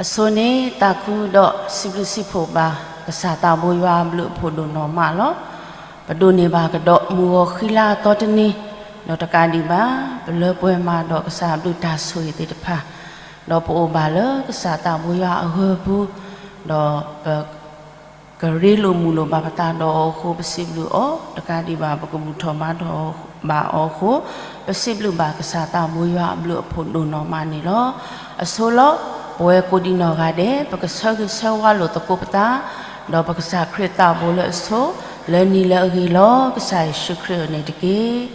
အဆိန့ၣ် သးခုဒီးစံးဘျုးစံးဖှိၣ်ဘၣ် ကစၢ်သးဘိယွၤအဘျုးအဖှိၣ်ဒိၣ်နီၢ်မးလီၤ. ပဒိးန့ၢ်ဘၣ်ကဒီးမုၢ်ဂီၤဃံလၤအသီတနံၤ, ဒီးတကးဒံးဘၣ် ပလၢပှဲၤမးဒီးကစၢ်အဘျုးတၢ်ဆိၣ်ဂ့ၤသ့ၣ်တဖၣ်, ဒီးပအိၣ်ဘၣ်လၢကစၢ်သးဘိယွၤအဂၢၤပူၤ, ဒီးပ ကရ့လိာ်မုာ်လိာ်ဘၣ်ပသးဒီးအီၤအဃိ ပစံးဘျုးအီၤ, တကးဒံးဘၣ် ပကဘူၣ်ထီၣ်ဘါထီၣ်ဘၣ်အီၤအဃိ, ပစံးဘျုးဘၣ်ကစၢ်သးဘိယွၤအဘျုးအဖှိၣ်ဒိၣ်နီၢ်မးန့ၣ်လီၤ. အဆိလီၤ, ပဝဲကိးဒံးနီၢ်ဂၤဒဲး ပကဆၢဂ့ၤဆၢဝါလိာ်သကိးပသး, ဒီးပကစၢ်ခရံာ်သးဘိလၢအဆိ, လၢနံၤလၢအဂ့ၤလီၤ ကစၢ်ယ့ၣ်ၡူးခရံာ်အအိၣ်န့ၣ်တက့ၢ်.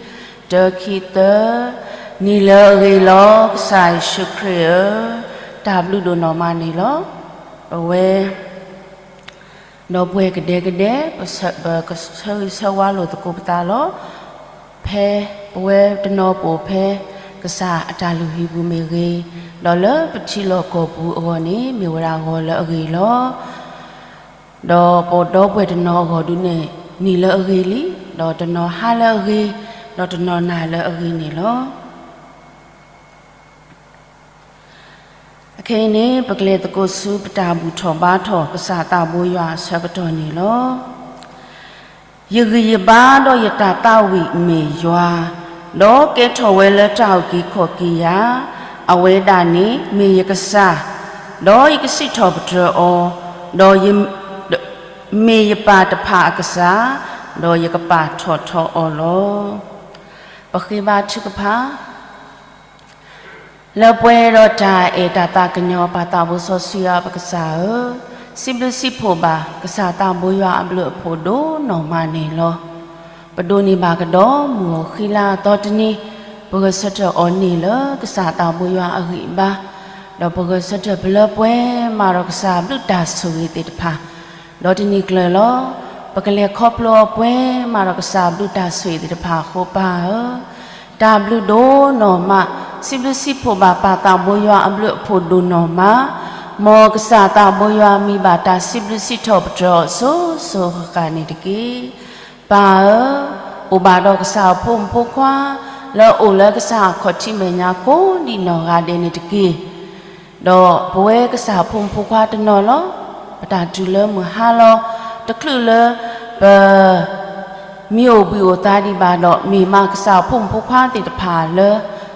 တၢခံသၢ, နံၤလၢအဂ့ၤလီၤ ကစၢ်ယ့ၣ်ၡူးခရံာ်ဧၢ, တၢ်ဘျုးဒိၣ်နီၢ်မးန့ၣ်လီၤ. ပဝဲ ဒီပုၢ်ဝဲၢ်ကဒဲကဒဲ, ပကဆၢဂ့ၤဆၢဝါလိာ်သကိးပသးလီၤ. ဖဲပဝဲတနီၤပအိၣ်ဖဲ ကစၢ်အတၢ်လုၢ်ဟံၣ်ပူၤမ့ၢ်ဂ့ၤ, ဒီးလၢပထံလီၢ်ကီၢ်ပူၤအဂီၢ်န့ၣ် မ့ၢ်ဝဲဒၣ်ဂီၤလၢအဂ့ၤလီၤ. ဒီးပဒီပုၢ်ဝဲၢ်တနီၤအဂီၢ်ဒုးန့ၣ် နံၤလၢအဂ့ၤလံ, ဒီးတနီၤဟါလၢအဂ့ၤ, ဒီးတနီၤနၤလၢအဂ့ၤန့ၣ်လီၤ. အခဲအံၤန့ၣ် ပကလဲၤသကိးဆူပတၢ်ဘူၣ်ထီၣ်ဘါထီၣ် ကစၢ်သးဘိယွၤအဆၢကတီၢ်န့ၣ်လီၤ. ယဂံၢ်ယဘါဒီးယတၢ်သးဝံၣ်မ့ၢ်ယွၤ, ဒီးကဲထီၣ်ဝဲလၢတၢ်အုၣ်က့ၤခီၣ်က့ၤယၤ, အဝဲဒၣ်န့ၣ်မ့ၢ်ယကစၢ်, ဒီးယကစံးထီၣ်ပတြၢၤအီၤ, ဒီး မ့ၢ်ယပၢ်တဖၣ်အကစၢ်, ဒီးယကပာ်ထီၣ်ထီအီၤလီၤ. ပဃ့ဘါထုကဖၣ်, လၢပှဲၤဒီးတၢ်အဲၣ်တၢ်သးကညီၤ ပၢ်သးဘိစီဆှံယွၤပကစၢ်ဧၢ, စံးဘျုးစံးဖှိၣ်ဘၣ် ကစၢ်သးဘိယွၤအဘျုးအဖှိၣ်ဒိၣ်နီၢ်မးန့ၣ်လီၤ. ပဒိးန့ၢ်ဘၣ်ကဒီးမုၢ်ဂီၤဃံလၤအသီတနံၤ, ပဂဲၤဆၢထၢၣ်အီၤန့ၢ်လၢကစၢ်သးဘိယွၤအဂံၢ်အဘါ, ဒီးပဂဲၤဆၢထၢၣ်ပလၢပှဲၤမးဒီးကစၢ်အဘျုးတၢ်ဆိၣ်ဂ့ၤသ့ၣ်တဖၣ်, ဒီးတနံၤကျၢၤလီၤ. ပကလဲၤခီဖျိအီၤပှဲၤမးဒီးကစၢ်အဘျုးတၢ်ဆိၣ်ဂ့ၤသ့ၣ်တဖၣ်အဃိ ပၢ်ဧၢ, တၢ်ဘျုးဒိၣ်နီၢ်မး, စံးဘျုးစံးဖှိၣ်ဘၣ်ပၢ်သးဘိယွၤအဘျုးအဖှိၣ်ဒိၣ်နီၢ်မး, မ်ကစၢ်သးဘိယွၤမံဘၣ်တၢ်စံးဘျုးစံးထီၣ်ပတြၢၤအီၤစိၤစိၤဃၣ်ဃၣ်န့ၣ်တက့ၢ်. ပၢ်ဧၢ, အိၣ်ဘၣ်ဒီးကစၢ်အဖိမုၣ်ဖိခွါ လၢအအိၣ်လၢကစၢ်အခီၣ်ထံးမဲာ်ညါကိးဒံးနီၢ်ဂၤဒဲးန့ၣ်တက့ၢ်. ဒီးပဝဲကစၢ်အဖိမုၣ်ဖိခွါတနီၤလီၤ. ပတၢ်တုၤလၢမုၢ်ဟါလီၤ, တချုးလၢပ မ့ၢ်အိၣ်ဘှံးအိၣ်သါဒံးဘၣ်ဒီး မ့ၢ်မးကစၢ်အဖိမုၣ်ဖိခွါသ့ၣ်တဖၣ်လၢ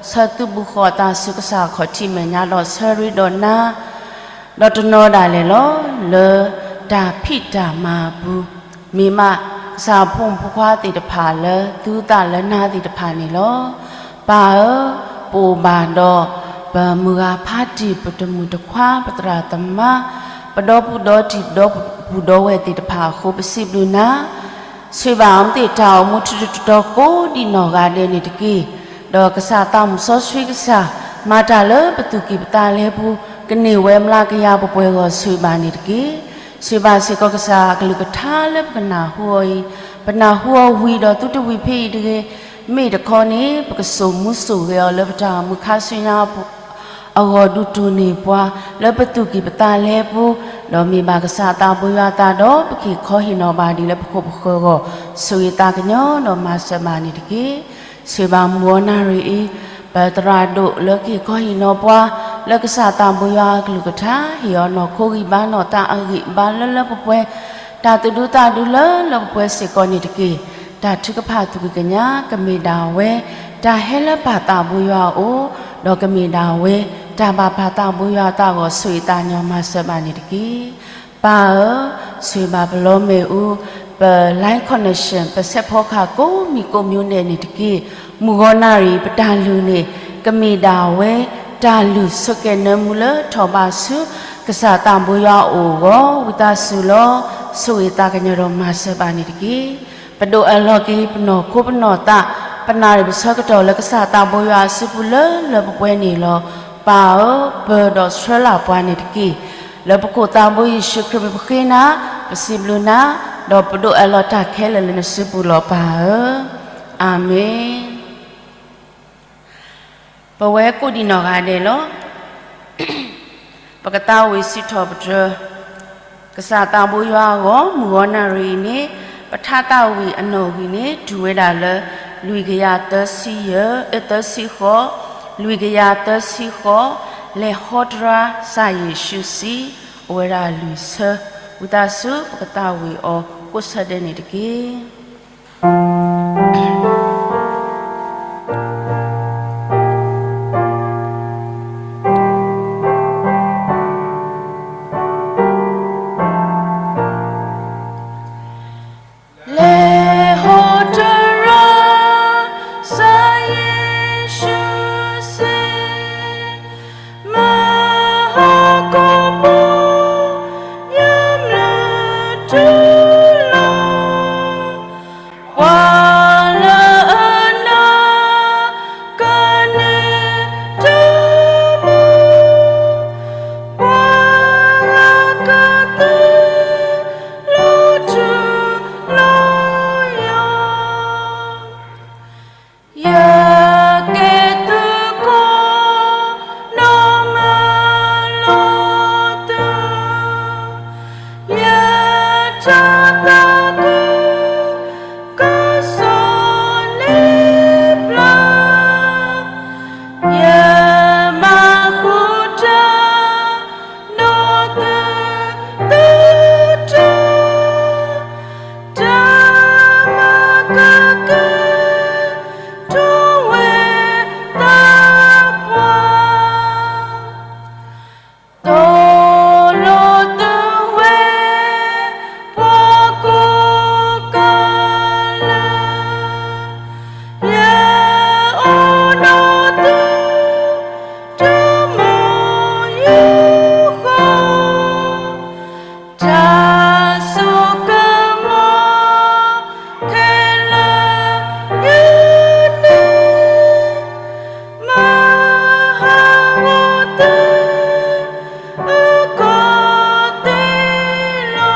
ဆၢသုးဘူးဃီၤအသးဆူကစၢ်အခီၣ်ထံးမဲာ်ညါဒီးဆၢရ့ဒီးနါ ဒီးတနီၤဒၣ်လဲာ်လီၤ. လၢတၢ်ဖံးတၢ်မၤအပူၤ, မ့ၢ်မးကစၢ်အဖိမုၣ်ဖိခွါသ့ၣ်တဖၣ်လၢ သုသးလၢနၤသ့ၣ်တဖၣ်န့ၣ်လီၤ. ပၢ်ဧၢ, ပအိၣ်ဘၣ်ဒီး ပမုၢ်ဂၤဖးတံၢ် ပတမုၢ်တခွါ ပသရၣ်သမါ ပဒီပုၢ်ဒီတံၢ် ပဒီပုၢ်ဒီဝဲၢ်သ့ၣ်တဖၣ်အဃိ ပစံးဘျုးနၤ ဆိၣ်ဂ့ၤဘၣ်အဝဲသ့ၣ်တၢ်အိၣ်မူထူထူတီတီကိးဒံးနီၢ်ဂၤဒဲးန့ၣ်တက့ၢ်. ဒီးကစၢ်သးမုၣ်စီဆှံကစၢ် မၤတၢ်လၢပသူၣ်ကံၢ်ပသးလဲပူၤ ကန့ၢ်ဝဲမျးကယၤပှဲၤပှဲၤဂီၢ် ဆိၣ်ဂ့ၤဘၣ်န့ၣ်တက့ၢ်. ဆိၣ်ဂ့ၤဘၣ်စ့ၢ်ကီးကစၢ်အကလုၢ်ကထါလၢပကနၢ်ဟူအီၤအံၤ, ပနၢ်ဟူအီၤဝံၤဒီးသုတဝံၤဖဲအံၤတဂ့ၤ, မ့ၢ်တခီန့ၣ် ပကစိာ်မူစိာ်ဂဲၤအီၤလၢပတၢ်အိၣ်မူခါဆူညါ အဂီၢ်ဒုးတိၢ်န့ၢ်ပှၤ လၢပသူၣ်ကံၢ်ပသးလဲပူၤ, ဒီးမ့ၢ်ဘၣ်ကစၢ်သးဘိယွၤအသးဒီး ပက့ၤခီဟ့ၣ်နီၤဘၣ်ဒ်လၢပခိၣ်ပဃၢၤအဂီၢ် ဆိၣ်ဂ့ၤသးကညီၤဒီးမၤစၢၤဘၣ်န့ၣ်တက့ၢ်. ဆိၣ်ဂ့ၤဘၣ်မုၢ်ဂီၤနၣ်ရံၣ်အံၤ ပသရၣ်ဒိၣ်လၢက့ၤခီဟ့ၣ်နီၤပှၤ လၢကစၢ်သးဘိယွၤအကလုၢ်ကထါ ဟ့ၣ်အီၤနီၢ်ခိဂံၢ်ဘါနီၢ်သးအဂံၢ်အဘါလၢလၢပှဲၤပှဲၤ တၢ်သူၣ်ဒူသးဒူလၢလၢပှဲၤပှဲၤစ့ၢ်ကီးန့ၣ်တက့ၢ်. တၢ်ထုကဖၣ်သူၣ်ကံၢ်ကညါ ကမ့ၢ်ဒၣ်ဝဲ တၢ်ဟဲလၢပၢ်သးဘိယွၤအအိၣ်, ဒီးကမ့ၢ်ဒၣ်ဝဲ တၢ်ဘၣ်ပၢ်သးဘိယွၤအသးအဂီၢ် ဆိၣ်ဂ့ၤသးကညီၤမၤစၢၤဘၣ်န့ၣ်တက့ၢ်. ပၢ်ဧၢ, ဆိၣ်ဂ့ၤဘၣ်ပလီမ့ၣ်အူ, ပ line connection ပစဲးဖီကဟၣ်ကိးမံၤကိးမံၤဒဲးန့ၣ်တက့ၢ်. မုၢ်ဂီၤနၣ်ရံၣ် ပတၢ်လုၢ်န့ၣ် ကမ့ၢ်ဒၣ်ဝဲ တၢ်လုၢ်ဆိးကဲနၢမူလၢထီၣ်ဘးဆူ ကစၢ်သးဘိယွၤအအိၣ်အဂီၢ် ဝံသးစူၤလီၤ. ဆိၣ်ဂ့ၤသးကညီၤဒီးမၤစၢၤဘၣ်န့ၣ်တက့ၢ်. ပဒိးအၢၣ်လီၤက့ၤပနီၢ်ခိပနီၢ်သး, ပနၣ်ရံၣ်ပဆၢကတီၢ်လၢကစၢ်သးဘိယွၤအစုပူၤလၢလၢပှဲၤပှဲၤန့ၣ်လီၤ. ပၢ်ဧၢ, ပၢၤဒီးဆှၢလၢ်ပှၤန့ၣ်တက့ၢ်. လၢပခိၣ်သးဘိယ့ၣ်ၡူးခရံာ်ပဃ့နၤ, ပစံးဘျုးနၤ, ဒီးပဒိးအၢၣ်လီၤတၢ်ခဲလၢာ်လၢနစုပူၤလီၤပၢ်ဧၢ. အၤမ့ၣ်. ပဝဲကိးဒံးနီၢ်ဂၤဒဲးလီၤ. ပကသးဝံၣ်စံးထီၣ်ပတြၢၤ ကစၢ်သးဘိယွၤအဂီၢ် မုၢ်ဂီၤနၣ်ရံၣ်အံၤန့ၣ် ပထါသးဝံၣ်အနီၣ်ဂံၢ်န့ၣ် တုၤဝဲဒၣ်လၢ လွံၢ်ကယၤသၢဆံယဲၢ်, အ့ သၢဆံဃိး, လွံၢ်ကယၤသၢဆံဃိး, လဲၤဟီတရါ စၢ်ယ့ၣ်ၡူးစံး အဝဲဒၣ်လွံၢ်ဆၢ, ဝံသးစူၤ ပကသးဝံၣ်အီၤကိးဆၢဒဲးန့ၣ်တက့ၢ်. လဲၤဟီတရါ စၢ်ယ့ၣ်ၡူးစံး, မၤဟီၣ်ခိၣ်ဖိ ယမျၢၢ်တူၢ်လိာ် ပှၤလၢအနာ် ကန့ၢ်တၢ်မူ, ပှၤဂၤကသ့လီၤထူလီၤယိာ် ယကဲသုးခိၣ် နီၢ်မၤလိသု, ယတၢ်သးခု ကစီၣ်န့ၢ်ပျၢ်, ယမၤဃုာ်တၢ် နီၢ်သုတၢ်, တၢ်မၤကကဲ ထူဝဲသးပှၢ်, သိၣ်လိသုဝဲ ပှၤကိးဂၤလၢာ်, ယအိၣ်ဒီးသု တမီၤယုဃီ, တၢ်စိကမီၤခဲလၢာ် ယန့ၣ် မၤဟးဂီၤသု အကီၢ်သ့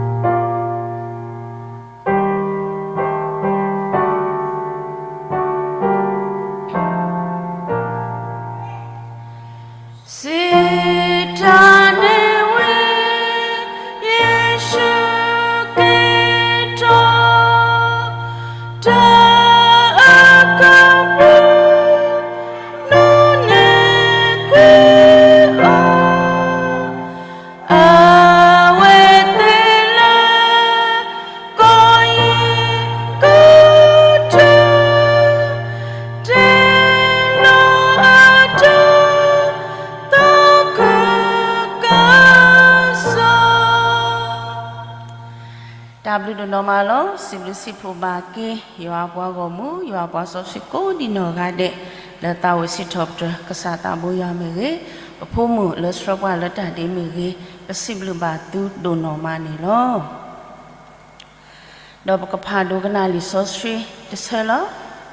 လီၤ. စံးတၢ်န့ၣ်ဝံၤ ယ့ၣ်ၡူးက့ၤထီၣ် တၢ်အကပူၤ နီၣ်န့ၢ်ကွံာ်အီၤ, အဝဲသ့ၣ်လၢ ကီၢ်ယံၤကီၢ်ထူ တ့လီၤအတၢ်သးခုကစီၣ်. တၢ်ဘျုးဒိၣ်နီၢ်မးလီၤ. စံးဘျုးစံးဖှိၣ်ဘၣ်က့ၤ ယွၤပှၤဂီၢ်မုၢ် ယွၤပှၤစီဆှံကိးဒံနီၢ်ဂၤဒဲး လၢသးဝံၣ်စံးထီၣ်ပတြၢၤ ကစၢ်သးဘိယွၤမ့ၢ်ဂ့ၤ, ပဖိမုၣ်လၢဆှၢပှၤလၢတၢ်ဒ့မ့ၢ်ဂ့ၤ, ပစံးဘျုးဘၣ်သုဒိၣ်နီၢ်မးန့ၣ်လီၤ. ဒီးပကဖးဒိကနၣ်လံာ်စီဆှံတဆၢ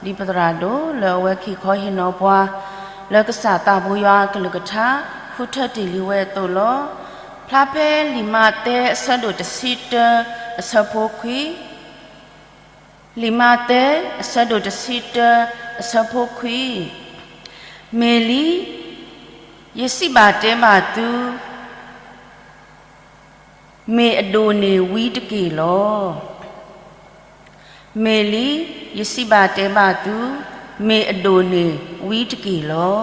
လီၤ. ဒ်ပသရၣ်ဒိၣ်လၢအဝဲက့ၤခီဟ့ၣ်နီၤပှၤ လၢကစၢ်သးဘိယွၤအကလုၢ်ကထါ ဃုထၢတ့ၢ်လံဝဲအသိးလီၤ. ဖျါဖဲလံာ်မးသဲအဆၢဒိၣ်တဆံတၢ အဆၢဖိခွံ, လံာ်မးသဲအဆၢဒိၣ်တဆံတၢ အဆၢဖိခွံ, မ့ၢ်လံ, ယစံးဘၣ်တဲဘၣ်သု မ့ၢ်အဒိၣ်န့ၢ်ဝံတက့ၢ်လီၤ. မ့ၢ်လံ, ယစံးဘၣ်တဲဘၣ်သု, မ့ၢ်အဒိၣ်န့ၢ်ဝံတက့ၢ်လီၤ.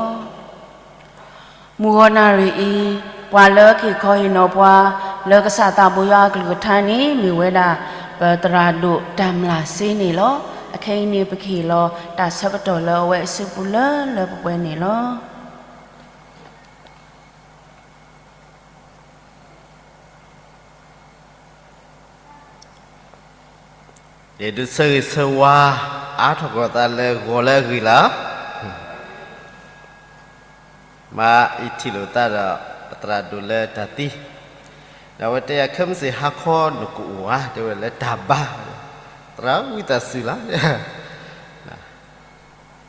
မုၢ်ဂီၤနၣ်ရံၣ်အံၤ, ပှၤလၢက့ၤခီဟ့ၣ်နီၤပှၤ လၢကစၢ်သးဘိယွၤအကလုၢ်ကထါန့ၣ် မ့ၢ်ဝဲဒၣ် ပသရၣ်ဒိၣ်တၢ်မျၢ်စ့န့ၣ်လီၤ. အခဲအံၤန့ၣ် ပကဟ့ၣ်လီၤတၢ်ဆၢကတီၢ်လၢအဝဲအစုပူၤလၢလၢပှဲၤပှဲၤန့ၣ်လီၤ. ဒုးဆၢဂ့ၤဆၢဝါ အါထီၣ်ကီၤသးလၢဂီၤလၢအဂ့ၤလီၤ. မ့ၢ်အံၤထံၣ်လိာ်သးဒီး ပသရၣ်ဒိၣ်လၢတၢ်သံ, ဒီးအဝဲတဲယၤ ခဲမုၢ်ဆ့ၣ်ဟါခီနကအိၣ်ဧါ, တဲဝဲလၢတၢ်ဘါ, သရၣ်ဝံသးစူၤလီၤ.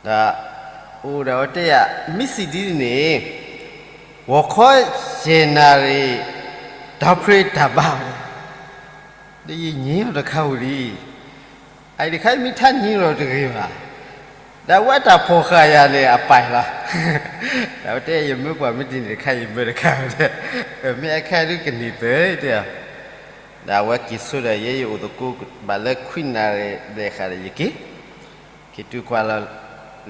ဒီးအိၣ်ဒီးအဝဲတဲယၤ မ့ၢ်စံးဒ်န့ၣ် ဂီၤခီယဲၢ်နၣ်ရံၣ် တၢ်ဖျ့တၢ်ဘါ, ဒီးယညံအီၤတခါဝံၤလံ, အအံၤတခါအံၤမ့ၢ်ထါညံလီၤတဂ့ၤဘၣ်, ဒီးအဝဲတၢ်ဖီၣ်ဃာ်ယၤန့ၣ်အပာ်လီၤ. ဒီးအဝဲတဲယမၢပှၤမ့ၢ်ဒ်န့ၣ်တခါ ယမၢတခါဝဲ, မ့ၢ်အခါဒုးကန့ၢ်သၢတဲ, ဒီးအဝဲက့ၤဆိဒီး ယဲယအိၣ်သကိးဘၣ်လၢခွံနၣ်ရံၣ်ဘျဲၣ်ဃာ်ဒီးယက့ၤ ယတူၢ်ကွၢ်လၢ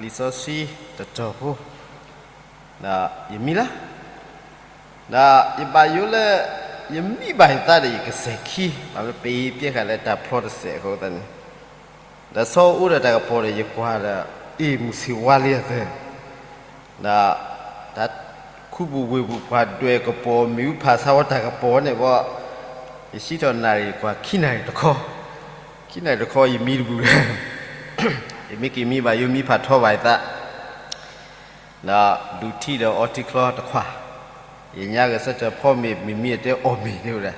လံာ်စီဆှံတတီၤဖိ, ဒီးယမံလီၤ. ဒီးယဘၣ်ယိၣ်လၢ ယမံဘၣ်ယသးဒီးယကစဲၤခံ, ဘၣ်မ့ၢ်ပ့ၤပျဲဃာ်လၢတၢ်ဖျီတစဲးအဃိသတးန့ၣ်, ဒီးဆီအိၣ်ဒီးတၢ်ကပီၤဒီးယကွၢ်ဒီး အ့ၣ် မုၢ်ဆ့ၣ်ဝါလံအသၢ, ဒီး တၢ်ခူပူၤဝ့ၢ်ပူၤပှၤဒွဲၣ်ကပီၤ မ့ၣ်အူဖးဆါဝဲတၢ်ကပီၤန့ၣ်ဘီ, ယစံးထီၣ်နၣ်ရံၣ်ကွၢ်ခံနၣ်ရံၣ်တခီ, ခံနၣ်ရံၣ်တခီယမံတဘူၣ်လၢၤ, ယမ့ၢ်က့ၤမံဘၣ်ယိၣ်မံဖးထီဘၣ်ယသး ဒီးဒူးထံဒီးအီထံချီတခွး, ယညါဂဲၤဆၢထၢၣ်ဖီမ့ၤ မ့မံအတဲအီၣ်မ့ၤတဲဝဲဒၣ်,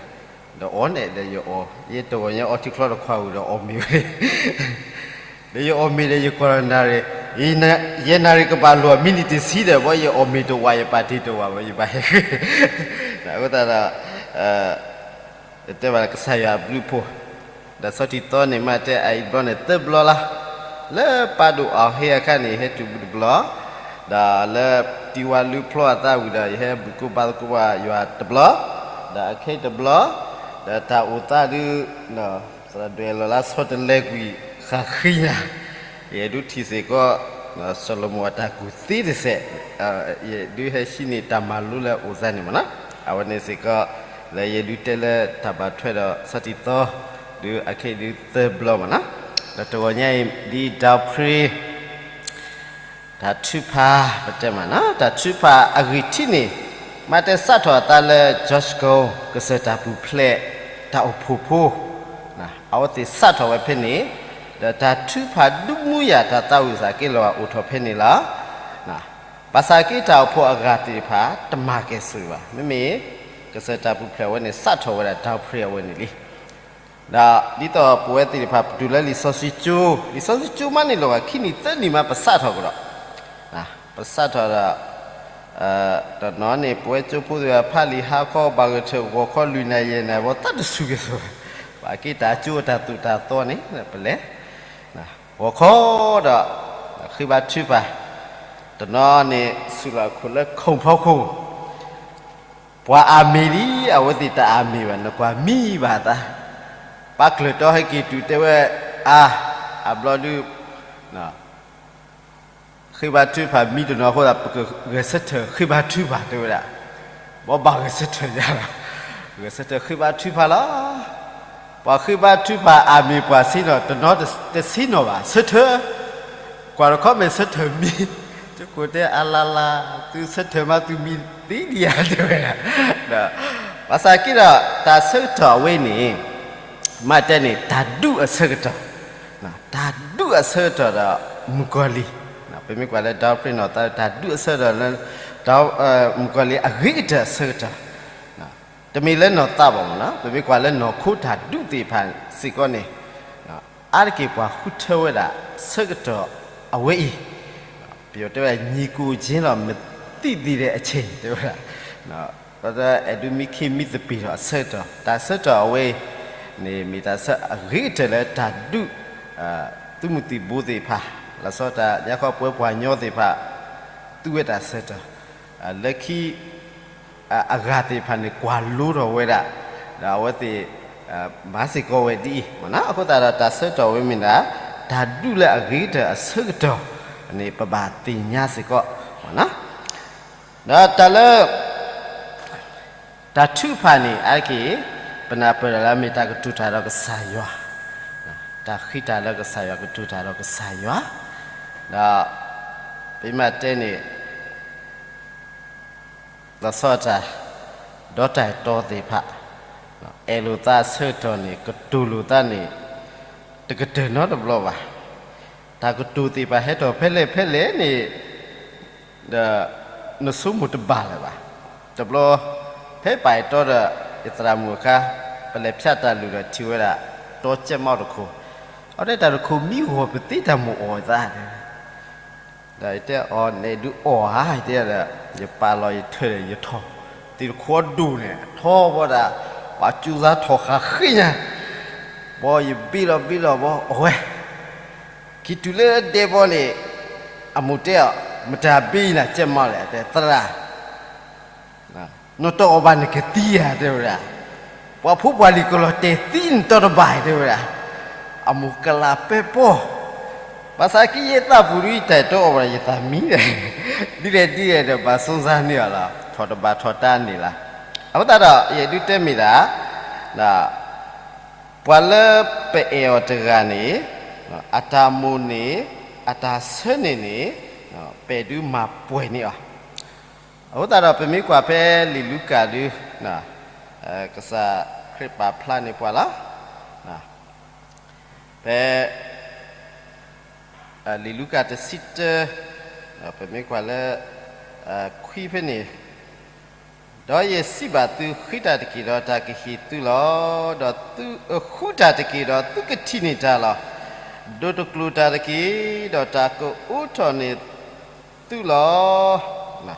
ဒီးအီၣ်န့ၣ်ဒီးယအီၣ်, ယတဂီၤညါအီထံချီတခွးဝံၤဒီးအီၣ်မ့ၤဝဲ, ဒီးယအီၣ်မ့ၤဒီးယကွၢ်လီၤနၣ်ရံၣ်, ယဲနၣ်ရံၣ်ကဘၣ်လိာ်မံနံၣ်တဆံဒီး ဘီယအီၣ်မ့ၤတဝးယပာ်တ့ၢ်တဝးဘီယဘၣ်ဟဲဃ့, အဃိသတးဒီး တဲဘၣ်ကစၢ်ယွၤအဘျုးအဖှိၣ်, ဒီးဆီထံၣ်သီန့ၣ်မ့ၢ်တဲအအံၤတဘျီန့ၣ်သၢဘျီလီၤ, လၢပၢ်ဒိၣ်အီၤဟ့အခါန့ၣ် ယဟဲတုၤဘုတဘျီ, ဒီးလၢတံဝါလူဖျီအသးဝံၤဒီး ယဟဲဘုၣ်ကိၣ်ဘါသကိးဘၣ်ယွၤတဘျီ, ဒီးအခဲအံၤတဘျီ, ဒီးတၢ်အိၣ်သးဒုး သရၣ်ဒွဲၣ်လီၤလါဆီတလဲကွံာ်ဃၣ်ဃံညါ, ယဒုးထံၣ်စ့ၢ်ကီး စီၤၡလိၤမိၣ်အတၢ်ကူၣ်သ့တစဲး, ယဒုးဟဲဟံးန့ၢ်တၢ်မၤလိလၢအအိၣ်စါန့ၣ်မ့ၢ်နီၤ, အဝဲန့ၣ်စ့ၢ်ကီး လၢယဒုးတဲလၢတၢ်ဘၣ်ထွဲဒီးဆီထံၣ်သီ, ဒုးအခဲအံၤဒုးသၢဘျီမ့ၢ်နီၤ, ဒီးတဂီၤညါအံၤ ဒ်ဒီဖရ့ တၢ်ထုကဖၣ် ပတဲမ့ၢ်နီၤ တၢ်ထုကဖၣ်အဂံၢ်ထံးန့ၣ် မ့ၢ်တဲစးထီၣ်အသးလၢ George Scott ကစၢၢ်တၢ်ပူၤဖျဲး တၢ်အိၣ်ဖှိၣ်ဖိ, အဝဲသ့ၣ်စးထီၣ်ဝဲဖဲန့ၣ်, ဒီးတၢ်ထုကဖၣ်ဒုးမူယၤတၢ်သးဝံၣ်စးက့လီၤအိၣ်ထီၣ်ဖဲန့ၣ်လီၤ. ဘၣ်ဆၣ်က့တၢ်အိၣ်ဖှိၣ်အဂၤသ့ၣ်တဖၣ် တမၤကဲၣ်ဆိၣ်ဂ့ၤဘၣ်. မ့မ့ၢ် ကစၢၢ်တၢ်ပူၤဖျဲးဝဲန့ၣ် စးထီၣ်ဝဲဒၣ် ဒီဖရ့ အဝဲန့ၣ်လံ. ဒီးဒ်သိးပဝဲသ့ၣ်တဖၣ် ပတုၤလၢလံာ်စီဆှံကၠိ, လံာ်စီဆှံကၠိမးန့ၣ်လီၤဂာ်ခံနံၣ်သၢနံၣ်မး ပစးထီၣ်ကဒီး, ပစးထီၣ်ဒီး တနီၤန့ၣ် ပဝဲကၠိဖိသ့ၣ်တဖၣ် ဖးလံာ်ဟါခီ ဘၣ်ဂဲၤထၢၣ်ဂီၤခီ လွံၢ်နၣ်ရံၣ်ယဲၢ်နၣ်ရံၣ်ဘီ သးတစူၢ်ကဲၣ်ဆိၣ်, ဘၣ်က့တၢ်ကၠိအတၢ်သိၣ်တၢ်သီန့ၣ် ပလဲၤ ဂီၤခီဒီး ဃ့ဘါထုကဖၣ်, တနီၤန့ၣ် စူၢ်လီၤခိၣ်လၢခိၣ်ဖီခိၣ် ပှၤအၤမ့ၣ်လံ အဝဲသ့ၣ်တအၤမ့ၣ်ဘၣ် နကွၢ်မံဘၣ်အသး, ပၢ်ကျၢၢ်တီဟဲက့ၤတုၤတဲဝဲ အါ, အဘျီဒုး ဃ့ဘါထုကဖၣ်မံတနီၤအဃိသတး ပကဂဲၤဆၢထၢၣ်ဃ့ဘါထုကဖၣ်တဲဝဲဒၣ်, ဘီဘၣ်ဂဲၤဆၢထၢၣ်ယၤလီၤ, ဂဲၤဆၢထၢၣ်ဃ့ဘါထုကဖၣ်လီၤ. ပှၤဃ့ဘါထုကဖၣ်အၤမ့ၣ်ပှၤဆ့ၣ်နီၤ တနီၤတဆ့ၣ်နီၤဘၣ် ဆၢထၢၣ်, ကွၢ်တခီမ့ၢ်ဆၢထၢၣ်မံ, ကၠိခိၣ်တဲအလါလါ, သုဆၢထၢၣ်မးသုမံသ့ဒံးဧါတဲဝဲဒၣ်, ဒီး ဘၣ်ဆၣ်က့ဒီး တၢ်ဆၢကတီၢ်အဝဲန့ၣ် မ့ၢ်တဲန့ၣ် တၢ်ဒူၣ်အဆၢကတီၢ်, တၢ်ဒူၣ်အဆၢကတီၢ်ဒီး မုၣ်ကီၤလံၢ်, ပမ့ၢ်ကွၢ်လၢ ဒီဖရ့ နီၢ်သး တၢ်ဒူၣ်အဆၢကတီၢ်လၢ မုၣ်ကီၤလံၢ်အဂ့ၤကတၢၢ်အဆၢကတီၢ်, တမ့ၢ်လၢနီၢ်သးဘၣ်မ့ၢ်နီၤ ပမ့ၢ်ကွၢ်လၢနီၢ်ခိတၢ်ဒူၣ်သ့ၣ်တဖၣ်စ့ၢ်ကီးန့ၣ် အါတက့ၢ်ပှၤဃုထၢဝဲဒၣ်ဆၢကတီၢ်အဝဲအံၤ, ပယီၤတဲဝဲဒၣ် ညီကိုချင်းတော့ မသိသေးတဲ့အချိန် တဲဝဲဒၣ်, အဲၣ်ဒိးမံခ့မံသပ့ၤထီၣ်အဆၢကတီၢ်, တၢ်ဆၢကတီၢ်အဝဲအံၤန့ၣ် မ့ၢ်တၢ်ဆၢအဂ့ၤကတၢၢ်လၢတၢ်ဒူၣ် သုးမုၢ်သံၣ်ဘိသ့ၣ်တဖၣ်, လီၤဆီတၢ်ညါခီပှၤပှၤညီသ့ၣ်တဖၣ် သူဝဲတၢ်ဆၢကတီၢ်, လၢခံ အဂၤသ့ၣ်တဖၣ်န့ၣ် ကွၢ်လိထီၣ်ဝဲဒၣ်, ဒီးအဝဲသ့ၣ် မၤစ့ၢ်ကီးဝဲဒ်အံၤမ့ၢ်နီၤ. အဃိသတးဒီး တၢ်ဆၢကတီၢ်ဝဲမ့ၢ်ဒၣ် တၢ်ဒူၣ်လၢအဂ့ၤကတၢၢ်အဆၢကတီၢ်န့ၣ် ပဘၣ်သ့ၣ်ညါစ့ၢ်ကီးမ့ၢ်နီၤ. ဒီးတၢ်လၢ တၢ်ထုကဖၣ်န့ၣ် အါတက့ၢ် ပနၢ်ပၢၢ်ဒၣ်လၢအမ့ၢ်တၢ်ကတိၤတၢ်ဒီးကစၢ်ယွၤ, တၢ်ဃ့တၢ်လၢကစၢ်ယွၤကတိၤတၢ်ဒီးကစၢ်ယွၤ, ဒီး ပမ့ၢ်တဲန့ၣ် လီၤဆီဒၣ်တၢ် ဒီတၢ်အဲၣ်တီသ့ၣ်တဖၣ် အဲၣ်လိာ်သးအဆၢကတီၢ်န့ၣ် ကတိၤလိာ်သးန့ၣ် တကတၢၢ်နီတဘျီဘၣ်. တၢ်ကတိၤသ့ၣ်တဖၣ်ဟဲထီၣ်ဖဲလဲၣ်ဖဲလဲၣ်န့ၣ် ဒီး နဆိကမိၣ်တဘၣ်လၢၤဘၣ်. တဘျီ ဖဲပအဲၣ်တီဒီး ယသရၣ်မုၣ်အခါ ပလဲၤဖျါတၢ်လုၢ်ဒီးထံၣ်ဝဲဒၣ် တီကဲးမီၣ်တခိၣ်, အဝဲတဲတၢ်တခိၣ်မံဂီၤပသ့တၢ်မုၢ်အီၣ်သး ဒီးယတဲအီၤ နအဲၣ်ဒုးအီၣ်ဧါ ယတဲဒီး ယပာ်လီၤယထၢၣ်ဒီးယထီၣ်, သ့ၣ်တခိၣ်ဒိၣ်န့ၣ် ထီဘီဒၣ် ပှၤကၠူသးထီၣ်ဃာ်ဃ့ညါ, ဘီယဘ့လီၤဘ့လီၤဘီ အဝဲ က့ၤတုၤလၢဒဲဘီန့ၣ် အမိၢ်တဲအီၤ မတၤဘ့နၤကဲးမီၣ်လဲၣ် တဲသရၣ် နတအီၣ်ဘၣ်နကသံဧါ တဲဝဲဒၣ်, ပှၤဖိပှၤလံၤကလီၤတဲာ်သံနတီတဘၣ် တဲဝဲဒၣ်, အမိၢ်ကလးပဲပီၢ် ဘၣ်ဆၣ်ကယဲၢ်သးပူၤဒ်ယတဲာ်တီအီၤဝဲဒၣ် ယသးမံဒီး ဒ်လဲၣ်ဒ်လဲၣ်ဒီး ဘၣ်စူၢ်စါန့ၢ်အီၤလီၤ. ထီၣ်တဘၣ်ထီၣ်တၢ်န့ၣ်လီၤ. အဃိသတးဒီး ယအဲၣ်ဒိးတဲမ့ၢ်ဒၣ် ပှၤလၢပအဲၣ်အီၤတဂၤန့ၣ် အတၢ်မိၣ်န့ၣ် အတၢ်ဆၢန့ၣ်န့ၣ် ပအဲၣ်ဒိးမၤပှဲၤန့ၢ်အီၤ. အဃိသတးဒီး ပမ့ၢ်ကွၢ်ဖဲလံာ်လူၤကၣ်ဒု ကစၢ်ခရံာ်ပာ်ဖျါန့ၢ်ပှၤလီၤ. ဖဲ လံာ်လူၤကၣ်တဆံတၢ ပမ့ၢ်ကွၢ်လၢ ခွံဖဲန့ၣ်, ဒီးယစံးဘၣ်သု, ဃ့တၢ်တက့ၢ်, ဒီးတၢ်ကဟ့ၣ်သုလီၤ. ဒီးသုအဃုတၢ်တက့ၢ်, ဒီးသုကထံၣ်န့ၢ်တၢ်လီၤ. ဒိတကျိာ်တၢ်တက့ၢ်, ဒီးတၢ်ကအိးထီၣ်န့ၢ်သုလီၤ.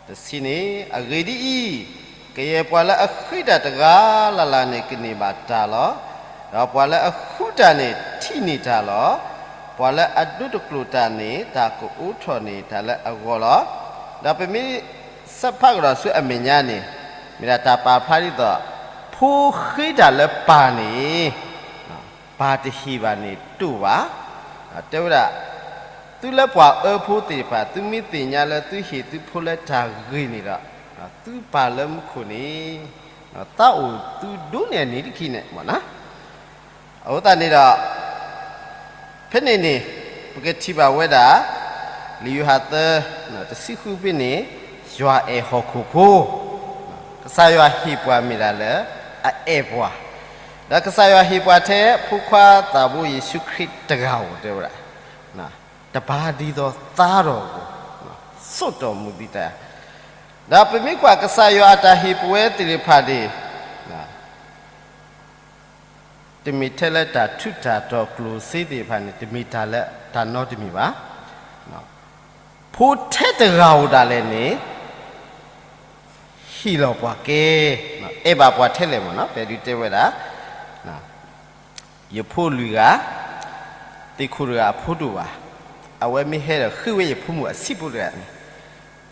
တဆံန့ၣ်, အဂ့ၢ်ဒ်အံၤ, ကယဲၢ်ပှၤလၢအဃ့တၢ်တဂၤလၢ်လၢ်န့ၣ် ကန့ၢ်ဘၣ်တၢ်လီၤ. ဒီးပှၤလၢအဃုတၢ်န့ၣ် ထံၣ်န့ၢ်တၢ်လီၤ. ပှၤလၢအဒိတကျိာ်တၢ်န့ၣ် တၢ်ကအိးထီၣ်န့ၢ်တၢ်လၢအဂီၢ်လီၤ. ဒီးပမ့ၢ်ဆၢဖးကဒီးဆူအမဲာ်ညါန့ၣ်, မ့ၢ်ဒၣ်တၢ်ပာ်ဖျါဒ်သိး ဖိဃ့တၢ်လၢပၢ်န့ၣ် ပၢ်တဟ့ၣ်ဘၣ်န့ၣ်တအိၣ်ဘၣ်. တဲဝဲဒၣ်, သုလၢပှၤအၢဖိသ့ၣ်တဖၣ် သုမ့ၢ်သ့ၣ်ညါလၢသုဟ့ၣ်သုဖိလၢတၢ်ဂ့ၤန့ၣ်ဒီး, သုပၢ်လၢမူခိၣ်န့ၣ် သးအိၣ်သုဒိၣ်န့ၢ်အန့ၣ်တခီန့ၣ်မ့ၢ်နီၤ. အဃိသတးန့ၣ်ဒီး ဖဲန့ၣ်န့ၣ် ပကထံၣ်ဘၣ်ဝဲဒၣ် လံာ်ယိၤဟၣ်သၢ တဆံဃုဖဲန့ၣ်, ယွၤအဲၣ်ဟီၣ်ခိၣ်ဖိ, ကစၢ်ယွၤဟ့ၣ်ပှၤမ့ၢ်ဒၣ်လၢအအဲၣ်ပှၤ, ဒီးကစၢ်ယွၤဟ့ၣ်ပှၤထဲဖိခွါသးဘိယ့ၣ်ၡူးခရံာ်တဂၤဧိၤ တဲဝဲဒၣ်, တဘါဒ်သိးသါဒီးအဂီၢ်, စိာ်တီၢ်မူဒံးတၢ်, ဒီးပမ့ၢ်ကွၢ်ကစၢ်ယွၤအတၢ်ဟ့ၣ်ပဝဲသ့ၣ်တဖၣ်န့ၣ် တမ့ၢ်ထဲလၢတၢ်ထူးတၢ်တီၤကျိၣ်စ့သ့ၣ်တဖၣ်န့ၣ် တမ့ၢ်တၢ်လၢတၢ်နီတမံၤဘၣ်. ဖိထဲတဂၤဧိၤဒၣ်လဲာ်န့ၣ် ဟ့ၣ်လီၤပှၤကဲ, အဲၣ်ဘၣ်ပှၤထဲလဲၣ်မ့ၢ်နီၤ, ဖဲဒုးတဲဝဲဒၣ်, ယဖိလွံၢ်ဂၤ, သ့ၣ်ခိၣ်တဂၤအဖိတအိၣ်ဘၣ်, အဝဲမ့ၢ်ဟဲဒီးဃ့ဝဲယဖိမုၣ်အဆံးဖိတဂၤန့ၣ်,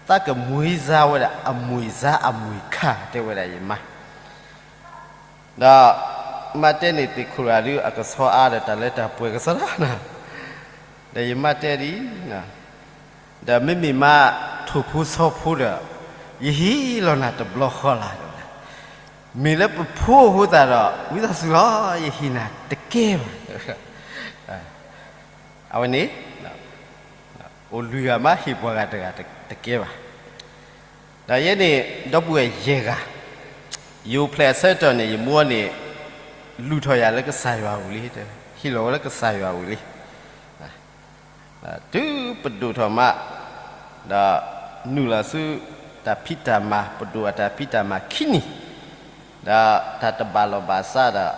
သးကမွံစါဝဲဒၣ်အမွံစါအမွံခါ တဲဝဲဒၣ်ယမါ ဒီးမါတဲန့ၣ်သ့ၣ်ခိၣ်တဂၤဒုး အကဆီအါဒီးတၢ်လၢတၢ်ပှဲၤကစီဒီ, ဒီးယမါတဲဒ်အံၤ, ဒီးမ့မ့ၢ်မါထိၣ်ဖိဆီဖိဒီး ယဟ့ၣ်လီၤနၤတဘျီဃီလၢ်, မ့ၢ်လၢပဖိအဃိသတးဒီး ဝံသးစူၤလီၤ ယဟ့ၣ်နၤတကဲဘၣ်. အဝဲန့ၣ် အိၣ်လွံၢ်ဂၤမး ဟ့ၣ်ပှၤဂၤတဂၤတကဲဘၣ်. ဒီးယဲန့ၣ် ဒီပုၢ်ဝဲၢ်ယဲၢ်ဂၤ, ယအိၣ်ဖျဲၣ်အဆၢကတီၢ်န့ၣ် ယမိၢ်န့ၣ် လူၤထီၣ်ယၤလၢကစၢ်ယွၤဝံၤလံ, ဟ့ၣ်လီၤဝဲလၢကစၢ်ယွၤဝံၤလံ. တုၤပဒိၣ်ထီၣ်မး, ဒီးနုာ်လီၤဆူတၢ်ဖံးတၢ်မၤ, ပဒိၣ်အတၢ်ဖံးတၢ်မၤခံနံၣ်, ဒီးတၢ်တဘၣ်လီၢ်ဘၣ်စးဒီး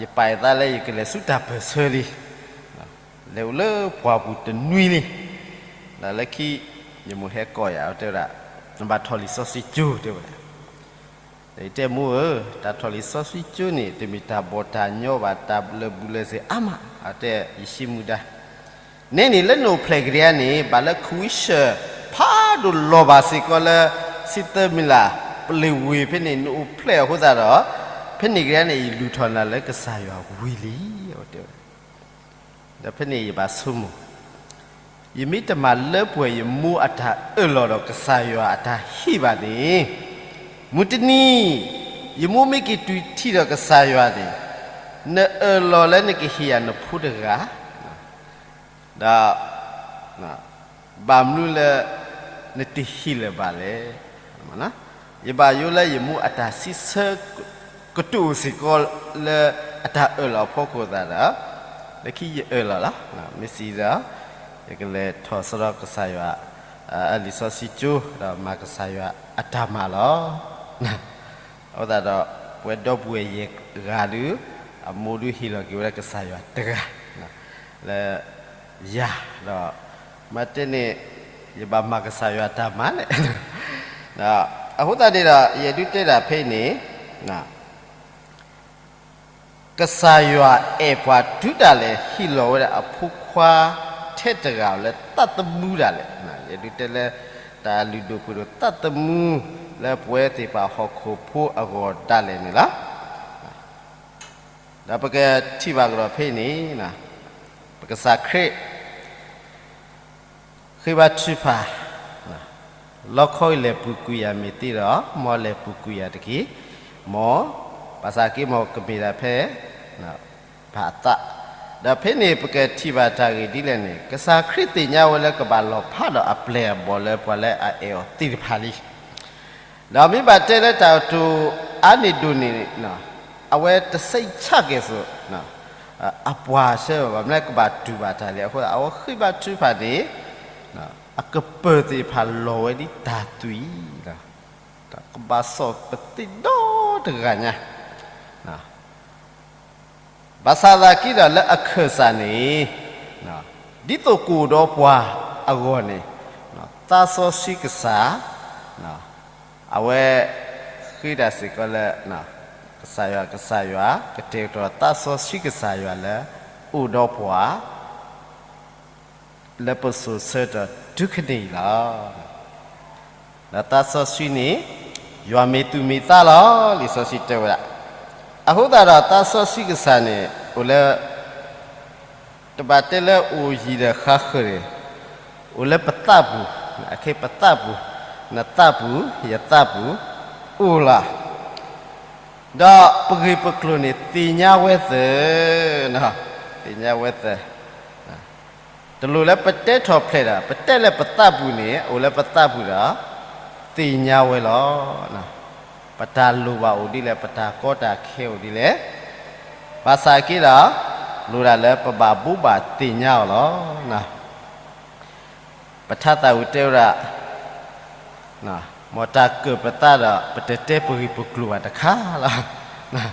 ယပာ်ယသးလၢယကလဲၤဆူတၢ်ပၢၢ်ဆၢလံ. လဲၤအိၣ်လၢပှၢ်ပူၤတနွံလံ. ဒီးလၢခံ ယမိၢ်ဟဲကိးယၤ တဲဝဲဒၣ်, နဘၣ်ထီၣ်လံာ်စီဆှံကၠိ တဲဝဲဒၣ်. ဒီးယတဲမိၢ်ဧၢ, တၢ်ထီၣ်လံာ်စီဆှံကၠိန့ၣ် တမ့ၢ်တၢ်ဘီၣ်တၢ်ညီဘၣ်, တၢ်လၢာ်ဘူၣ်လၢာ်စ့ၤအါမး, အတဲယရှဲမူဒါ နဲန့ၣ်လၢနအိၣ်ဖျဲၣ်ကဒါန့ၣ် ဘၣ်လၢခူဝံၡၢၣ် ဖးဒိၣ်လီၤဘၣ်စ့ၢ်ကီးလၢ စံသၢမံၤလၢ် ပလ့ၣ်ဝ့ၢ်ဖဲန့ၣ် နအိၣ်ဖျဲၣ်အဃိသတးဒီး ဖဲန့ၣ်ကဒါန့ၣ် ယလူၤထီၣ်နၤလၢကစၢ်ယွၤဝံၤလံ အဝဲတဲဝဲ. ဒီးဖဲန့ၣ်ယဘၣ်ဆိကမိၣ်, ယမ့ၢ်တမၤလၢပှဲၤယမိၢ်အတၢ်အၢၣ်လီၤဒီးကစၢ်ယွၤအတၢ်ဟ့ၣ်ဘၣ်န့ၣ်, မုၢ်တနံၤ ယမိၢ်မ့ၢ်က့ၤတုၤထံၣ်ဒီးကစၢ်ယွၤန့ၣ်, နအၢၣ်လီၤလၢနကဟ့ၣ်ယၤနဖိတဂၤ ဒီး ဘၣ်မနုၤလၢ နတဟ့ၣ်လၢၤဘၣ်လဲၣ်. ယဘၣ်ယိၣ်လၢယမိၢ်အတၢ်စံးဆၢကတိၤစ့ၢ်ကီးလၢအတၢ်အၢၣ်လီၤအဖီခိၣ်သတးဒီး, လၢခံယအၢၣ်လီၤလီၤ. မ့ၢ်စံးဒီး ယကလဲၤထီၣ်စရီကစၢ်ယွၤ အလံာ်စီဆှံကၠိ ဒီးမၤကစၢ်ယွၤအတၢ်မၤလီၤ. အဃိသတးဒီး ပဝဲဒီပုၢ်ဝဲၢ်ယဲၢ်ဂၤဒုး အမိၢ်ဒုးဟ့ၣ်လီၤက့ၤဝဲဒၣ်ကစၢ်ယွၤတဂၤ လၢ ယၤဒီး မ့ၢ်တဲန့ၣ် ယဘၣ်မၤကစၢ်ယွၤတၢ်မၤလဲၣ်. အဃိသတးန့ၣ်ဒီး ယဒုးတဲဒၣ်ဖဲအံၤန့ၣ် ကစၢ်ယွၤအဲၣ်ပှၤတုၤဒၣ်လဲာ် ဟ့ၣ်လီၤဝဲဒၣ်အဖိခွါထဲတဂၤလၢသးသမူဒၣ်လဲာ်. ယဒုးတဲလၢ တၢ်လုၢ်ဒိၣ်ပှ့ၤဒိၣ်သးသမူ လၢပဝဲသ့ၣ်တဖၣ်ဟီၣ်ခိၣ်ဖိအဂီၢ်ဒၣ်လဲာ်န့ၣ်လီၤ. ဒီးပကထံၣ်ဘၣ်ကဒီးဖဲအံၤန့ၣ် ပကစၢ်ခရံာ် ဃ့ဘါထုကဖၣ်, လီခီအံၤလဲၤပူၤကွံာ်ယၤမ့ၢ်သ့ဒီး မ်လဲၤပူၤကွံာ်ယၤတက့ၢ်. မ်, ဘၣ်ဆၣ်က့ မ်ကမ့ၢ်ဒၣ်ဖဲ ဘၣ်အသး, ဒီးဖဲန့ၣ်ပကထံၣ်ဘၣ်တၢ်ဂ့ၢ်ဒ်လဲၣ်န့ၣ်, ကစၢ်ခရံာ်သ့ၣ်ညါဝဲလၢကဘၣ်လီၤဖးဒီးအပျဲၢ်အဘီၣ်လၢပှၤလၢအအဲၣ်အီၤသ့ၣ်တဖၣ်လံ. ဒီးမ့ၢ်ဘၣ်တဲလၢတၢ်ကတိၤအါန့ၢ်ဒိၣ်န့ၢ်, အဝဲတစဲးဆၣ်ကဲၣ်ဆိး အပှၤဆၢဘၣ်မနုၤကဘၣ်တူၢ်ဘၣ်တၢ်လဲၣ်. အဃိသတး အဝဲဃ့ဘါထုကဖၣ်န့ၣ် အကပၢၢ်သ့ၣ်တဖၣ်လီၤဝဲဒ်တၢ်သွံၣ်လီၤ. ကဘၣ်စိာ်ပသ့ၣ်ဒီတဂၤညါ ဘၣ်ဆၣ်သနာ်က့ဒီးလၢအခၢၣ်စးန့ၣ်, ဒ်သိးကအိၣ်ဒီးပှၤအဂီၢ်န့ၣ်, သးစီဆှံကစၢ်, အဝဲ, ဃ့တၢ်စ့ၢ်ကီးလၢ, ကစၢ်ယွၤ, ကစၢ်ယွၤ, ကတဲာ်ကတီၤသးစီဆှံကစၢ်ယွၤလၢ, အိၣ်ဒီးပှၤ လၢပစိၤဆၢကတီၢ်တုၤခဲကနံၣ်အံၤလီၤ. ဒီးသးစီဆှံန့ၣ်, ယွၤမ့ၢ်သူၣ်မ့ၢ်သးလီၤ, လံာ်စီဆှံတဲဝဲဒၣ်. အဃိသတးဒီးသးစီဆှံကစၢ်န့ၣ်, အိၣ်လၢ, တဘၣ်တဲလၢအိၣ်ယံၤဒီးဃါဃၢၤန့ၣ်, အိၣ်လၢပသးပူၤ, အခဲပသးပူၤ, နသးပူၤ, ယသးပူၤ, အိၣ်လီၤ. ဒီးပဂ့ၢ်ပကျိၤန့ၣ်သ့ၣ်ညါဝဲသၢ, သ့ၣ်ညါဝဲသၢ တလိၣ်လၢပတဲထီၣ်ဖျဲးဒီး ပတဲလၢပသးပူၤန့ၣ်, အိၣ်လၢပသးပူၤဒီး, သ့ၣ်ညါဝဲလီၤ. ပတၢ်လိၣ်ဘၣ်အိၣ်ဒ်လဲၣ်, ပတၢ်ကီတၢ်ခဲအိၣ်ဒ်လဲၣ်, ဘၣ်ဆၣ်က့ဒီး, လိၣ်ဒၣ်လၢပဘၣ်ဘိးဘၣ်သ့ၣ်ညါအီၤလီၤ. ပထါသးဝံၣ်တဲဝဲဒၣ်, မ်တၢ်ကၢၣ်ပသးဒီး ပတတဲပဂ့ၢ်ပကျိၤဘၣ်တခါလီၤ.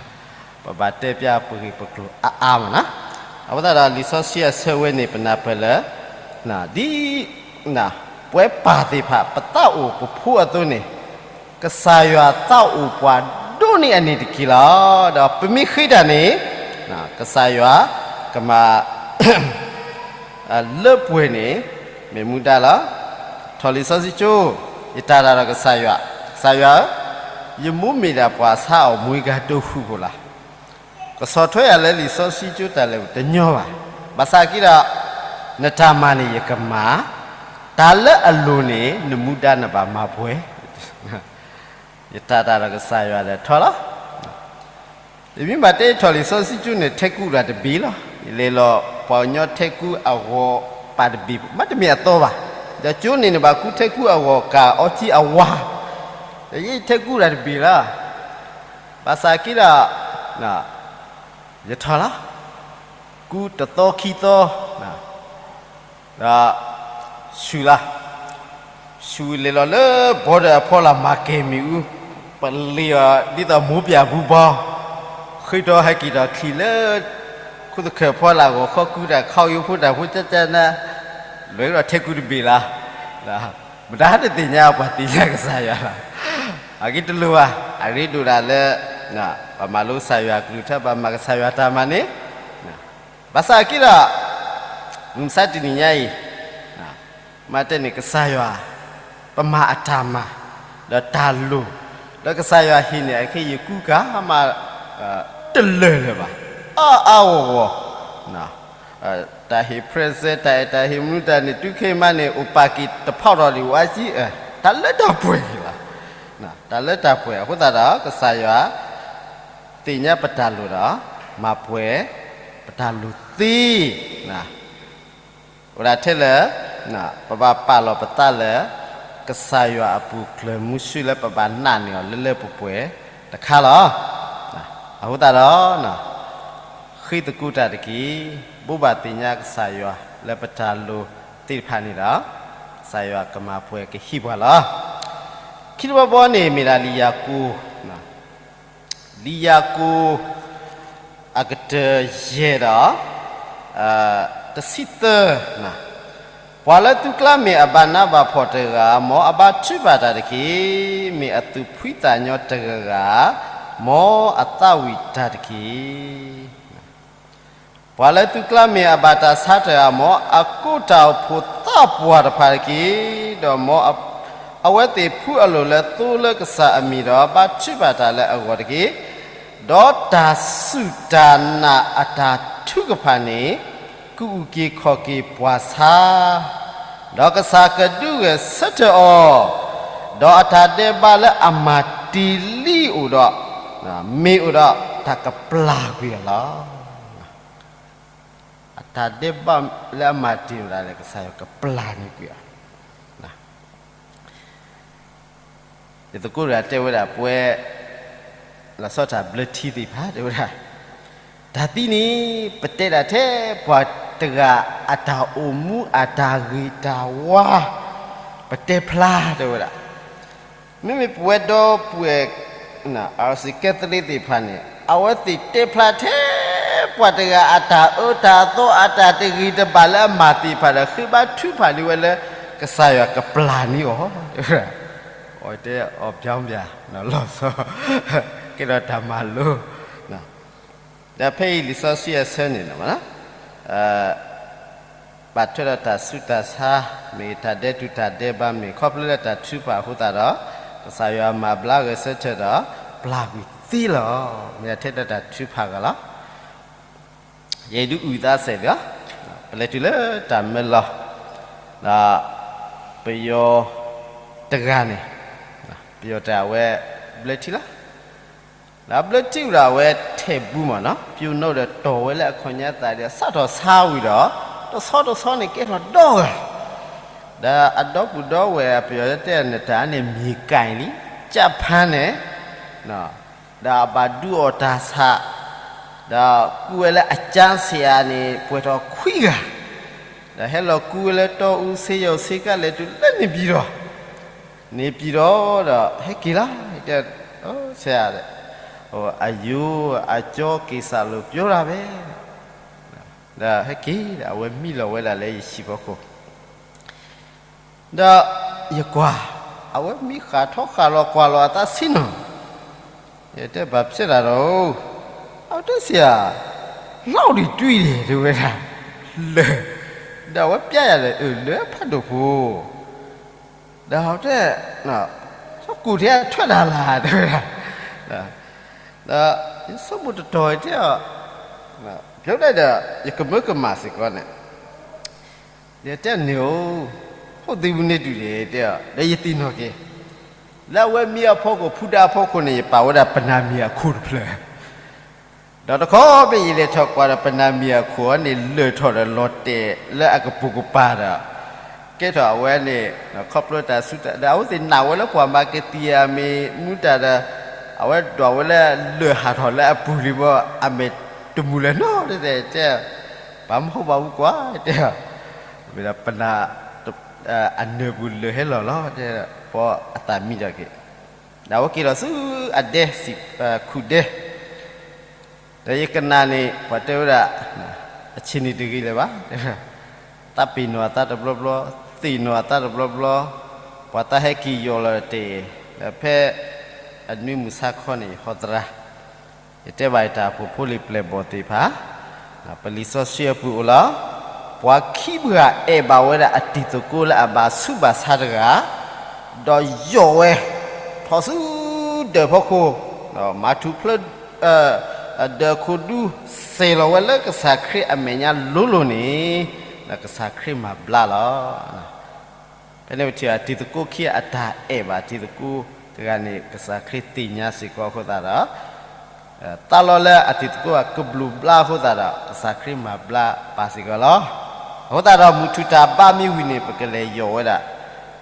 ပဘၣ်တဲပျၢ်ပဂ့ၢ်ပကျိၤအါအါမးနီၤ. အဃိသတးဒီးလံာ်စီဆှံအဆၢဝဲန့ၣ် ပနၢ်ပၢၢ်လၢ, ဒ်, ပဝဲပၢ်သ့ၣ်တဖၣ် ပသးအိၣ်ပဖိအသိးန့ၣ်, ကစၢ်ယွၤသးအိၣ်ပှၤဒိၣ်န့ၢ်အန့ၣ်တက့ၢ်လီၤ. ဒီးပမ့ၢ်ဃ့တၢ်န့ၣ်, ကစၢ်ယွၤ, ကမၤ လၢပှဲၤန့ၣ်, မ့ၢ်မူဒါလီၤ. ထီၣ်လံာ်စီဆှံကၠိ, ယတၢ်တၢ်ဒီးကစၢ်ယွၤ, ကစၢ်ယွၤဧၢ, ယမိၢ်မ့ၢ်ဒၣ်ပှၤဆါအီၣ်မွံဂၤဒိၣ်ဃုာ်ဖိလီၤ. ကဆီၣ်ထွဲယၤလၢလံာ်စီဆှံကၠိတၢ်လဲၤတညီဘၣ်. ဘၣ်ဆၣ်က့ဒီး, နတၢ်မၤန့ၣ်ယကမၤ, တၢ်လၢအလိၤန့ၣ် နမူဒါနဘၣ်မၤပှဲၤ ယတၢ်တၢ်ဒီးကစၢ်ယွၤဒီးထီၣ်လီၤ. ယမ့ၢ်ဘၣ်တဲထီၣ်လံာ်စီဆှံကၠိန့ၣ် ထဲကူၣ်တၢ်တဘ့ၣ်လီၤ. ယလဲၤလီၤပှၤကညီထဲကူၣ်အဂီၤပာ်တဘ့ၣ် မ့တမ့ၢ်အသီဘၣ်. ဒီးကၠိန့ၣ်န့ၣ်ဘၣ်ကူထဲကူၣ်အဂီၤကၢ်အီထံအဝါ, ဒီးယထဲကူၣ်တၢ်တဘ့ၣ်လီၤ. ဘၣ်ဆၣ်က့ဒီး, ယထီၣ်လီၤ. ကူတသီခံသီ, ဒီး, ဆူၣ်လီၤ, ဆူၣ်လဲၤလီၤလၢ border အဖီလာ် မၤကဲၤမ့ၣ်အူ, ပလ့ၤအီၤဒ်သိးမိၢ်ပၠၣ်ပူၤဘီ, ဃ့ထီၣ်ဟဲက့ၤထီၣ်ချံလၢ ခိၣ်သခၢၣ်ဖီလာ်ဂီၤခီကူတၢ်ခီယိဖိတၢ်ဖိကၠၢကၠၢနၤ, လဲၤဒီးထဲကူတဘ့ၣ်လီၤ. မတၤတသ့ၣ်ညါပှၤသ့ၣ်ညါကစၢ်ယွၤလီၤ. အဂ့ၢ်တလိၣ်ဘၣ်, အရ့ဒိၣ်ဒၣ်လၢ ပမၤလိကစၢ်ယွၤကလုၢ်ကထါ ပမၤကစၢ်ယွၤတၢ်မၤန့ၣ်, ဘၣ်ဆၣ်က့ဒီး, မုၢ်မဆါတနံၤညါအံၤ, မ့ၢ်တဲန့ၣ်ကစၢ်ယွၤ, ပမၤအတၢ်မၤ, ဒီးတၢ်လိၣ်, ဒီးကစၢ်ယွၤဟ့ၣ်န့ၢ်အခဲအံၤယကူကၤမး, တလၢာ်လၢၤဘၣ်, အါအါဂီၢ်ဂီၢ် တၢ်ဟ့ၣ် present တၢ်အဲၣ်တၢ်ဟ့ၣ်မနုၤတၢ်န့ၣ် တုၤခဲအံၤမးန့ၣ် အိၣ်ပာ်က့ၤတဖီၣ်ထီၣ်ဒံးဝဲကံ, တၢ်လၢတၢ်ပှဲၤလီၤ. တၢ်လၢတၢ်ပှဲၤအဃိသတးဒီး ကစၢ်ယွၤ သ့ၣ်ညါပတၢ်လိၣ်ဒီး မၤပှဲၤ ပတၢ်လိၣ်သ့ အိၣ်ဒၣ်ထဲလၢ ပဘၣ်ပာ်လီၤပသးလၢ ကစၢ်ယွၤအပူၤကျၢၤမုဆူလၢပဘၣ်နာ်န့ၢ်အီၤလၢလၢပှဲၤပှဲၤတခါလီၤ. အဃိသတးဒီး ဃ့သကိးတၢ်တက့ၢ်. ဘိးဘၣ်သ့ၣ်ညါကစၢ်ယွၤလၢပတၢ်လိၣ်သ့ၣ်တဖၣ်န့ၣ်ဒီး ကစၢ်ယွၤကမၤပှဲၤကဟ့ၣ်ပှၤလီၤ. ခံတဘီဘီန့ၣ် မ့ၢ်ဒၣ်လံာ်ယၤကိာ် လံာ်ယၤကိာ် အကတၢၢ်ယဲၢ်ဒီး တဆံသၢ, ပှၤလၢသုကျါမ့ၢ်အဘၣ်နးဘၣ်ဖှီၣ်တဂၤ, မ်အဘၣ်ထုးဘၣ်တၢ်တက့ၢ်. မ့ၢ်အသူၣ်ဖှံသးညီတဂၤဂၤ, မ်အသးဝံၣ်တၢ်တက့ၢ်. ပှၤလၢသုကျါမ့ၢ်အဘၣ်တၢ်ဆါတဂၤ, မ်အကိးတၢ်အိၣ်ဖှိၣ်သးပှၢ်တဖၣ်တက့ၢ်. ဒီးမ်အဝဲသ့ၣ်ဖှူအလိၤလၢသိလၢကစၢ်အမံၤဒီး ဘၣ်ထုးဘၣ်တၢ်လၢအဂီၢ်တက့ၢ်. ဒီးတၢ်စူၢ်တၢ်နာ်အတၢ်ထုကဖၣ်န့ၣ် ကအုၣ်က့ၤခီၣ်က့ၤပှၤဆါ ဒီးကစၢ်ကဒုးဂဲၤဆၢထၢၣ်အီၤ, ဒီးအတၢ်ဒဲးဘးလၢအမၤတ့ၢ်လံအိၣ်ဒီး, မ့ၢ်အိၣ်ဒီးတၢ်ကပျၢ်ကွံာ်အီၤလီၤ. အတၢ်ဒဲးဘးလၢအမၤတ့ၢ်အိၣ်ဒၣ်လဲာ် ကစၢ်ယွၤကပျၢ်န့ၢ်ကွံာ်အီၤ. ယသကိးတဂၤတဲဝဲဒၣ် ပဝဲ လီၤဆီဒၣ်တၢ်ဘျၢထံသ့ၣ်တဖၣ် တဲဝဲဒၣ်, တၢ်သံန့ၣ် ပတဲဒၣ်ထဲပှၤတဂၤအတၢ်အိၣ်မူအတၢ်ဂ့ၤတၢ်ဝါ, ပတဲဖျါ တဲဝဲဒၣ်. မ့မ့ၢ်ပဝဲဒီပုၢ်ဝဲၢ် RC Catholic သ့ၣ်တဖၣ်န့ၣ် အဝဲသ့ၣ်တဲဖျါထဲပှၤတဂၤအတၢ်အၢတၢ်သီ အတၢ်တဂ့ၤတဘၣ်လၢအမၤသ့ၣ်တဖၣ်ဒီး ဃ့ဘါထုကဖၣ်လံဝဲလၢ ကစၢ်ယွၤကပျၢ်န့ၢ်အီၤ တဲဝဲဒၣ်. အီၤတဲအီၤဖျါဖျါ လီၤဆီ ကဲထီၣ်တၢ်မၤလိ ဒီးဖဲအံၤလံာ်စီဆှံအဆၢန့ၣ် ဘၣ်ထွဲဒီးတၢ်ဆူးတၢ်ဆါ မ့ၢ်တၢ်ဒဲးတူာ်တၢ်ဒဲးဘးမ့ၢ် ခီဖျိလၢတၢ်ထုကဖၣ်အဃိသတးဒီး ကစၢ်ယွၤမၤဘျါဂဲၤဆၢထၢၣ်ဒီး ပျၢ်ကွံာ်သ့လီၤ. မ့ၢ်ထဲဒီးတၢ်ထုကဖၣ်ဂၤလီၤ. ယဲဒုးအုၣ်သးစဲးဒီး ပလဲၤတုၤလၢတၢ်မၢလီၤ ဒီးပယီၤတဂၤန့ၣ် ပယီၤတဂၤအဝဲဘျၢထံလီၤ. ဒီးဘျၢထံဝံၤဒီးအဝဲထဲးဘူးမ့ၢ်နီၤ ပျိၤနီၣ်ဒီးတီၢ်ဝဲလၢအခီၣ်ညါသးဒီး စးထီၣ်ဆါဝံၤဒီး တဆီတဆီန့ၣ်ကဲထီၣ်ဒီဂၤ ဒီးအဒီပုၢ်ဒီဝဲၢ်အပယီၤတဲ နတၢ်န့ၣ်မ့ၢ်ကၣ်လံ ကၠၣ်ဖးန့ၣ် ဒီးအဘၣ်ဒုးအီၣ်တၢ်ဆး ဒီးကူဝဲလၢအကၠါစ့ဧါန့ၣ် ပှဲၤထီၣ်ခွံဂၤ ဒီးဟဲလီၤကူဝဲလၢတီအူစ့ယီၤစ့ကါလဲၤတုၤလၢန့ၣ်ပံၤဒီး န့ၣ်ပံၤဒီး ဒီးဟဲက့ၤလီၤ တဲ ဆရာ အယိၤ အကၠီက့ၤစးလိာ်ပျီဒၣ်ဝဲ ဒီးဟဲက့ၤဒီး အဝဲမံလီၤဝဲဒၣ်လၢယဟံၣ်ဖီခိၣ် ဒီးယကွၢ် အဝဲမံဃၣ်ထီဃၣ်လီၤကွၢ်လီၤအသးဆ့နီၤ ယတဲဘၣ်ဖျဲးတၢ်ဒီး အဝဲတဲဆ့ဧါ လီၤဒံးတွံၢ်ဒံး တဲဝဲဒၣ် လၢာ် ဒီးအဝဲပျဲယၤဒီး အၢၣ်လၢဖးဒိၣ်ဖိ ဒီးအဝဲတဲ ဆိကမိၣ်ထဲအထွဲတၢ်လၢ် တဲဝဲဒၣ် ဒီးယဆိကမိၣ်တတီၤတဲအီၤ ယတဲဒီး ယကမၢကမၣ်စ့ၢ်ကီးန့ၣ် ယတဲန့ၣ်ဧိၤ ဟိၣ်သံဝံၤန့ၣ်တုၤန့ၣ် တဲအီၤ ဒီးယသ့ၣ်နီၣ်က့ၤ လၢအဝဲမံအဖီခိၣ် ဖုဒါအဖီခိၣ်န့ၣ် ယပာ်ဝဲဒၣ်ပနၢ်မံၤအခိၣ်တဖျၢၣ် ဒီးတခီဖဲယလဲၤထီၣ်ကွၢ်ဒီး ပနၢ်မံၤအခိၣ်အံၤန့ၣ် လၢာ်ထီၣ်ဒီးလီၤတဲာ်လၢအကပိာ်ကပၤဒီး ကဲထီၣ်အဝဲန့ၣ် ခီဖျိတၢ်ဆူးတၢ် ဒီးအဝဲသ့ၣ်နာ်ဝဲလၢပှၤမၤကသံၣ်အမံၤ မူတၢ်ဒီး အဝဲဒွးဝဲလၢလၢာ်ဟးထီၣ်လၢအပူၤလံဘီ အမဲာ်တမုာ်လၢၤနီတစဲး တဲ ပှၤမ့ၢ်ဟီၣ်ဘၣ်ဝူကွၢ် တဲ ဝဲဒၣ်ပနၢ် အနၢၤပူၤလၢာ်ဟဲလီၤလီၤ တဲ ပှၤအသးမံဒီးက့ၤ ဒီးအဝဲက့ၤထီၣ်ဆူအဒဲ စံးခူၣ်ဒဲ ဒီးယကနၣ်န့ၣ် ပှၤတဲဝဲဒၣ် အဆ့ၣ်န့ၣ်တဂ့ၤလၢၤဘၣ် တဲ သးပ့ၤနီၣ်အသးတဘျီဘျီ သ့ၣ်နီၣ်အသးတဘျီဘျီ ပှၤသးဟဲက့ၤယီၤလီၤတ့ၢ် ဒီးဖဲ အနွံမုၢ်ဆါခီန့ၣ် ယဟီသရၣ် ယတဲဘၣ်ယတၢ်အိၣ်ဖှိၣ်ဖိလံၤပျဲၢ်ဘီၣ်သ့ၣ်တဖၣ် ပလံာ်စီဆှံအပူၤအိၣ်လီၤ. ပှၤခံဘဂၤအဲၣ်ဘၣ်ဝဲဒၣ်အတံၤသကိးလၢအဘၣ်ဆူးဘၣ်ဆါတဂၤ, ဒီးယီၢ်ဝဲ ထီၣ်ဆူဒၢးဖီခိၣ်, မၤထူၣ်ဖျၢၣ် ဒၢးခိၣ်ဒူ စဲၤလီၤဝဲလၢကစၢ်ခရံာ်အမဲာ်ညါလိၤလိၤန့ၣ်, ဒီးကစၢ်ခရံာ်မၤဘျါလီၤ. ဖဲန့ၣ်ပထံၣ်အတံၤသကိးခံဂၤအတၢ်အဲၣ်ဘၣ်တံၤသကိးတဂၤန့ၣ် ကစၢ်ခရံာ်သ့ၣ်ညါစ့ၢ်ကီးအဃိသတးဒီး, သးလီလၢအတံၤသကိးအကဘျုးဘျါအဃိသတးဒီး ကစၢ်ခရံာ်မၤဘျါပာ်စ့ၢ်ကီးလီၤ. အဃိသတးဒီးမုၢ်ထူၣ်တၢ်ဘါမ့ၢ်ဝံၤန့ၣ် ပကလဲၤယီၢ်ဝဲဒၣ်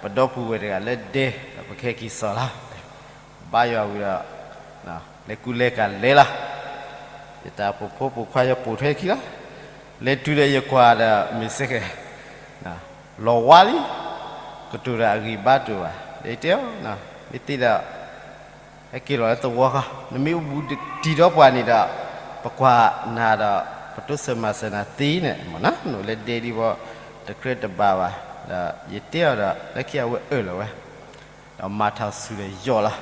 ပဒီပုၢ်ဝဲၢ်တဂၤလၢဒဲ ဒီးပကဟဲက့ၤစိာ်လီၤ. ဘါယွၤဝံၤဒီး လဲၤကူလဲၤကၤလဲၤလီၤ. ယတၢ်အိၣ်ဖှိၣ်ဖိပိာ်ခွါယပိာ်ထွဲခံလီၤ. လဲၤတုၤဒီးယကွၢ်ဒီးမ့ၢ်စ့ၢ်ကီး လီၤဝါလံ, ကတိၤတၢ်အဂံၢ်ဘါတအိၣ်ဘၣ်. ဒီးယတဲအီၤ, မ့ၢ်သ့ဒီး ဟဲက့ၤလီၤလၢသဝီဃီ, နမ့ၢ်အိၣ်ဘူးတံၢ်ဒီးပှၤန့ၣ်ဒီး ပကွၢ်နၤဒီး ပတိစၢၤမၤစၢၤနၤသ့န့ၣ်, နအိၣ်လၢဒဲဒံးဘီ တကြၢးတဘၣ်ဘၣ်. ဒီးယတဲအီၤဒီး လၢခံအဝဲအၢၣ်လီၤဝဲ ဒီးမၤတၢ်ဆူၣ်ဒီးယီၢ်လီ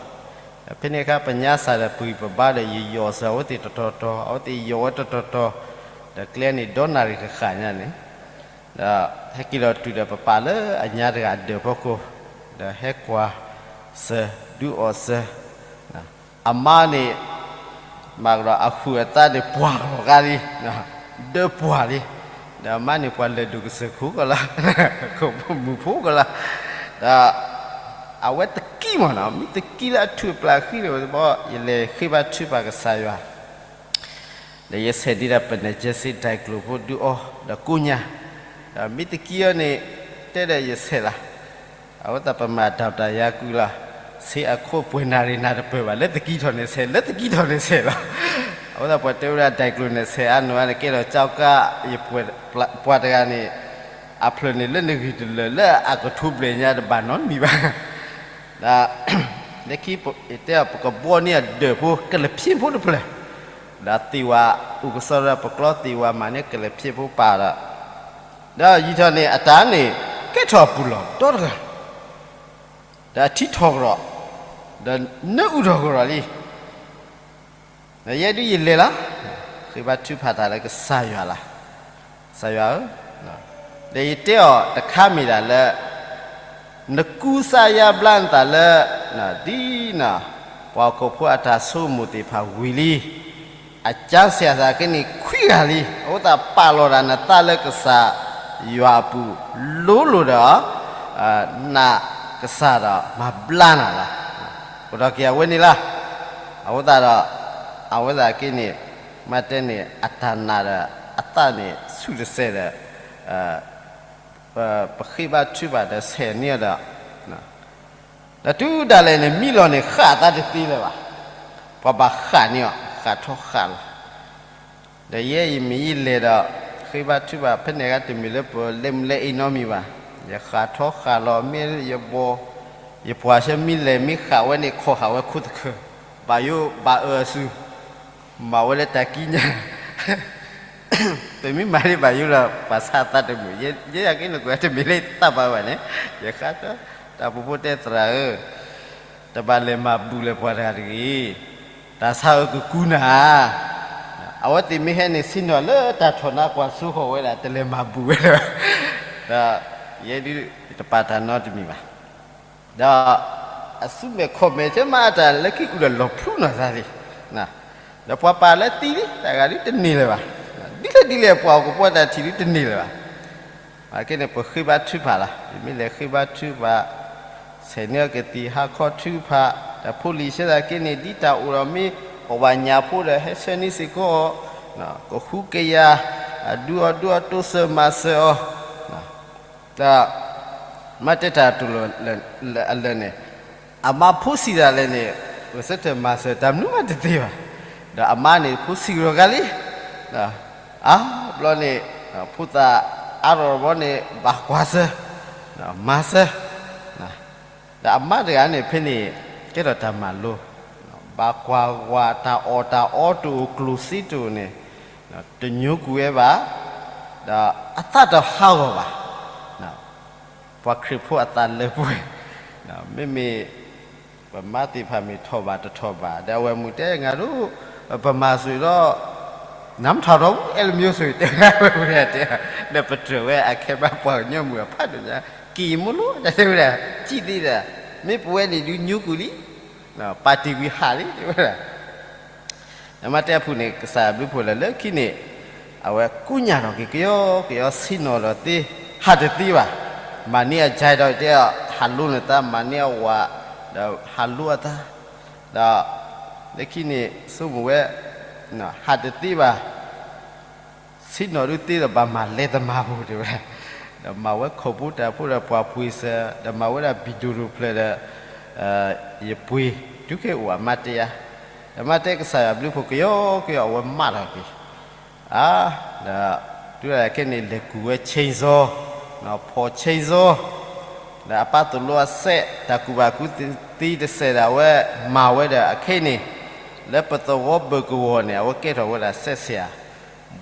ၤ. ဖဲန့ၣ်အခါ ပညါစၢ်ဒီးပဂံၢ်ပဘါဒီး ယယီၢ်စၢၤအဝဲသ့ၣ်တတီၤတီၤ, အဝဲသ့ၣ်ယီၢ်ဝဲတတီၤတီၤ, ဒီးကျဲန့ၣ်ဒီနၣ်ရံၣ်ဃၣ်ဃၣ်ညါန့ၣ်, ဒီးဟဲက့ၤလီၤတုၤဒီးပပာ်လၢအညါတဂၤအဒၢးဖီခိၣ်, ဒီးဟဲကွၢ်စၢၤ ဒုးအီၣ်စၢၤ အမါန့ၣ် မၤကဒီးအဃုာ်အသးန့ၣ် ပှၢ်ကလီၤဂာ်လံ, ဒၢပှၢ်လံ. ဒီးမါန့ၣ်ပှၤလၢာ်ဒိၣ်ကစၢၢ်ခိၣ်ကီးလီၤ, မုၣ်ဖိကီးလီၤ, ဒီး အဝဲသကံမ့ၢ်နီၤ, မ့ၢ်သကံလၢအထူၣ်အပျၢ်ဃံန့ၣ် ယလဲၤဃ့ဘါထုကဖၣ်ကစၢ်ယွၤ, ဒီးယဆဲးဒ်ဒီးပနဲၣ်ကၠဲစ့ဒၣ်ကျိၤဖိဒုးအီၤ ဒီးကိးညါ, ဒီးမ့ၢ်သကံအီၤန့ၣ် တဲဒီးယဆဲးလီၤ, အဝဲသတးပမၤတၢ်တၢ်ယါကုလီၤ, ဆ့အခိၣ်ပှဲၤနၣ်ရံၣ်နၢ်တပၢၢ်ဘၣ်, လၢသကံထီၣ်န့ၣ်ဆဲး လၢသကံထီၣ်န့ၣ်ဆဲးလီၤ, အဝဲသတးပှၤတဲဝဲဒၣ်ဒၣ်ကျိၤန့ၣ်ဆဲးအါနီၢ်န့ၣ် ကဲထီၣ်ကၠီကါ ယပှၤတဂၤန့ၣ် အဖျၢၣ်န့ၣ်လၢနဂံၢ်တလၢာ်လၢအကထိဘျဲၣ်ညါတဘၣ်နီတမံၤဘၣ်, ဒီး လၢခံ တဲအီၤ ပကဘှီန့ၢ်အဒၢးဖိကလၢၢ်ဖျ့ဖိတဖျၢၣ်, ဒီးသ့ၣ်ဝဲအိၣ်ကစီဒီးပကျီသ့ၣ်ဝဲမၤန့ၢ်ကလၢၢ်ဖျ့ဖိပာ်ဒီး, ဒီးယံာ်ထီၣ်န့ၣ် အတၢ်န့ၣ် ကဲထီၣ်အပူၤလီၢ်ဒီတဂၤ, ဒီးအထံထီၣ်ကရီး, ဒီးနၢအူထီၣ်ကရီးလံ ဒီးယဲဒုးယလဲၤလီၤ, ဃ့ဘါထုကဖၣ်တၢ်လၢကစၢ်ယွၤလီၤ, ကစၢ်ယွၤဧၢ, ဒီးယတဲအီၤတခါမ့ၢ်ဒၣ်လၢ နကူစါယါဘျါနသးလၢ ဒ် ပှၤဟီၣ်ခိၣ်ဖိအတၢ်ဆိကမိၣ်သ့ၣ်တဖၣ်ဝံၤလံ, အကၠါစံးသးက့န့ၣ်ခွံဂၤလံ, အဃိသတးပာ်လီၤတၢ်နသးလၢကစၢ်ယွၤအပူၤ လိၤလိၤဒီး နာ်ကစၢ်ဒီးမၤဘျါနၤလီၤ, အိၣ်ဒီးက့ၤအဝဲန့ၣ်လီၤ, အဃိသတးဒီး အဝဲသတးက့န့ၣ် မ့ၢ်တဲန့ၣ် အတၢ်နာ်ဒီးအသးန့ၣ် ဆူၣ်တစဲးဒီး ပဃ့ဘါထုကဖၣ်ဒီးဆဲးန့ၢ်အီၤဒီး, ဒီးတုၤဒၣ်လဲာ်န့ၣ် မံလီၤန့ၣ် ဃၣ်အသးတသ့လၢၤဘၣ်, ပှၤဘၣ်ဃၣ်န့ၢ်အီၤ ဃၣ်ထီဃၣ်လီၤ, ဒီးယဲယမ့ၢ်ယလဲၤဒီး ဃ့ဘါထုကဖၣ်ဖဲန့ၣ်ဂၤတမ့ၢ်လၢပလဲၤမုၢ်လဲၤအ့နီတမံၤဘၣ်, ယဃၣ်ထီဃၣ်လီၤ မ့ၢ်ယဘီ, ယပှၤဆၢမံလဲၤမ့ၢ်ဃၣ်ဝဲန့ၣ် ခိးဃၣ်ဝဲခိၣ်သခၢၣ်, ဘၣ်ယိၣ်ဘၣ်အၢအစု မၤဝဲလၢတၢ်ကံးညာ်, ပမ့ၢ်မၤဒ်ဘၣ်ယိၣ်လီၤ ပှၤဆါအသးတမုာ်, ယဲယက့န့ၣ်ကွဲးတမ့ၢ်လၢယသးဘၣ်ဘၣ်န့ၣ်, ယဃၣ်ထီ တၢ်ပူၤဖိတဲသရၣ်ဧၢ, တဘၣ်လဲၤမၤဘူၣ်လၢပှၤတဂၤတဂ့ၤ, တၢ်ဆါအၢကကူနၤ, အဝဲသ့ၣ်မ့ၢ်ဟဲန့ၣ် ဆ့ၣ်နီၤလၢတၢ်ထီၣ်နါကွၢ်စိဃီၤဝဲဒၣ် တလဲၤမၤဘူၣ်ဝဲဒီး, ဒီးယဲဒုးတပာ်တၢ်နီတမံၤဘၣ် ဒီးအစုမဲာ်ခီၣ်မဲာ် ဆၢမၤအတၢ်လၢခံအုၣ်ဒီးလီၤဖျူနီၢ်သးလံ, ဒီးပှၤပာ်လၢသံလံ တၢ်ဂၤဒုတန့ၢ်လၢၤဘၣ်, ဒ်လဲၣ်ဒ်လဲၣ်ပှၤဟီၣ်ခိၣ်ဖိတၢ်ထံၣ်ဒုတန့ၢ်လၢၤဘၣ်, အက့န့ၣ် ပဃ့ဘါထုကဖၣ်လီၤ, ယမ့ၢ်လဲၤဃ့ဘါထုကဖၣ်, ဆဲးန့ၢ်အီၤကသံၣ်ဟါခီထုကဖၣ်, ဒီးဖိလံၤဆၢသးက့န့ၣ် ဒ်တၢ်အိၣ်ဒီးမ့ၢ် ပှၤဘၣ်ညၣ်ဖိဒီး ဟဲဆှၢန့ၢ်စ့ၢ်ကီးအီၤ, ကဃူကယၤ, အဒုးအီၤဒုးအီၤတိစၢၤမၤစၢၤအီၤ ဒီး မ့ၢ်တဲတၢ်တူၢ်လိာ်အလၢာ်န့ၣ်, အမါဖိဆံးဒၣ်လဲာ်န့ၣ်, ဂဲၤဆၢထၢၣ်မၤစၢၤတၢ်မနုၤမးတသ့ဘၣ်, ဒီးအမါန့ၣ် ဖိဆံးကရီဂၤလံ, အါဘျီန့ၣ်, ဖိသၣ်အါထီၣ်ဘျီန့ၣ် ဘၣ်ကွၢ်စၢၤ, မၤစၢၤ ဒီးအမါတဂၤန့ၣ် ဖဲန့ၣ် ကဲထီၣ်တၢ်မၤလိ, ဘၣ်ကွၢ်ကွၢ်တၢ်အီၣ်တၢ်အီတအိၣ်ကျိၣ်စ့တအိၣ်န့ၣ်, တညိကွံာ်ဝဲဘၣ်, ဒီးအသးတဟးဂီၤဘၣ်, ပှၤခရံာ်ဖိအသးလၢပှဲၤ, မ့မ့ၢ် ပမါသ့ၣ်တဖၣ်မ့ၢ်ထီၣ်ဘၣ်တထီၣ်ဘၣ် ဒီးအဝဲမုၢ်တဲ ငါတို့ ပမၤစၢၤဒီး နမ့ၢ်ထီၣ်ထီၣ် အဲၣ်လၢမ့ၢ်စၢၤ တဲဝဲဒၣ်တဲ, ဒီးပတြၢၤဝဲအခဲဘၣ်ပှၤကညီမုၣ်အဖးဒိၣ်ညါ က့ၤမ့ၢ်လိၣ် တဲဝဲဒၣ် ကံၣ်သ့ဒီး မ့ၢ်ပဝဲန့ၣ်ဒုးညိကွံာ်လံ, ပာ်တ့ၢ်ကွံာ်ဟးလံ တဲဝဲဒၣ် နမ့ၢ်တဲအဖုၣ်န့ၣ် ကစၢ်ဘျုးဖှိၣ်လၢလၢခံန့ၣ်, အဝဲကူညၢ်ထီၣ်က့ၤကယီကယီ ဆ့ၣ်နီၤဒီးသ့ ဟးတသ့ဘၣ်, မၤန့ၢ်အကၢဒီးတဲအီၤ ဟးလိန့ၢ်သး မၤန့ၢ်အဝၤ, ဒီးဟးလိအသး, ဒီး လၢခံန့ၣ် ဆိကမိၣ်ဝဲ ဟးတသ့ဘၣ် ဆ့ၣ်နီၤဒုးသ့ဒီး ဘၣ်မၤလဲၤသမါပူၤ တဲဝဲဒၣ်, ဒီးမၤဝဲခိၣ်ဖိတၢ်ဖိဒီးပှၤပှ့ၤစၢၤ ဒီးမၤဝဲဒၣ်ဘံၣ်ဒိၣ်ဒိၣ်ဖျၢၣ်ဒီး ယပှ့ၤ တုၤခဲအံၤအမါတဲယၤ, ဒီးမါတဲကစၢ်ယွၤဘျုးဖှိၣ်ကယီကယီ အဝဲမၢလီၤက့ၤ, အါ, ဒီး တုၤခဲန့ၣ် လဲၤကူၣ်ဝဲ chainsaw, ဖီၣ် chainsaw, ဒီးအပၢ်သိၣ်လိအစဲး တၢ်ကူၣ်ဘၣ်ကူၣ်သ့တစဲးဒီး အဝဲမၤဝဲဒီး အခဲအံၤန့ၣ် လၢပသဝီဘၢၣ်ကဝီၤန့ၣ် အဝဲကဲထီၣ်ဝဲဒၣ်စဲးဆရာ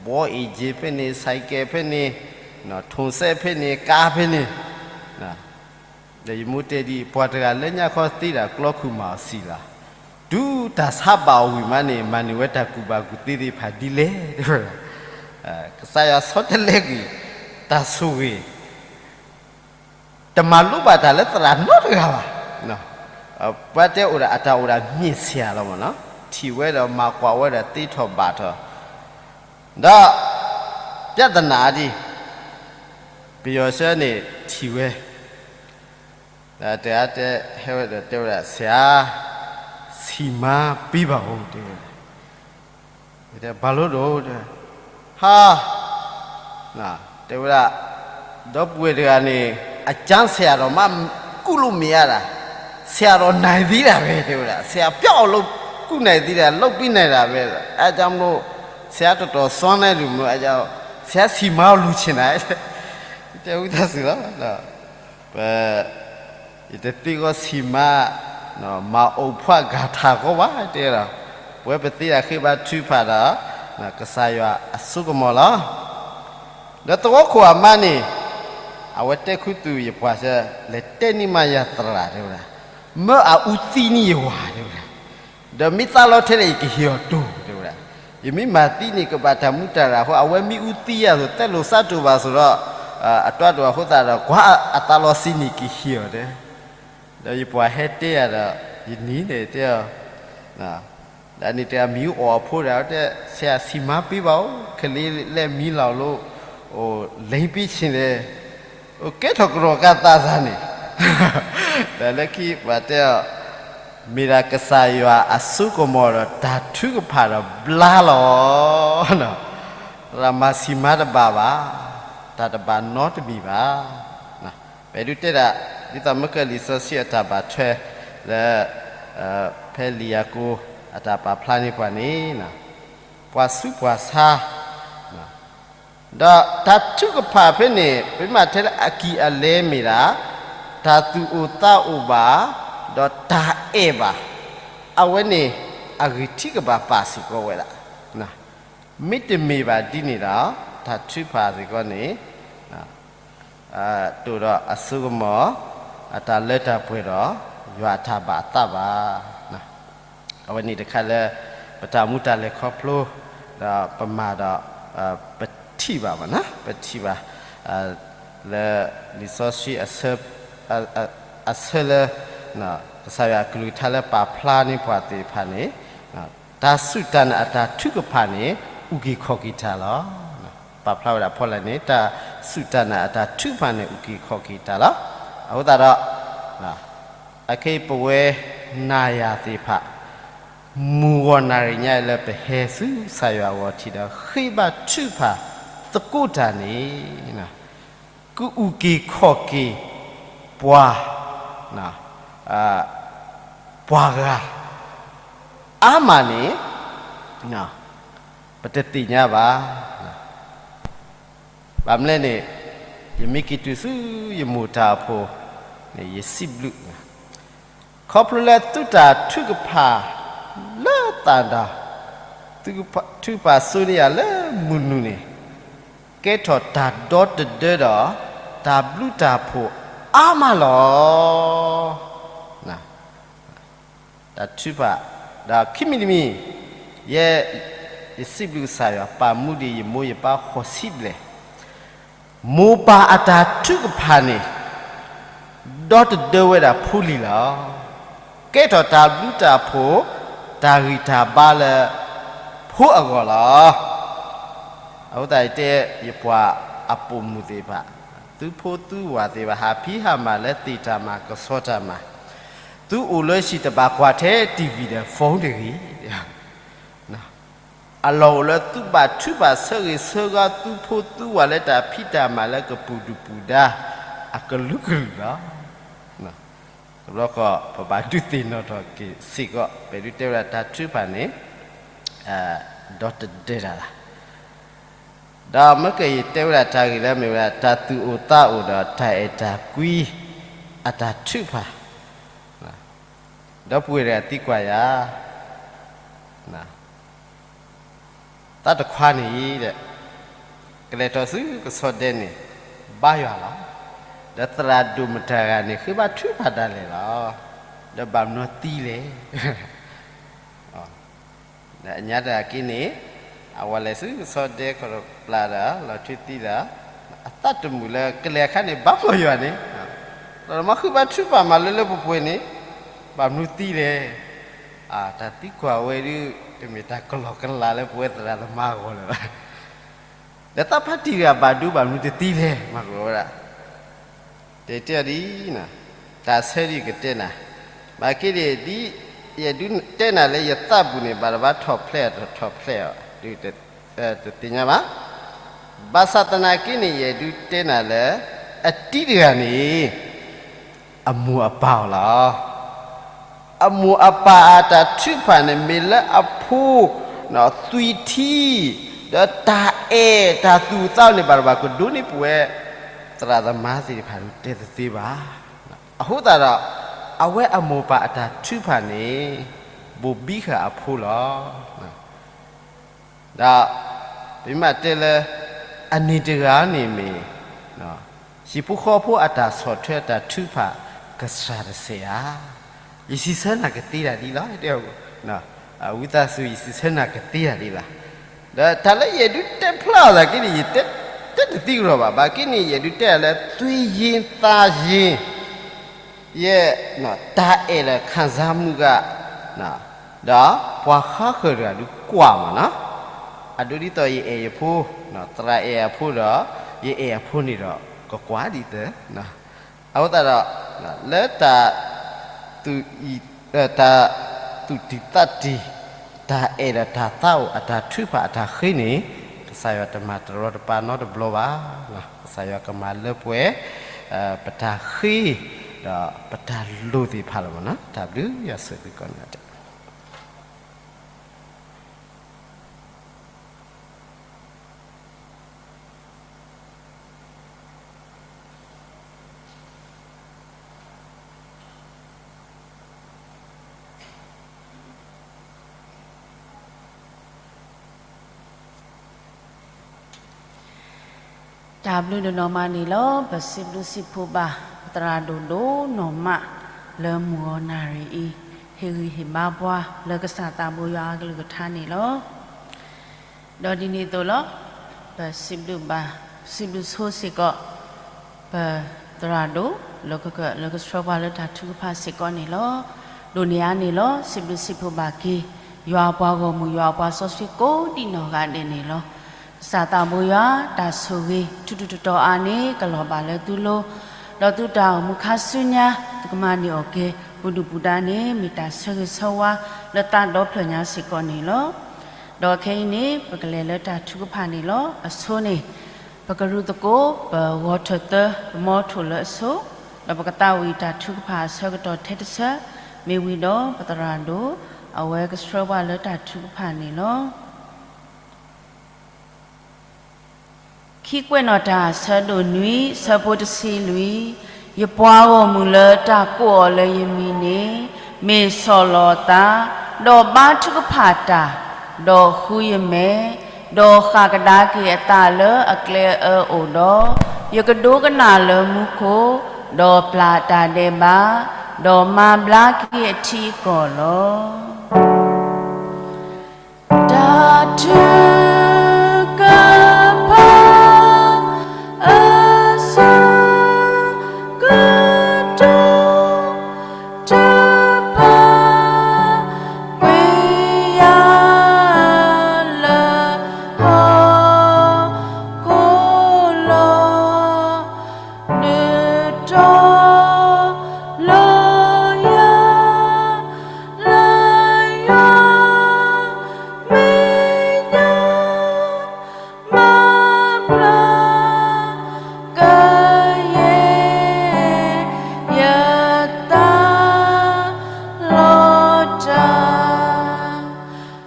ဘီအ့ၣ်က့ဖဲန့ၣ် ဆိုင်ကယ်ဖဲန့ၣ်, ထိၣ်စဲဖဲန့ၣ် ကါဖဲန့ၣ်, ဒီးယမိၢ်တဲဒ်အံၤ ပှၤတဂၤလၢညါခီသ့ဒၣ်ကျီခုၣ်မၤအီၤဆံးလီၤ, တုၤတၢ်ဆါဘၣ်အီၤဝံၤမးန့ၣ် မၤန့ၢ်ဝဲတၢ်ကူၣ်ဘၣ်ကူၣ်သ့သ့ၣ်တဖၣ်ဒ်လဲၣ်, ကစၢ်ယွၤဆီတလဲကွံာ် တၢ်ဆိၣ်ဂ့ၤ တမၤလိဘၣ်တၢ်လၢသရၣ်နီတဂၤဘၣ်, ပှၤတဲအိၣ်ဒၣ်အတၢ်အိၣ်ဒၣ်မ့ၢ်ဆံးလီၤမ့ၢ်နီၤ, ထံၣ်ဝဲဒီးမၤကွၢ်ဝဲဒီးသ့ထီၣ်ဘၣ်ထီၣ်, ဒီး ပြဿနာဒ် ပယီၤဆၢန့ၣ်ထံၣ်ဝဲ, ဒီးတဂၤတဲ ဟဲဝဲဒီးတဲဝဲဒၣ် ဆရာ, ဆီမါပေးပါဦး တဲဝဲဒၣ်. တဲဘၣ်လိၣ်ဒိၣ်, ဟါ, တဲဝဲဒၣ်, ဒီပုၢ်ဝဲၢ်တဂၤန့ၣ် အကျမ်းဆရာတော်မှ ကူလို့မရတာ, ဆရာတော်နိုင်သေးတာပဲ တဲဝဲဒၣ်, ဆရာပျောက်အောင်လုပ်ကူနိုင်သေးတာ, လုပ်ပေးနိုင်တာပဲ, အဲဒါကြောင့်မလို့ ဆရာတော်တော်စွမ်းတဲ့လူမျိုး, အဲဒါကြောင့် ဆရာဆီမါကိုလိုချင်တာ, တဲဝဲသးစူၤလီၤ. ပ ယတသ့ၣ်ဂီၢ်ဆီမါ, မၤအိၣ်ဖှၣ်ဂၤထၢ်ဂီၢ်ဘၣ် တဲဒီး, ပဝဲပသ့ၣ်ဒၣ်ဃ့ဘါထုကဖၣ်ဒီး ကစၢ်ယွၤအစိကမီၤလီၤ. ဒီးသဝီခိၣ်အမါန့ၣ် အဝဲတဲခူသူၣ်ယပှၤဆၢ, လဲၤတဲန့ၢ်မးယၤသရၣ် တဲဝဲဒၣ်, မၢအအူသံန့ၢ်ယဝၤ တဲဝဲဒၣ်, ဒီးမ့ၢ်သးလီထဲလဲၣ် ယကဟ့ၣ်အီၤတိၢ် တဲဝဲဒၣ်, ယမ့ၢ်မၤသံန့ၣ် ကဘၣ်တၢ်မူတၢ်ရၢ်အဃိ အဝဲမ့ၢ်အူသံယၤအသိး သဲလိာ်စးတိၢ်ဘၣ်အသိးဒီး အတွၢ်တိၢ်အဃိသတးဒီး ကွၢ်အသးလီစ့န့ၣ် ကဟ့ၣ်အီၤတဲ, ဒီးယပှၤဟဲတဲယၤဒီး ယနံၤန့ၣ်တဲအီၤ, ဒီးန့ၣ်တဲအမံၤအိၣ်အဖိဒီး တဲ ဆရာဆီမါပေးပါဦး, ကလေးလဲမီးလောင်လို့ လိမ်းပေးချင်တယ်, အိၣ်ကဲထီၣ်ကရီၢ်ကးသးစၢ်န့ၣ်, ဒီးလၢခံပှၤတဲအီၤ, မ့ၢ်ဒၣ်ကစၢ်ယွၤအစိကမီၤဒီး တၢ်ထုကဖၣ်ဒီးဘျါလီၤ. သရၣ်မၤဆီမါတဘၣ်ဘၣ်, တၢ်တဘၣ်နီတမံၤဘၣ်. ပအဲၣ်ဒိးတဲဒၣ် ဒ်သိးမ့ၢ်ကလံာ်စီဆှံအတၢ်ဘၣ်ထွဲလၢ ဖဲလံာ်ယၤကိာ်အတၢ်ပာ်ဖျါန့ၢ်ပှၤန့ၣ်, ပှၤဆူးပှၤဆါ, ဒီးတၢ်ထုကဖၣ်ဖဲန့ၣ် ပမ့ၢ်ထဲလၢအကံၢ်အလဲမ့ၢ်ဒၣ် တၢ်သူၣ်အိၣ်သးအိၣ်ဘၣ်, ဒီးတၢ်အဲၣ်ဘၣ်, အဝဲန့ၣ် အဂံၢ်ထံးကဘၣ်ပာ်စ့ၢ်ကီးဝဲဒၣ်. မ့တမ့ၢ်ဘၣ်ဒ်န့ၣ်ဒီး တၢ်ထုကဖၣ်စ့ၢ်ကီးန့ၣ် တိၢ်ဒီးအစိကမီၤ, အတၢ်လၢတၢ်ပှဲၤဒီး ယွၤအတၢ်ဘၣ်အသးဘၣ်. အဝဲန့ၣ်တခါလၢ ပတၢ်မူတၢ်လဲၤခီဖျိ, ဒီးပမၤဒီး ပထံၣ်ဘၣ်မနီၤ, ပထံၣ်ဘၣ် လၢလံာ်စီဆှံ အဆၢလၢ ကစၢ်ယွၤအကလုၢ်ကထါလၢပာ်ဖျါန့ၢ်ပှၤသ့ၣ်တဖၣ်န့ၣ်, တၢ်စူၢ်တၢ်နာ်အတၢ်ထုကဖၣ်န့ၣ် အုၣ်က့ၤခီၣ်က့ၤတၢ်လီၤ. ပာ်ဖျါဝဲဒၣ်ဖီလာ်န့ၣ် တၢ်စူၢ်တၢ်နာ်အတၢ်ထုကဖၣ်န့ၣ် အုၣ်က့ၤခီၣ်က့ၤတၢ်လီၤ. အဃိသတးဒီး အခဲအံၤပဝဲနၤယၤသ့ၣ်တဖၣ် မုၢ်ဂီၤနၣ်ရံၣ်ညါအံၤလၢပဟဲဆူကစၢ်ယွၤအဂီၢ်ထံးဒီး ဃ့ဘါထုကဖၣ်သကိးတၢ်န့ၣ် ကအုၣ်က့ၤခီၣ်က့ၤပှၤ, ပှၤဂၤအါမးန့ၣ် ပတသ့ၣ်ညါဘၣ်. ဘၣ်မနုၤလဲၣ်န့ၣ် ယမ့ၢ်က့ၤတုၤဆူယမိၢ်တၢ်အဖိန့ၣ် ယစံးဘျုး, ခီဖျိလၢသုတၢ်ထုကဖၣ်လၢသးဒီး ထုကဖၣ်ဆိန့ၢ်ယၤလၢမုၢ်နုာ်န့ၣ် ကဲထီၣ်တၢ်ဒီတဒၢဒီး တၢ်ဘျုးတၢ်ဖှိၣ်အါမးလီၤ. တၢ်ထုကဖၣ်, ဒီးခံမံၤတမံၤ, ယဲ, ယစံးဘျုးကစၢ်ယွၤ ပာ်မူဒံးယမိၢ်ယပၢ်ဃိးဆံဘျဲၣ်, မိၢ်ပၢ်အတၢ်ထုကဖၣ်န့ၣ် ဒီတဒၢဝဲဒၣ်ဖိလံၤလီၤ. ကဲထီၣ်တၢ်ဘျုးတၢ်ဖှိၣ် တၢ်ဂံၢ်တၢ်ဘါလၢ ဖိအဂီၢ်လီၤ. အဃိသတးယတဲ ယပှၤအပိာ်မုၣ်သ့ၣ်တဖၣ်, သုဖိသုဝၤသ့ၣ်တဖၣ် ဟးဖံးဟးမၤလၢသ့ၣ်တၢ်မၤကဆီတၢ်မၤ, သုအိၣ်လၢဟံၣ်တဘၣ်ကွၢ်ထဲ TV ဒီး phone တဂ့ၤ. အလီၢ်အိၣ်လၢသုဘၣ်ထုဘၣ်ဆၢဂ့ၤဆၢဝါသုဖိသုဝၤလၢ တၢ်ဖံးတၢ်မၤလၢကပူၤဒုၣ်ပူၤဒါအကလုာ်ကလုာ်လီၤ. တဘျီဃီ ပဘၣ်ဒုးသ့ၣ်နီၣ်ထီၣ်က့ၤစ့ၢ်ကီး ပအဲၣ်ဒိးတဲဝဲဒၣ်တၢ်ထုကဖၣ်န့ၣ် ဒီတဒၢတၢ်လီၤ. ဒီးမ့ၢ်ကယတဲဝဲဒၣ်တၢ်ဂ့ၢ်လၢမ့ၢ်ဝဲဒၣ် တၢ်သူၣ်အိၣ်သးအိၣ်ဒီးတၢ်အဲၣ်တၢ်ကွံအတၢ်ထုကဖၣ်, ဒီပုၢ်ဝဲၢ်တဂၤသံကွၢ်ယၤ, သးတခွါန့ၣ်ဒီး ကလဲၤထီၣ်ဆူကဆီဒဲန့ၣ် ဘါယွၤလီၤ. ဒီးသရၣ်ဒိၣ်မတၤဂၤန့ၣ် ဃ့ဘါထုကဖၣ်ဒၣ်လဲာ်လီၤ. ဒီးဘၣ်မနုၤသံလဲၣ်. ဒီးအညါတဂၤက့န့ၣ် အဝဲလဲၤဆူကဆီဒဲခီၣ်တပျၢ်ဒီး လီၤထွံသံဒီး အသးတမုာ်လၢကလဲၤအခါန့ၣ် ဘၣ်မီၢ်ယွၤန့ၣ်, ဒီးမ့ၢ်ဃ့ဘါထုကဖၣ်မၤလၢလၢပှဲၤပှဲၤန့ၣ် ဘၣ်မနုၤသံလဲၣ်. တၢ်သံကွၢ်ဝဲဒုး တမ့ၢ်တၢ်ကလီကလီလၢပဝဲသရၣ်သမါအဂီၢ်လၢၤဘၣ်. ဒီးသးဖါတံၢ်တဂၤဘၣ်ဒိဘၣ်မနုၤတသ့လဲၣ် မၤကဝဲဒၣ်, တဲတဲအီၤဒ်, တၢ်ဆၢဒ်ကတဲနၤ, ဘၣ်က့ၤဒ်, ယဒုးတဲနၤလၢယသးပူၤန့ၣ် ဘၣ်တဘၣ်ထီၣ်ဖျဲးအီၤ ထီၣ်ဖျဲးအီၤ, တသ့ၣ်ညါဘၣ်. ဘၣ်ဆၣ်သနာ်က့န့ၣ် ယဒုးတဲနၤလၢ အတံၤတဂၤန့ၣ် အမိၢ်အပၢ်အီၤလီၤ. အမိၢ်အပၢ်အတၢ်ထုကဖၣ်န့ၣ် မ့ၢ်လၢအဖိသွံၣ်ထံ, ဒီးတၢ်အဲၣ်တၢ်သူၣ်အုးသးအုးန့ၣ် ဘၣ်တဘၣ်ကဒိးန့ၢ်ပဝဲ သရၣ်သမါသ့ၣ်တဖၣ်ဒုးတဲတသ့ဘၣ်. အဃိသတးဒီး အဝဲအမိၢ်ပၢ်အတၢ်ထုကဖၣ်န့ၣ် ဘိၣ်ဘံဃာ်အဖိလီၤ. ဒီးပမ့ၢ်တဲလၢ အန့ၣ်တဂၤန့ၣ်မ့ၢ် ဟံၣ်ဖိဃီဖိအတၢ်ဆီၣ်ထွဲအတၢ်ထုကဖၣ်ကစၢ်တစဲးဧါ. ယစံးဆၢနၤကသ့ဒၣ်ဒ်လီၤ. ဝံသးစူၤ ယစံးဆၢနၤကသ့ဒၣ်ဒ်လီၤ. ဒီးတၢ်လၢယဒုးတဲဖျါအီၤသနာ်က့န့ၣ် ယတဲတသ့ကဒီးဘၣ်. ဘၣ်က့ၤန့ၣ် ယဒုးတဲအီၤလၢ သွံၣ်ယ့ၢ်သးယ့ၢ် ယဲ တၢ်အဲၣ်ဒီးခံစားမှုက ဒီးပှၤဃါဃၢၤတဂၤဒုးကွၢ်မးနီၤ. အဒိဒ်သိးယအဲၣ်ယဖိ, သရၣ်အဲၣ်အဖိဒီး ယအဲၣ်အဖိန့ၣ်ဒီး ကကွၢ်ဒ်သိး အဃိသတးဒီး လၢတၢ် တၢ်သူၣ်တံၢ်သးတံၢ်, တၢ်အဲၣ်ဒီးတၢ်သးအိၣ်အတၢ်ထုကဖၣ်အတၢ်ဃ့န့ၣ် ကစၢ်ယွၤတမၤတရီတပါနီတဘျီဘၣ်. ကစၢ်ယွၤကမၤလၢပှဲၤ ပတၢ်ဃ့ ဒီးပတၢ်လိၣ်သ့ၣ်တဖၣ်လီၤမးနီၤ. တၢ်ဘျုးယွၤဆိၣ်ဂ့ၤသုကိးဂၤဒဲး. တၢ်ဘျုးဒိၣ်နီၢ်မးန့ၣ်လီၤ. ပစံးဘျုးစံးဖှိၣ်ဘၣ် ပသရၣ်ဒိၣ်ဒိၣ်နီၢ်မး လၢမုၢ်ဂီၤနၣ်ရံၣ်အံၤ ဟ့ၣ်ဂံၢ်ဟ့ၣ်ဘါပှၤလၢကစၢ်သးဘိယွၤအကလုၢ်ကထါန့ၣ်လီၤ. ဒီးဒ်န့ၣ်အသိးလီၤ, ပစံးဘျုးဘၣ် စံးဘျုးဆိစ့ၢ်ကီး ပသရၣ်ဒိၣ် လၢကက လၢကဆှၢပှၤလၢတၢ်ထုကဖၣ်စ့ၢ်ကီးန့ၣ်လီၤ. ဒိၣ်န့ၢ်အါန့ၣ်လီၤ စံးဘျုးစံးဖှိၣ်ဘၣ်က့ၤ ယွၤအပှၤဂီၢ်မုၢ် ယွၤအပှၤစီဆှံကိးဒံးနီၢ်ဂၤဒဲးန့ၣ်လီၤ. ကစၢ်သးဘိယွၤ တၢ်ဆိၣ်ဂ့ၤ ထူးထူးတီၤတီၤအါန့ၣ် ကလီၤဘၣ်လၢသုလိၤ, ဒီးသုတၢ်အိၣ်မူခါဆူညါ သုကမၤန့ၢ်အီၣ်က့ၤ ပူၤဒုၣ်ပူၤဒါန့ၣ် မ့ၢ်တၢ်ဆၢဂ့ၤဆၢဝါ လၢသးဒီဖျၢၣ်ညါစ့ၢ်ကီးန့ၣ်လီၤ. ဒီးခဲအံၤန့ၣ် ပကလဲၤလၢတၢ်ထုကဖၣ်န့ၣ်လီၤ. အဆိန့ၣ် ပကရူၢ်သကိး ပဂီၤထၢၣ်သၢ ပမီထိၣ်လၢအဆိ, ဒီးပကသးဝံၣ်တၢ်ထုကဖၣ်အဆၢကတီၢ်ထဲတဆၢ, မ့ၢ်ဝံၤဒီးပသရၣ်ဒိၣ် အဝဲကဆှၢပှၤလၢတၢ်ထုကဖၣ်န့ၣ်လီၤ. ခံကွဲးနီၣ်တၢ် ဆၢဒိၣ်နွံ ဆၢဖိတဆံလွံၢ်, ယပှၤဂီၢ်မုၢ်လၢတၢ်ကိးအီၤလၢယမံၤန့ၣ် မ့ၢ်ဆီၣ်လီၤအသး, ဒီးဘါထုကဖၣ်တၢ်, ဒီးဃုယမဲာ်, ဒီးဃၣ်ကဒါက့ၤအသးလၢအကျဲအၢအိၣ်ဒီး, ယကဒိကနၣ်လၢမူခိၣ်, ဒီးပျၢ်တၢ်ဒဲးဘး, ဒီးမၤဘျါက့ၤအထံအကီၢ်လီၤ. တၢ်ထုကဖၣ်အဆၢကတီၢ် တဖၣ် ကွံာ်ယၤလၢဟီၣ်ခိၣ်လီၤ. နတီၤလီၤယၤ လၢယွၤမဲာ်ညါ မၤဘျါကယဲၢ် ယသးလီၤတၢ်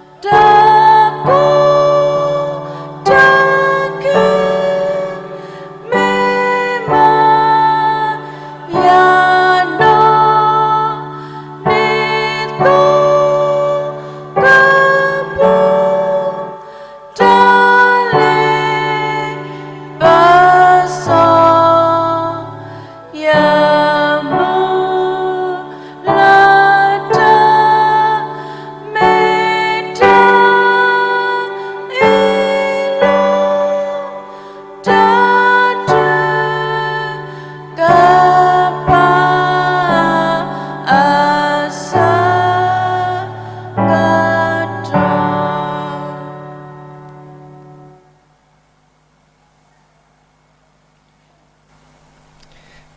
တၢ်ကိၢ်တၢ်ဂီၤ မ့ၢ်မၤ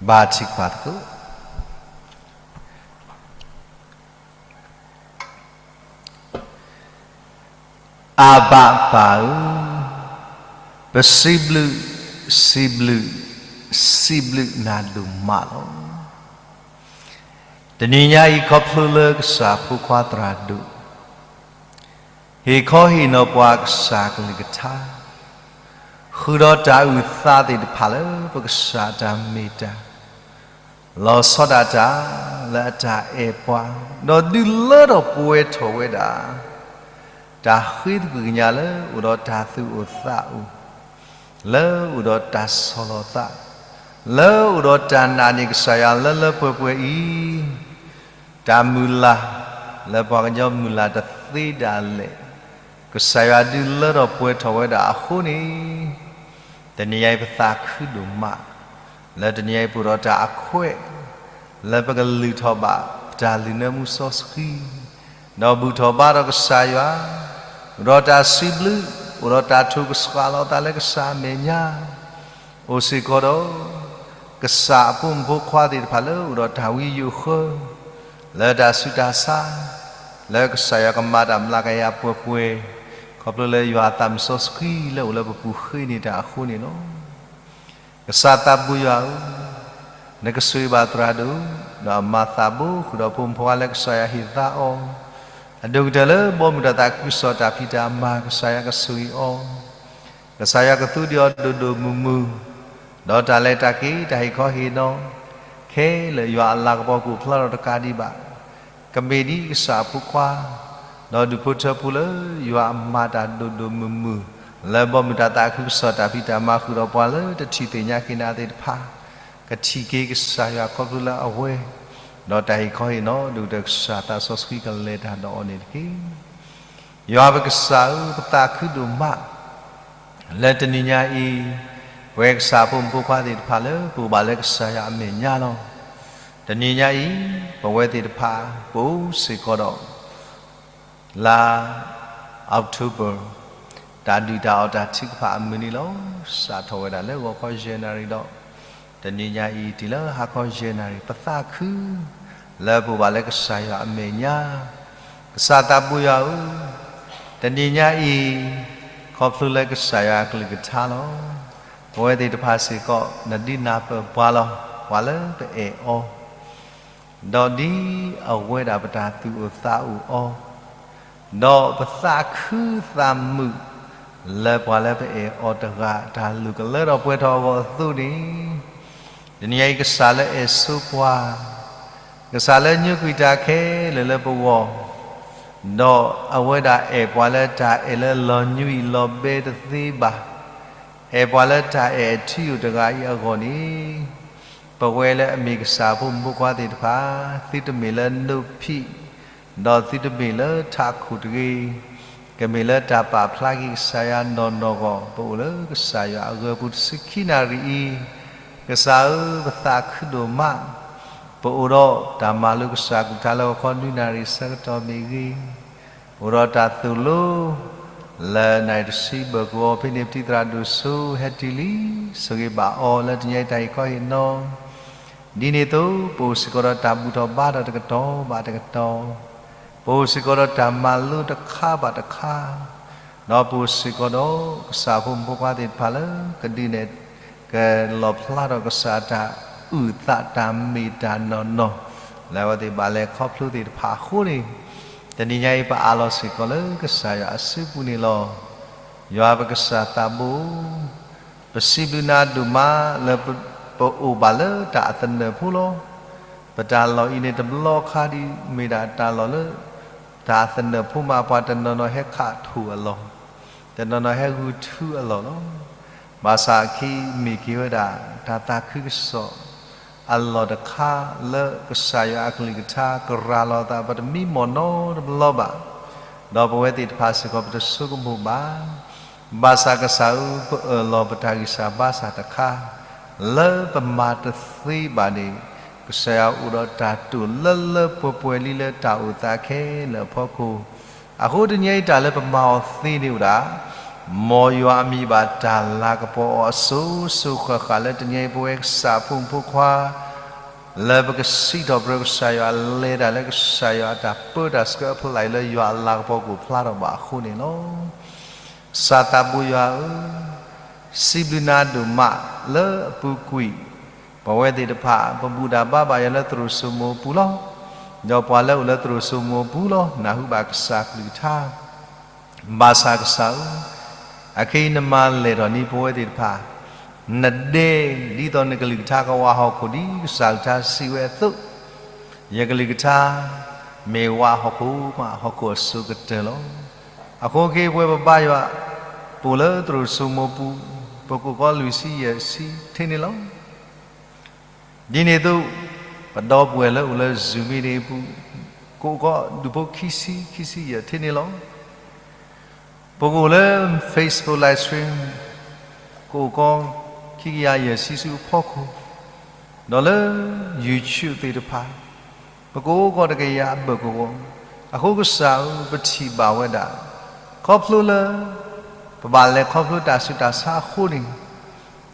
ဘါထုကဖၣ်သကိး. အၤဘၤပၢ်ဧၢ, ပစံးဘျုး, စံးဘျုး, စံးဘျုးနၤဒိၣ်မးလီၤ. တနံၤညါအံၤခီဖျိလၢကစၢ်ဖိခွါသရၣ်ဒိၣ် ဟ့ၣ်ခီဟ့ၣ်နီၤပှၤကစၢ်ကလုၢ်ကထါ, ဃုာ်ဒီးတၢ်အုၣ်သးသ့ၣ်တဖၣ်လၢပကစၢ်တၢ်မ့ၢ်တၢ် လီၤဆီဒၣ်တၢ်လၢအတၢ်အဲၣ်ပှၤ, ဒီးဒုးလၢထီၣ်ပှဲၤထီၣ်ဝဲဒၣ် တၢ်ဃ့သကွံၢ်ကညးလၢအိၣ်ဒီးတၢ်သူၣ်အိၣ်သးအိၣ်, လၢအိၣ်ဒီးတၢ်ဆီၣ်လီၤသး, လၢအိၣ်ဒီးတၢ်နာ်န့ၢ်ကစၢ်ယွၤလၢလၢပှဲၤပှဲၤအံၤ, တၢ်မုၢ်လၢ် လၢပှၤကညီမုၢ်လၢ်တသ့ဒၣ်လဲာ်, ကစၢ်ယွၤဒုးလၢထီၣ်ပှဲၤထီၣ်ဝဲဒၣ်အဃိန့ၣ်, တနံၤညါအံၤပသးခုဒိၣ်မး, လၢတနံၤညါအံၤပအိၣ်ဒီးတၢ်အခွဲး လၢပကလုၢ်ထီၣ်ဘၣ်ပတၢ်လုၢ်နၢမူစီဆှံ, ဒီးဘူၣ်ထီၣ်ဘါထီၣ်ကစၢ်ယွၤ, အိၣ်ဒီးတၢ်စံးဘျုး, အိၣ်ဒီးတၢ်ထိၣ်ကစှၤလီၤသးလၢကစၢ်အမဲာ်ညါ, အိၣ်စ့ၢ်ကီးဒီး ကစၢ်အဖိမုၣ်ဖိခွါသ့ၣ်တဖၣ်လၢအိၣ်ဒီးတၢ်ဝံယိာ်ဃၢ လၢတၢ်ဆူးတၢ်ဆါ, လၢကစၢ်ယွၤကမၤတၢ်မျးကယၤပှဲၤပှဲၤ, ခီဖျိလၢယွၤအသးမုၣ်စီဆှံလၢအိၣ်လၢပပူၤဃ့န့ၢ်တၢ်အဃိန့ၣ်လီၤ. ကစၢ်သးဘိယွၤဧၢ, နကဆိၣ်ဂ့ၤဘၣ်သရၣ်ဒိၣ်, ဒီးအမၤသးဘိဃုာ်ဒီးဖိမုၣ်ဖိခွါလၢကစၢ်ယွၤဟ့ၣ်သါအီၤ, အဒိၣ်ကတၢၢ်လၢဘီမုၢ်တၢ်သးခုကစီၣ်တၢ်ဖံးတၢ်မၤကစၢ်ယွၤကဆိၣ်ဂ့ၤအီၤ, ကစၢ်ယွၤကသူဒံးအီၤဒိၣ်ဒိၣ်မုၢ်မုၢ်, ဒီးတၢ်လဲၤတၢ်က့ၤတၢ်ဟ့ၣ်ခီဟ့ၣ်နီၤ, ခဲလၢာ်ယွၤအလၤကပီၤကအိၣ်ဖျါထီၣ်တကးဒံးဘၣ်, ကမ့ၢ်ဒ်ကစၢ်အဖိခွါ, ဒီးဒူၣ်ဖိထၢဖိလၢယွၤအမၤတၢ်ဒိၣ်ဒိၣ်မုၢ်မုၢ်, လၢဘီမုၢ်တၢ်သးခုကစီၣ်တၢ်ဖံးတၢ်မၤဃုာ်ဒီးပှၤလၢတထံၣ်သ့ၣ်ညါက့ၤနၤသ့ၣ်တဖၣ်, ကထံၣ်က့ၤကစၢ်ယွၤခီဖျိလၢအဝဲ, ဒီးတၢ်ဟ့ၣ်ခီဟ့ၣ်နီၤဒိၣ်ကတၢၢ်ကစၢ်သးစီဆှံကလဲၤတၢ်ဒီးအီၤန့ၣ်တက့ၢ်. ယွၤပကစၢ်ဧၢ, ပသးခုဒိၣ်မး လၢတနံၤညါအံၤ, ပဝဲကစၢ်ဖိမုၣ်ဖိခွါသ့ၣ်တဖၣ်လၢပအိၣ်ဘၣ်လၢကစၢ်ယွၤအမဲာ်ညါလီၤ. တနံၤညါအံၤ, ပဝဲသ့ၣ်တဖၣ် ပအိၣ်စ့ၢ်ကီးဒီး လါ October တၢ်ဒုၣ်တၢ်အီၣ်တၢ်ထုကဖၣ်အမုၢ်နံၤလီၤ. စးထီၣ်ဝဲဒၣ်လၢဂီၤခီယဲၢ်နၣ်ရံၣ်ဒီး တနံၤညါအံၤတုၤလၢဟါခီယဲၢ်နၣ်ရံၣ် ပသးခု လၢပအိၣ်ဘၣ်လၢကစၢ်ယွၤအမဲာ်ညါ, ကစၢ်သးဘိယွၤဧၢ, တနံၤညါအံၤ ခီဖျိလၢကစၢ်ယွၤအကလုၢ်ကထါလီၤ. ပဝဲသ့ၣ်တဖၣ်စ့ၢ်ကီး နဒုးနၢ်ပၢၢ်ပှၤလီၤ, ပှၤလၢပအဲၣ်အီၤ ဒီးဒ်အဝဲဒၣ်ပတၢ်သူၣ်အိၣ်သးအိၣ်အီၤ, ဒီးပသးခုသးမုာ် လၢပှၤလၢပအဲၣ်အီၤတဂၤ တၢ်လုၢ်ကလၢထီၣ်ပှဲၤထီၣ်အဂီၢ်အသိးန့ၣ်, တနံၤညါအံၤကစၢ်လၢအဲၣ်ဆိပှၤ, ကစၢ်လၢညိကွံာ်တၢ်ခဲလၢာ်လၢပဂီၢ်, ဒီးအဝဲဒၣ်အဲၣ်ပှၤလၢတၢ်အဲၣ်လၢလီၤညွံးအံၤလီၤဘဲတသ့ဘၣ်, အဲၣ်ပှၤလၢတၢ်အဲၣ်အထံအယိာ်တဂၤအံၤအဂီၢ်န့ၣ်, ပဝဲလၢအမ့ၢ်ကစၢ်ဖိမုၣ်ဖိခွါသ့ၣ်တဖၣ်, သုတမ့ၢ်လၢနိးဖံး, ဒီးသုတမ့ၢ်လၢထးခိၣ်တဂ့ၤ, ကမ့ၢ်လၢတၢ်ပာ်ဖျါက့ၤကစၢ်ယွၤနီၢ်နီၢ်အဂီၢ်, ပအိၣ်လၢကစၢ်ယွၤအဂၢၤပူၤတဆံခံနၣ်ရံၣ်အံၤ, ကစၢ်ဧၢ, ပသးခုဒိၣ်မး, ပအိၣ်ဒီးတၢ်မၤလိကစၢ်အကလုၢ်ကထါလၢဂီၤခီနွံနၣ်ရံၣ်ဆၢကတီၢ်မ့ၢ်ဂ့ၤ, အိၣ်ဒီးတၢ်သိၣ်လိ လၢနၣ်ရံၣ်တဆံဘၣ်ကဝီၤဖဲန့ၣ် ပထံၣ်သရၣ်ဒိၣ်စိဟဲတ့ၢ်လံ, ဆိၣ်ဂ့ၤဘၣ်အီၤလၢတနံၤညါအံၤတၢ်ဟ့ၣ်ခီဟ့ၣ်နီၤ, ဒ်န့ၣ်အသိး ပအိၣ်စ့ၢ်ကီးဒီးတၢ်ဘူၣ်ထီၣ်ဘါထီၣ်တကတီၢ်ဘၣ်တကတီၢ်, ပအိၣ်စ့ၢ်ကီးဒီးတၢ်မၤလိတခါဘၣ်တခါ, ဒီးပအိၣ်စ့ၢ်ကီးဒီးကစၢ်ဖိမုၣ်ဖိခွါသ့ၣ်တဖၣ်လၢ ကဒုးနဲၣ် ကလီၣ်ဖျါထီၣ်ကစၢ်တၢ်အုၣ်သးတၢ်မ့ၢ်တၢ်နီၢ်နီၢ် လၢအဝဲသ့ၣ်ဘၣ်လဲၤခီဖျိသ့ၣ်တဖၣ်အဃိန့ၣ်, တနံၤညါအံၤပအးလီၤစ့ၢ်ကီးလၢကစၢ်ယွၤအစုပူၤန့ၣ်လီၤ. ယွၤပကစၢ်သးဘိ, ပစံးဘျုးနၤဒိၣ်မးလၢပအိၣ်ဘၣ်လၢတၢ်အသနၢၣ်ဖိလီၤ. ပတၢ်လီၢ်အံၤန့ၣ်တဘျီခါဒံး မ့ၢ်ဒၣ်တၢ်လီၢ်လၢ တၢ်အသနၢၣ်ဖိမး ပှၤတနီၤနီၤဟဲခးထိၣ်အလီၢ်, တနီၤနီၤဟဲဂုာ်ထူအလီၢ်လီၤ. ဘၣ်ဆၣ်အခံမ့ၢ်က့ၤဝဲဒၣ် တၢ်သးခုကစီၣ် အလီၢ်တခါလၢကစၢ်ယွၤအကလုၢ်ကထါကရၤလီၤသး ပတမံမီၢ်နီတဘျီဘၣ်, ဒီးပဝဲသ့ၣ်တဖၣ်စ့ၢ်ကီးပတဆိကမိၣ်ဘၣ်. ဘၣ်ဆၣ်ကစၢ်ဧၢ ပအၢၣ်လီၤပတၢ်ဂံၢ်စၢ်ဘါစၢ်တခါ လၢပမၤတသ့ဘၣ်န့ၣ်, ကစၢ်ယွၤအိၣ်ဒီးတၢ်တိာ်လၢလၢပှဲၤပှဲၤလံလၢတၢ်အိၣ်သးခဲလၢာ်အဖီခိၣ်, အဃိတနံၤအံၤတၢ်လၢပမၤအီၤသ့န့ၣ်အိၣ်ဒၣ် မ်ယွၤအမံၤဘၣ်တၢ်လၤကပီၤအီၤအစိၤစိၤဃၣ်ဃၣ်လၢတနံၤအံၤ ပဝဲကစၢ်အဖိမုၣ်ဖိခွါ လၢပကစံးထီၣ်ပတြၢၤကစၢ်ယွၤလဲၤတၢ်လၢကစၢ်ယွၤအတၢ်ပၢတၢ်ဆှၢအဖျါအံၤလၢယွၤအလၤကပီၤကအိၣ်ဖျါထီၣ်ဘၣ်အဃိန့ၣ်လီၤ. ကစၢ်သးဘိယွၤဧၢ, စံးဘျုးနၤဒိၣ်မးလၢအပူၤကွံာ် ပဝဲသ့ၣ်တဖၣ် ပဘူၣ်ဒၣ်ဘါဘၣ်ယွၤလၢသရိာ်စိမိၤအပူၤလီၤ. ဒီးပှၤလၢအိၣ်လၢသရိာ်စိမိၤအပူၤလီၤ နၢ်ဟူဘၣ်ကစၢ်ကလုၢ်ကထါ ဘၣ်ဆၣ်ကစၢ်ဧၢ, အခဲအံၤနမၤလဲၢ်ထီၣ်န့ၢ်ပဝဲသ့ၣ်တဖၣ် နဒဲ ဒ်သိးနကလုၢ်ကထါကဝးဟီၣ်ခိၣ်ဒ်ကစၢ်ကလုၢ်ကထါစံးဝဲအသိး, ယကလုၢ်ကထါ မ့ၢ်ဝးဟီၣ်ခိၣ်မး ဟီၣ်ခိၣ်အစိၤကတၢၢ်လီၤ. အဃိက့ၤပဝဲပဘါယွၤ ပအိၣ်လၢသရိာ်စိမိၤပူၤ ပကအိၣ်ကီးလွံၢ်ဆံယဲၢ်ဆံထဲန့ၣ်လီၤ. ဒ်န့ၣ်အသိး ပဒီပုၢ်ဝဲၢ်လၢအိၣ်လၢ Zoom meeting အပူၤ ကအိၣ်ကီးဒူၣ်ဖိခံဆံ ခံဆံယဲၢ်ထဲန့ၣ်လီၤ. ပကအိၣ်လၢ Facebook live stream ကအိၣ်ကီး ခံကယၤယဲၢ်ဆံဆူအဖီခိၣ်, ဒီးလၢ YouTube သ့ၣ်တဖၣ် ပကအိၣ်ကီးတကယၤအဘၢၣ်ကဝီၤ, အဃိကစၢ်ဧၢ ပထံၣ်ဘၣ်ဝဲဒၣ် ခီဖျိလၢ ပဘၣ်လဲၤခီဖျိတၢ်ဆူးတၢ်ဆါအဃိန့ၣ်,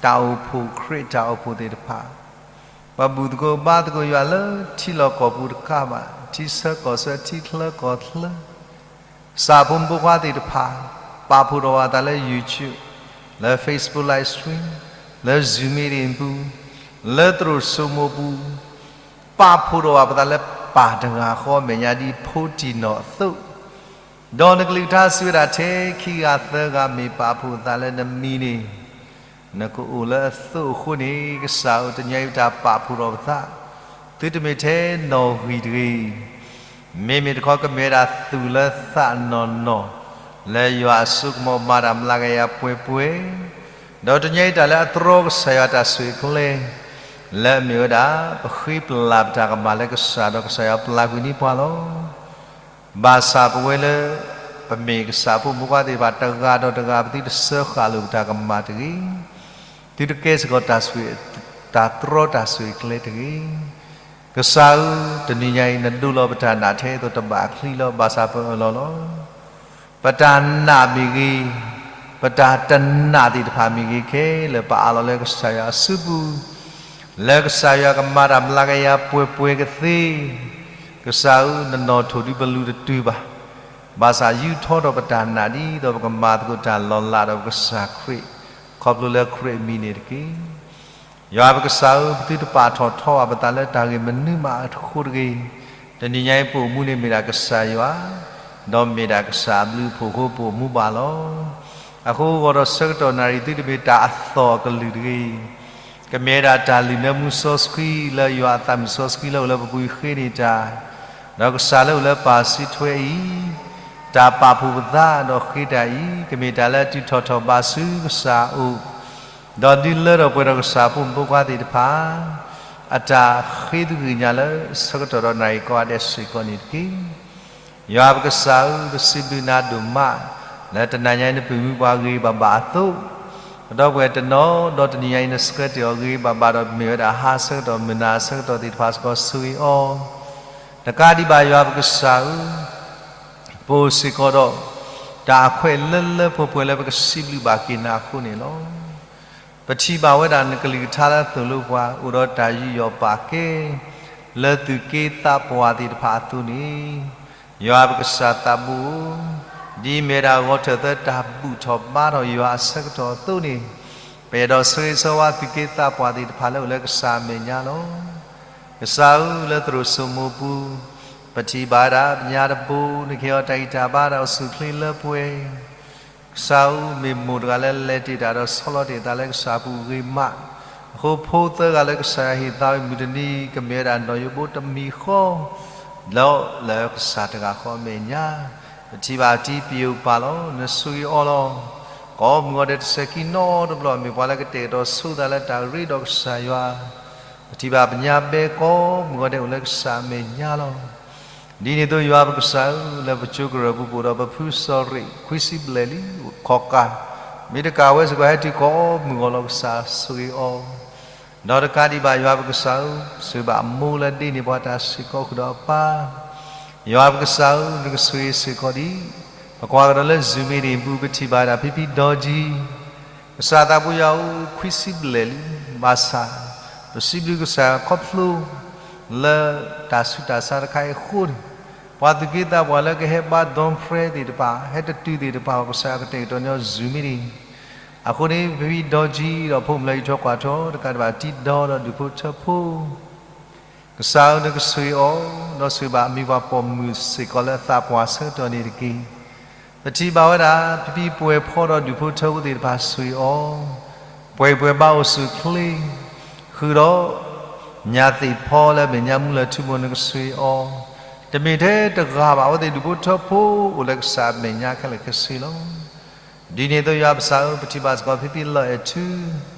တၢ်အိၣ်ဖှိၣ် ခရံာ်တၢ်အိၣ်ဖှိၣ်သ့ၣ်တဖၣ် ပဘူၣ်သကိးဘါသကိးယွၤလၢထံလီၢ်ကီၢ်ပူၤတကးဘၣ် ထံဆၢကီၢ်ဆၢ ထံချၢကီၢ်ချၢ, ကစၢ်ဖိမုၣ်ဖိခွါသ့ၣ်တဖၣ် ပာ်ဖှိၣ်ထီၣ်ဘၣ်သးလၢ YouTube, လၢ Facebook live stream, လၢ Zoom meeting ပူၤ, လၢသရိာ်စိမိၤပူၤ, ပာ်ဖှိၣ်ထီၣ်ဘၣ်ပသးလၢပၢ်တဂၤဃီအမဲာ်ညါဒ်ဖိတံၢ်နီၢ်အသိး, ဒီးနကလုၢ်ကထါစံးဝဲဒၣ် ထဲခံဂၤသၢဂၤမ့ၢ်ပာ်ဖှိၣ်သးလၢနမံၤန့ၣ် နကအိၣ်လၢအသိးအဃိန့ၣ်, ကစၢ်ဧၢ တနံၤအံၤပတၢ်ပာ်ဖှိၣ်ထီၣ်ပသး, သုတမ့ၢ်ထဲနီၣ်ဂံၢ်တဂ့ၤ, မ့မ့ၢ်တခီကမ့ၢ်ဝဲဒၣ်သူၣ်လၢသးနီၢ်နီၢ်, လၢယွၤအစိကမီၤမၤတၢ်မျးကယၤပှဲၤပှဲၤ, ဒီးတနံၤအံၤတၢ်လၢအတြီကစၢ်ယွၤတၢ်ဆိၣ်ဂ့ၤကျဲ လၢအမ့ၢ်ဝဲဒၣ် ပဃ့ပလၢ်ပတၢ်ကမၣ်လၢကစၢ်ဒီးကစၢ်ယွၤပျၢ်ကွံာ်န့ၢ်ပှၤလီၤ. ဘၣ်ဆၣ်ပဝဲလၢ ပမ့ၢ်ကစၢ်ဖိမုၣ်ဖိခွါသ့ၣ်တဖၣ်တဂၤဒီးတဂၤ ပသုတစၢဃာ်လိာ်ပတၢ်ကမၣ်တဂ့ၤ. သုတကဲစ့ၢ်ကီးတၢ်ဆိၣ်ဂ့ၤ တၢ်တြီတၢ်ဆိၣ်ဂ့ၤကျဲတဂ့ၤ. ကစၢ်ဧၢ, တနံၤညါအံၤ နဒိလီၤပတၢ်နာ်ထဲသိးတဘၣ်အချံလီၤ. ဘၣ်ဆၣ်ပအၢၣ်လီၤလီၤ. ပတၢ်နာ်မ့ၢ်ဂ့ၤ, ပတၢ်တနာ်သ့ၣ်တဖၣ်မ့ၢ်ဂ့ၤခဲလၢာ် ပအးလီၤလၢကစၢ်ယွၤအစုပူၤ, လၢကစၢ်ယွၤကမၤတၢ်မျးကယၤပှဲၤပှဲၤကသ့. ကစၢ်ဧၢ, နနီၣ်ထိၣ်ဒုးပလူၤတတုၤဘၣ်. ဘၣ်ဆၣ်ယူးထီထီၣ်ပတၢ်နာ်ဒ်သိးပကမၤသကိးတၢ်လီၤလးဒီးပကစၢ်ခရံာ်, ခီဖျိလၢခရံာ်အမံၤန့ၣ်တက့ၢ်. ယွၤပကစၢ်ဧၢ, ပသုတပာ်ထီၣ်ထီဘၣ်ပသးလၢတၢ်ဂ့ၢ်မနုၤမးအဃိတဂ့ၤ. တနံၤညါအံၤပအိၣ်မူန့ၣ်မ့ၢ်ဒၣ်ကစၢ်ယွၤ, ဒီးမ့ၢ်ဒၣ်ကစၢ်အဘျုးအဖှိၣ်အဃိပအိၣ်မူဘၣ်လီၤ. အဃိဂီၢ်ဒီးဆၢကတီၢ်နၣ်ရံၣ်သုတမ့ၢ်တၢ်အသီၣ်အကလုၢ်တဂ့ၤ. ကမ့ၢ်ဝဲဒၣ်တၢ်လုၢ်နၢမူစီဆှံလၢယွၤအသးမုၢ်စီဆှံလၢအိၣ်လၢပပူၤဃ့န့ၢ်တၢ်, ဒီးကစၢ်လၢအိၣ်လၢပၢ်စုထွဲအံၤ, တၢ်ပာ်ဖှိၣ်ပသးဒီးဃ့တၢ်အံၤ, ကမ့ၢ်တၢ်လၢအတုၤထီၣ်ထီၣ်ဘးဆူကစၢ်အအိၣ်, ဒီးဒုးလၢထီၣ်ပှဲၤထီၣ်ကစၢ်ဖိမုၣ်ဖိခွါသ့ၣ်တဖၣ် အတၢ်ဃ့သဂၢၢ်ညါလၢဆၢကတီၢ်ဒီးနၣ်ရံၣ်ကိးဂၤဒဲးစ့ၢ်ကီးန့ၣ်တက့ၢ်. ယွၤပကစၢ်ဧၢ, ပစံးဘျုးနၤဒိၣ်မး, လၢတနံၤညါအံၤနပာ်မူပှၤဂ့ၤဂ့ၤဘၣ်ဘၣ်အသိး, ပဒီပုၢ်ဝဲၢ်တနီၤဒီးတနံၤညါအံၤနဆှၢတ့ၢ်အီၤဂ့ၤဂ့ၤဘၣ်ဘၣ်ဒီးမ့ၢ်ဝဲဒၣ်ဟါဆၢကတီၢ်မုၢ်နၤဆၢကတီၢ်သ့ၣ်တဖၣ်စ့ၢ်ကီးဆိၣ်ဂ့ၤအီၤ, တကးဒံးဘၣ်ယွၤပကစၢ်ဧၢ, ပအိၣ်စ့ၢ်ကီးဒီး တၢ်အခွဲးလၢလၢပှဲၤပှဲၤလၢပကစံးဘျုးဘၣ်က့ၤနၤအဃိန့ၣ်လီၤ. ပထံၣ်ဘၣ်ဝဲဒၣ်နကလုၢ်ကထါလၢအသိၣ်လိပှၤ အိၣ်ဒီးတၢ်ယူးယီၣ်ပာ်ကဲ လၢသူၣ်က့သးပှၢ်သ့ၣ်တဖၣ်အသိးန့ၣ်, ယွၤပကစၢ်သးဘိဧၢ, ဒ်အမ့ၢ်ဝဲဒၣ်ဂီၤထၢၣ်သၢတၢ်ဘူၣ်ထီၣ်ဘါထီၣ်ယွၤအဆၢကတီၢ်အသိးန့ၣ်, ပအဲၣ်ဒိးဆၢဂ့ၤဆၢဝါသူၣ်က့သးပှၢ်သ့ၣ်တဖၣ်လၢအိၣ်လၢကစၢ်အမဲာ်ညါလီၤ. ကစၢ်ဧၢ, လၢသရိာ်စိမိၤပူၤ, ပထံၣ်ဘၣ်ဝဲဒၣ်ပညါတဘိ နကဟ့ၣ်အီၤတၢ်ဂံၢ်တၢ်ဘါဒီးအိၣ်ဆူၣ်အိၣ်ချ့လၢပှဲၤ ကစၢ်ဧၢ, မ့ၢ်မိၢ်တဂၤလၢလဲၤတ့ၢ်တၢ်ဒီးဆီလီၤတ့ၢ်အသးလၢကစၢ်အပူၤဂ့ၤမး, အဃိဖိသၢဂၤလၢကစၢ်ယွၤဟ့ၣ်သါဝဲမုၢ်တနံၤ ကမ့ၢ်ဝဲဒၣ်နီၣ်ယိးဘိတမံၤဃီ ဒီးလၢကစၢ်တဂၤဃီအမဲာ်ညါ, ပထံၣ်ဘၣ်တံပယိၣ်ပၢ်လီၤ. နဆိၣ်ဂ့ၤအီၤလီၤ. ကိးမုၢ်ဂီၤဒဲးတစဲးခံနီတဘျီ မ့ၢ်ပှၤလၢကတဲာ်ကတီၤဆိသးလၢတၢ်ရ့ဒီးကစၢ်ယွၤ, ပထံၣ်ဘၣ်ပညါဘဲကိးမုၢ်ဂီၤဒဲးအိၣ်လၢကစၢ်အမဲာ်ညါလီၤ. ဒ်န့ၣ်အသိးယွၤပကစၢ်ဧၢ, လၢပကၠိကရၢၢ်ပူၤပအိၣ်ဒီးပဖုစီၤရ့ၣ် ခွံဆံဘျဲၣ်လံ ခီၣ်ကၢ်, မ့ၢ်တကးဝဲစ့ၢ်ကီးဟဲတုၤကိးမုၢ်ဂီၤလီၤ ကစၢ်ဆိၣ်ဂ့ၤအီၤ, ဒီးတကးဒံးဘၣ်ယွၤပကစၢ်ဧၢ, ဆိၣ်ဂ့ၤဘၣ်အမိၢ်လၢဒ့န့ၢ်ပှၤတၢ်ဆ့ၣ်ကီးဃုာ်ဒီးအပၢ်, ယွၤပကစၢ်ဧၢ, နကဆိၣ်ဂ့ၤစ့ၢ်ကီးဒံး ပကွၢ်ကဒီးလၢ Zoom meeting ပူၤ ပထံၣ်ဘၣ်ဒၣ်ဖံဖံဒီကံ, ကစၢ်သးပူၤယွၤအိၣ်ခွံဆံဘျဲၣ်လံ, ဘၣ်ဆၣ် ပစံးဘျုးကစၢ်ခီဖျိ လၢတၢ်ဆူးတၢ်ဆါတခါအံၤအဃိန့ၣ်, ပှၤသူၣ်က့သးပှၢ်လၢကဟဲဘါ dorm prayer သ့ၣ်တဖၣ် ဟဲတတုၤသ့ၣ်တဖၣ် ကစၢ်ယွၤကတဲာ်ကတီၤညီ Zoom meeting အဃိန့ၣ် ဖံဖံဒီကံဒီးဖိမုၣ်လၢအံးထွဲကွၢ်ထွဲတကးဒံးဘၣ် တံၤဒီဒီးဒူၣ်ဖိထၢဖိ ကစၢ်ဧၢ နကဆိၣ်ဂ့ၤအီၤ, ဒီးဆိၣ်ဂ့ၤဘၣ်အမံၤပှၢ်ပိာ်မုၣ်စ့ၢ်ကီးလၢအသးပှၢ်ဆၢကတီၢ်န့ၣ်တက့ၢ်. ပထံၣ်ဘၣ်ဝဲဒၣ် ဖံဖံပှဲၤဖီဒီးဒူၣ်ဖိထၢဖိသ့ၣ်တဖၣ်ဆိၣ်ဂ့ၤအီၤ, ပှဲၤပှဲၤဘါအိၣ်ဆူၣ်ချ့, ဃုာ်ဒီး ညၣ်သ့ၣ်ဖီလၢမဲာ်ညါမူလၢထူမိၢ် နကဆိၣ်ဂ့ၤအီၤ, တမ့ၢ်ထဲတဂၤဘၣ် အဝဲသ့ၣ်ဒူၣ်ဖိထၢဖိအိၣ်လၢကစၢ်အမဲာ်ညါခဲလၢာ်ခဲဆ့လီၤ. ဒ်န့ၣ်အသိးယွၤပကစၢ်ဧၢ ပထံၣ်ဘၣ်စ့ၢ်ကီးဖံဖံလီၤအဲၣ်ထူ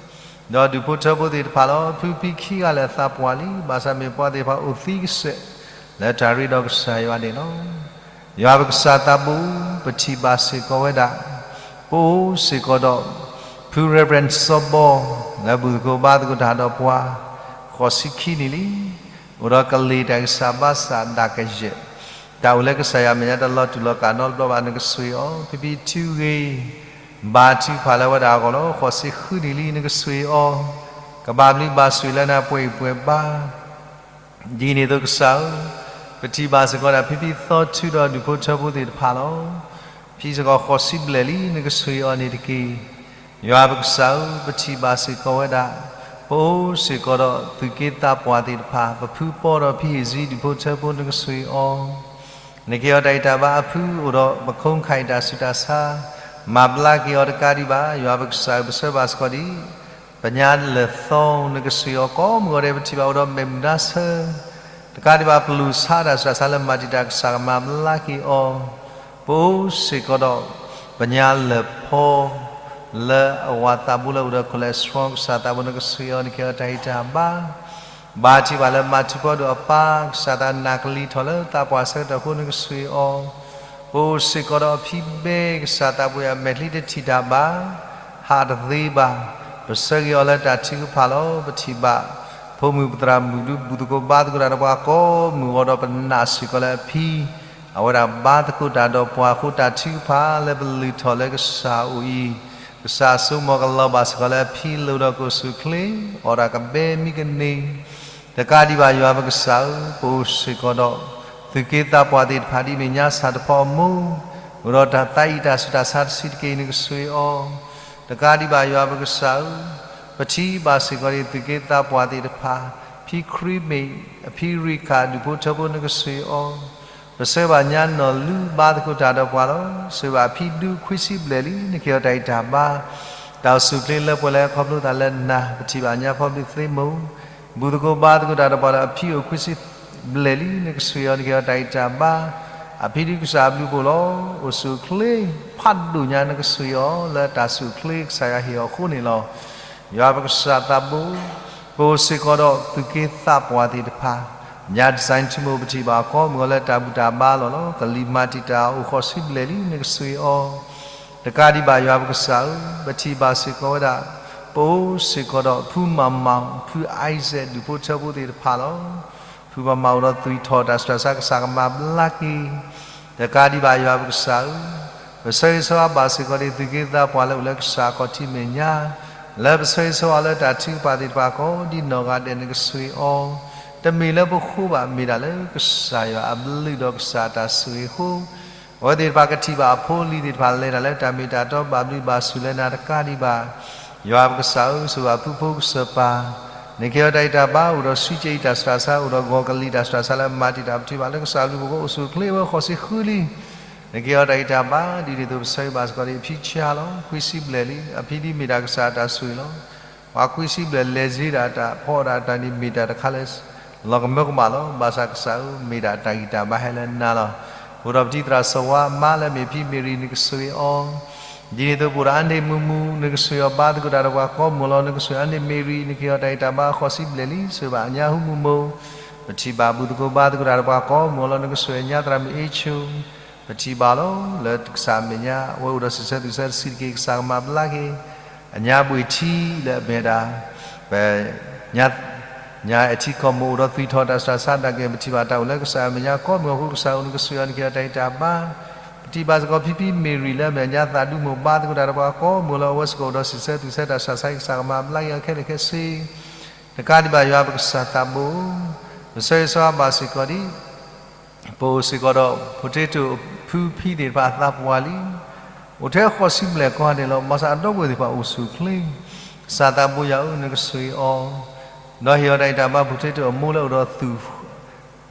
ဒီးဒူၣ်ဖိထၢဖိသ့ၣ်တဖၣ်လီၤ. ဖံဖံခံဂၤလၢာ်အသးပှၢ်လံ, ဘၣ်ဆၣ်မ့ၢ်ပှၤသ့ၣ်တဖၣ်အိၣ်သံကစဲး လၢတၢ်ရ့ဒီးကစၢ်ယွၤန့ၣ်လီၤ. ယွၤပကစၢ်သးဘိ, ပထံၣ်ဘၣ်စ့ၢ်ကီးဝဲဒၣ် ပအိၣ်စ့ၢ်ကီးဒီး ဖု Reverend စီၤဘီ လၢဘူၣ်သကိးဘါသကိးတၢ်ဒီးပှၤ ဃိးဆံခံနံၣ်လံ. အိၣ်ဒီးကလံၤတၢ်ဂံၢ်စၢ်ဘါစၢ်ဒၣ်ကယဲၢ်, တၢ်အိၣ်လၢကစၢ်ယွၤအမဲာ်ညါတလီၤတူာ်လီၤကာ်နီတဘျီဘၣ် နကဆိၣ်ဂ့ၤအီၤ. ဖံဖံထံဂ့ၤ ဘါထုကဖၣ်လၢဝဲဒၣ်အဂီၢ်လီၤ. ဃိးဆံဃုနံၣ်လံ နကဆိၣ်ဂ့ၤအီၤ, ကဘၣ်ဘျုးဘၣ်ဆိၣ်ဂ့ၤလၢနၤပှဲၤအံၤပှဲၤဘါ ဒ်န့ၣ်အသိးကစၢ်ဧၢ, ပထံၣ်ဘၣ်စ့ၢ်ကီးဒၣ်ဖံဖံသီထူဒီးဒူၣ်ဖိထၢဖိသ့ၣ်တဖၣ်လီၤ. ဖံစ့ၢ်ကီးဃိးဆံဘျဲၣ်လံ နကဆိၣ်ဂ့ၤအီၤန့ၣ်တက့ၢ်. ယွၤပကစၢ်ဧၢ, ပထံၣ်ဘၣ်စ့ၢ်ကီးဝဲဒၣ် ပအိၣ်စ့ၢ်ကီးဒီးသူၣ်က့သးပှၢ်သ့ၣ်တဖၣ် ပဖုပီဒီးဖံဟ့ၣ်စံ ဒူၣ်ဖိထၢဖိ နကဆိၣ်ဂ့ၤအီၤ နကဟ့ၣ်အီၤတၢ်အံးတၢ်ဘါအဖု အိၣ်ဒီးပခိၣ်ခါအံၤတၢ်ဆူးတၢ်ဆါ မၤဘျါက့ၤအီၤတကးဒံးဘၣ်. ယွၤပကစၢ်ဧၢ, ပဆၢဘၣ်စ့ၢ်ကီးဒံး ပညါလၢာ်သီ နကဆိၣ်ဂ့ၤအီၤ ကိးမုၢ်ဂီၤဒဲး ပထံၣ်ဘၣ်အိၣ်ဒီးမဲာ်မုာ်ဒါဆၢ တကးဒံးဘၣ် ပလူၤဆါတၢ်ဆူးတၢ်ဆါလၢမၤတံာ်တာ် ကစၢ်ကမၤဘျါက့ၤအီၤ ပအိၣ်စ့ၢ်ကီးဒီး ပညါလၢာ်ဖီ လၢအဝၤသးဘိလၢအိၣ်ဒီး cholesterol ကစၢ်သးဘိ နကဆိၣ်ဂ့ၤအီၤ နကဟ့ၣ်အီၤတၢ်အံးတၢ်ဘါ ဘါထုကဖၣ်လၢမၤထူၣ်ဖီဒိၣ်အပၢ် ကစၢ်သးနးကလံၤထီၣ်လၢသးပှၢ်ဆၢကတီၢ်အဃိ နကဆိၣ်ဂ့ၤအီၤ ပအိၣ်စ့ၢ်ကီးဒီးအဖံဘဲ ကစၢ်သးဘိယွၤ မဲာ်ချံတထံၣ်တၢ်ဘၣ် ဟးတသ့ဘၣ် ပဆၢဂ့ၤအီၤလၢတၢ်ထုကဖၣ်လီၤ. ပထံၣ်ဘၣ် ဖိမုၣ်ပသရၣ်မုၣ်ဒူ ဘူၣ်သကိးဘါသကိးတၢ်ဒီးပှၤကိးမုၢ်ဂီၤဒီး ပနာ်စ့ၢ်ကီးလၢအဖံ အဝဲဒၣ်ဘါသကိးတၢ်ဒီးပှၤအဃိ တၢ်ထုကဖၣ်လၢပလုၢ်ထီၣ်လၢကစၢ်အအိၣ်အံၤ ကစၢ်ဆိကမိၣ်ကလီၤဘၣ်စ့ၢ်ကီးလၢအဖံ လၢအိၣ်ဒီးကအိၣ်ဆူၣ်ချ့ အီၣ်တၢ်ကဘဲမံကန့ၢ် တကးဒံးဘၣ် ယွၤပကစၢ်ဧၢ, ပအိၣ်စ့ၢ်ကီးဒီး သူၣ်က့သးပှၢ်သ့ၣ်တဖၣ် ဒ်မဲာ်ညါဆၣ်တဖီအမိၢ် အိၣ်ဒီးတၢ်သးအံၤတၢ်ဆူးတၢ်ဆါတဆံးတက့ၢ် နကဆိၣ်ဂ့ၤအီၤ တကးဒံးဘၣ် ယွၤပကစၢ်ဧၢ, ပထံၣ်ဘၣ်စ့ၢ်ကီးဒံး သူၣ်က့သးပှၢ်သ့ၣ်တဖၣ် ဖံခရံာ်မ့ၢ် အဖံရံခၣ် ဒူၣ်ဖိထၢဖိ နကဆိၣ်ဂ့ၤအီၤ ပဆၢဘၣ်ညါနီၢ်လူဘါသကိးတၢ်ဒီးပှၤလီၤ. ဆိၣ်ဂ့ၤဘၣ်အဖံဒူခွံဆံဘျဲၣ်လံ နကဟ့ၣ်အီၤတၢ်အံးတၢ်ဘါ တၢ်အိၣ်ဆူၣ်ချ့လၢပှဲၤလၢခီဖျိသးလၢနၤ ပထံၣ်ဘၣ်ညါဖီဘျုးသ့မိၢ် ဘူၣ်သကိးဘါသကိးတၢ်ဒီးပှၤလၢအဖံအိၣ်ခွံဆံဘျဲၣ်လံ နကဆိၣ်ဂ့ၤအီၤ နကဟ့ၣ်အီၤတၢ်အံးတၢ်ဘါ အဖံဒုးကစၢ်အဘျုးအဖှိၣ်လီၤ. အိၣ်ဆူၣ်ချ့ဖးဒိၣ်ညါ နကဆိၣ်ဂ့ၤအီၤ လၢတၢ်ဆူၣ်ချ့ကစၢ်ယွၤဟ့ၣ်အီၤအဃိန့ၣ်လီၤ. ယွၤပကစၢ်သးဘိ, ပအိၣ်စ့ၢ်ကီးဒီးသူၣ်က့သးပှၢ်သ့ၣ်တဖၣ် ညါ design ထံမိၢ် ပထံၣ်ဘၣ်အီၤကိးမုၢ်ဂီၤလၢတၢ်ဘူၣ်တၢ်ဘါလီၤလီၤ. ကလံၤမၤတံာ်တာ်အိၣ်ဃိးဆံဘျဲၣ်လံ နကဆိၣ်ဂ့ၤအီၤ တကးဒံးဘၣ် ယွၤပကစၢ်ဧၢ, ပထံၣ်ဘၣ်စ့ၢ်ကီးဝဲဒၣ် ပအိၣ်စ့ၢ်ကီးဒီးဖုမၤမၤ ဖု Isaac ဒူၣ်ဖိထၢဖိသ့ၣ်တဖၣ်လီၤ. ဖုမၤမၤအိၣ်ဒီးသွံၣ်ထီၣ်တၢ်ဆူးတၢ်ဆါ ကစၢ်ကမၤဘျါက့ၤ တကးဒံးဘၣ် ယွၤပကစၢ်ဧၢ, ပဆၢဂ့ၤဆၢဝါဘၣ်စ့ၢ်ကီးဒံး သူၣ်က့သးပှၢ်လၢအိၣ်လၢကစၢ်အခီၣ်ထံးမဲာ်ညါ, လၢပဆၢဂ့ၤဆၢဝါလၢတၢ်ထုကဖၣ်သ့ၣ်တဖၣ်ကိးဒ်နီၢ်ဂၤဒဲး နကဆိၣ်ဂ့ၤအီၤ, တမ့ၢ်လၢပဃိဘၣ် မ့ၢ်ဒၣ်လၢကစၢ်ယွၤအဘျုးဒီးကစၢ်အတၢ်ဆိၣ်ဂ့ၤအဃိ အဝဲသ့ၣ်တဖၣ်ကထံၣ်ဘၣ်အဖိအလံၤသ့ၣ်တဖၣ် လဲၤတၢ်လၢတၢ်မ့ၢ်တၢ်တီ ဘၣ်ဘျုးဘၣ်ဆိၣ်လၢနၤတကးဒံးဘၣ် ယွၤပကစၢ်ဧၢ, ဆိၣ်ဂ့ၤဘၣ်ဖုဖိကစၢၢ်ပၢ်, နကဟ့ၣ်အီၤတၢ်အံးတၢ်ဘါ အိၣ်ဒီးဆံးကဲအံၤတၢ်ဆူးတၢ်ဆါ အိၣ်ဒီးဂီၤကလံၤတၢ်ဆူးတၢ်ဆါလၢမၤတံာ်တာ် ပထံၣ်ဘၣ်လၢကစၢ်အဘျုးအဖှိၣ် အိၣ်ဆူၣ်အိၣ်ချ့ဝဲဃိးဆံဃုလံ နကဟ့ၣ်အီၤတၢ်အံးတၢ်ဘါ ဒ်န့ၣ်အသိးပဆၢဂ့ၤဘၣ်စ့ၢ်ကီးဒံး အဖံဆါလီၤ ခွံဆံဘျဲၣ်လံ အဖံဒ်မ့ၢ်တၢ်ကစၢ်အတၢ်ဆိၣ်ဂ့ၤလီၤ. ပှၤခွံဆံဘျဲၣ်လဲၤစ့ဒၣ်တၢ်ဖီဒၣ်တၢ်န့ၣ် မ့ၢ်တၢ်တခါလၢ လီၤကမၢကမၣ်လီၤ. ဘၣ်ဆၣ်ကစၢ်ဧၢ မ့ၢ်ဒၣ်တၢ်ဂံၢ်တၢ်ဘါဟဲလၢနၤလီၤ. အိၣ်ဒီးပတံၤသရၣ်စီၤဝါအမါလၢအမ့ၢ်ဖံမ့ၢ်ရံ နကဆိၣ်ဂ့ၤအီၤ ဒ်န့ၣ်အသိးပအိၣ်ဒီးအါန့ၢ်မုာ်မုာ် နကဆိၣ်ဂ့ၤအီၤဘါသကိးတၢ်ဒီးပှၤကိးမုၢ်လီၤ. နကဆိၣ်ဂ့ၤအါန့ၢ်မ့ၢ်ရံ နကဟ့ၣ်အီၤတၢ်ဂံၢ်တၢ်ဘါဃိးဆံဘျဲၣ်လံ ဆိၣ်ဂ့ၤဘၣ်အညါဟူမုၢ်မုၢ် ပထံၣ်ဘၣ်ဘူၣ်သကိးဘါသကိးတၢ်ဒီးပှၤကိးမုၢ်လီၤ. နကဆိၣ်ဂ့ၤအညါသရၣ်မုၣ်အ့ၣ်ဆိ ပထံၣ်ဘၣ်လီၤ လၢကစၢ်အမဲာ်ညါ အဝဲအိၣ်ဒီးစံးဆၢသူၣ်ဆၢတဆံးတက့ၢ် ကစၢ်ကမၤဘျါက့ၤ အညါဘှ့ၣ်ထံလၢအမ့ၢ်ဝဲဒၣ် ပ ညါ ညါအဲၣ်ထံကီၢ်မိၢ်အိၣ်ဒီးသွံၣ်ထီၣ်တၢ်ဆူးတၢ်ဆါဒၣ်က့ၤ ပထံၣ်ဘၣ်တၢ်အိၣ်လၢကစၢ်အမဲာ်ညါကိးမုၢ်အဃိ ကစၢ်ဧၢ နကဆိၣ်ဂ့ၤအီၤ နကဟ့ၣ်အီၤတၢ်ဂံၢ်တၢ်ဘါ ထံၣ်ဘၣ်စ့ၢ်ကီးဖံဖံမ့ၤရံလၢအမဲာ်ညါသးဒူမိၢ်ဘါသကိးတၢ်ဒီးပှၤကိးမုၢ်လီၤ အဝဲစ့ၢ်ကီးအိၣ်ဒီးစံးဆၢသူၣ်ဆၢတၢ်ဆးဆါ ကစၢ်ကမၤဘျါက့ၤအီၤခဲလၢာ်ခဲဆ့ တကးဒံးဘၣ်ယွၤပကစၢ်သးဘိ ပဆၢဂ့ၤဆၢဝါဘၣ်စ့ၢ်ကီးဒံး ပအိၣ်စ့ၢ်ကီးဒီး potato ဖုဖံသ့ၣ်တဖၣ်အသးပှၢ်လံ အိၣ်ထဲဃိးဆံဘျဲၣ်ကီၢ်ဒဲးလီၤ. ဘၣ်ဆၣ်အဒီပုၢ်ဝဲၢ်သ့ၣ်တဖၣ်အိၣ်ဆူၣ်ချ့ ကစၢ်သးဘိယွၤဧၢ နကဆိၣ်ဂ့ၤအီၤ ဒီးဟ့ၣ်အီၤတၢ်အံၤတၢ်ဘါ potato အမိၢ်လၢအိၣ်ဒီးသူၣ်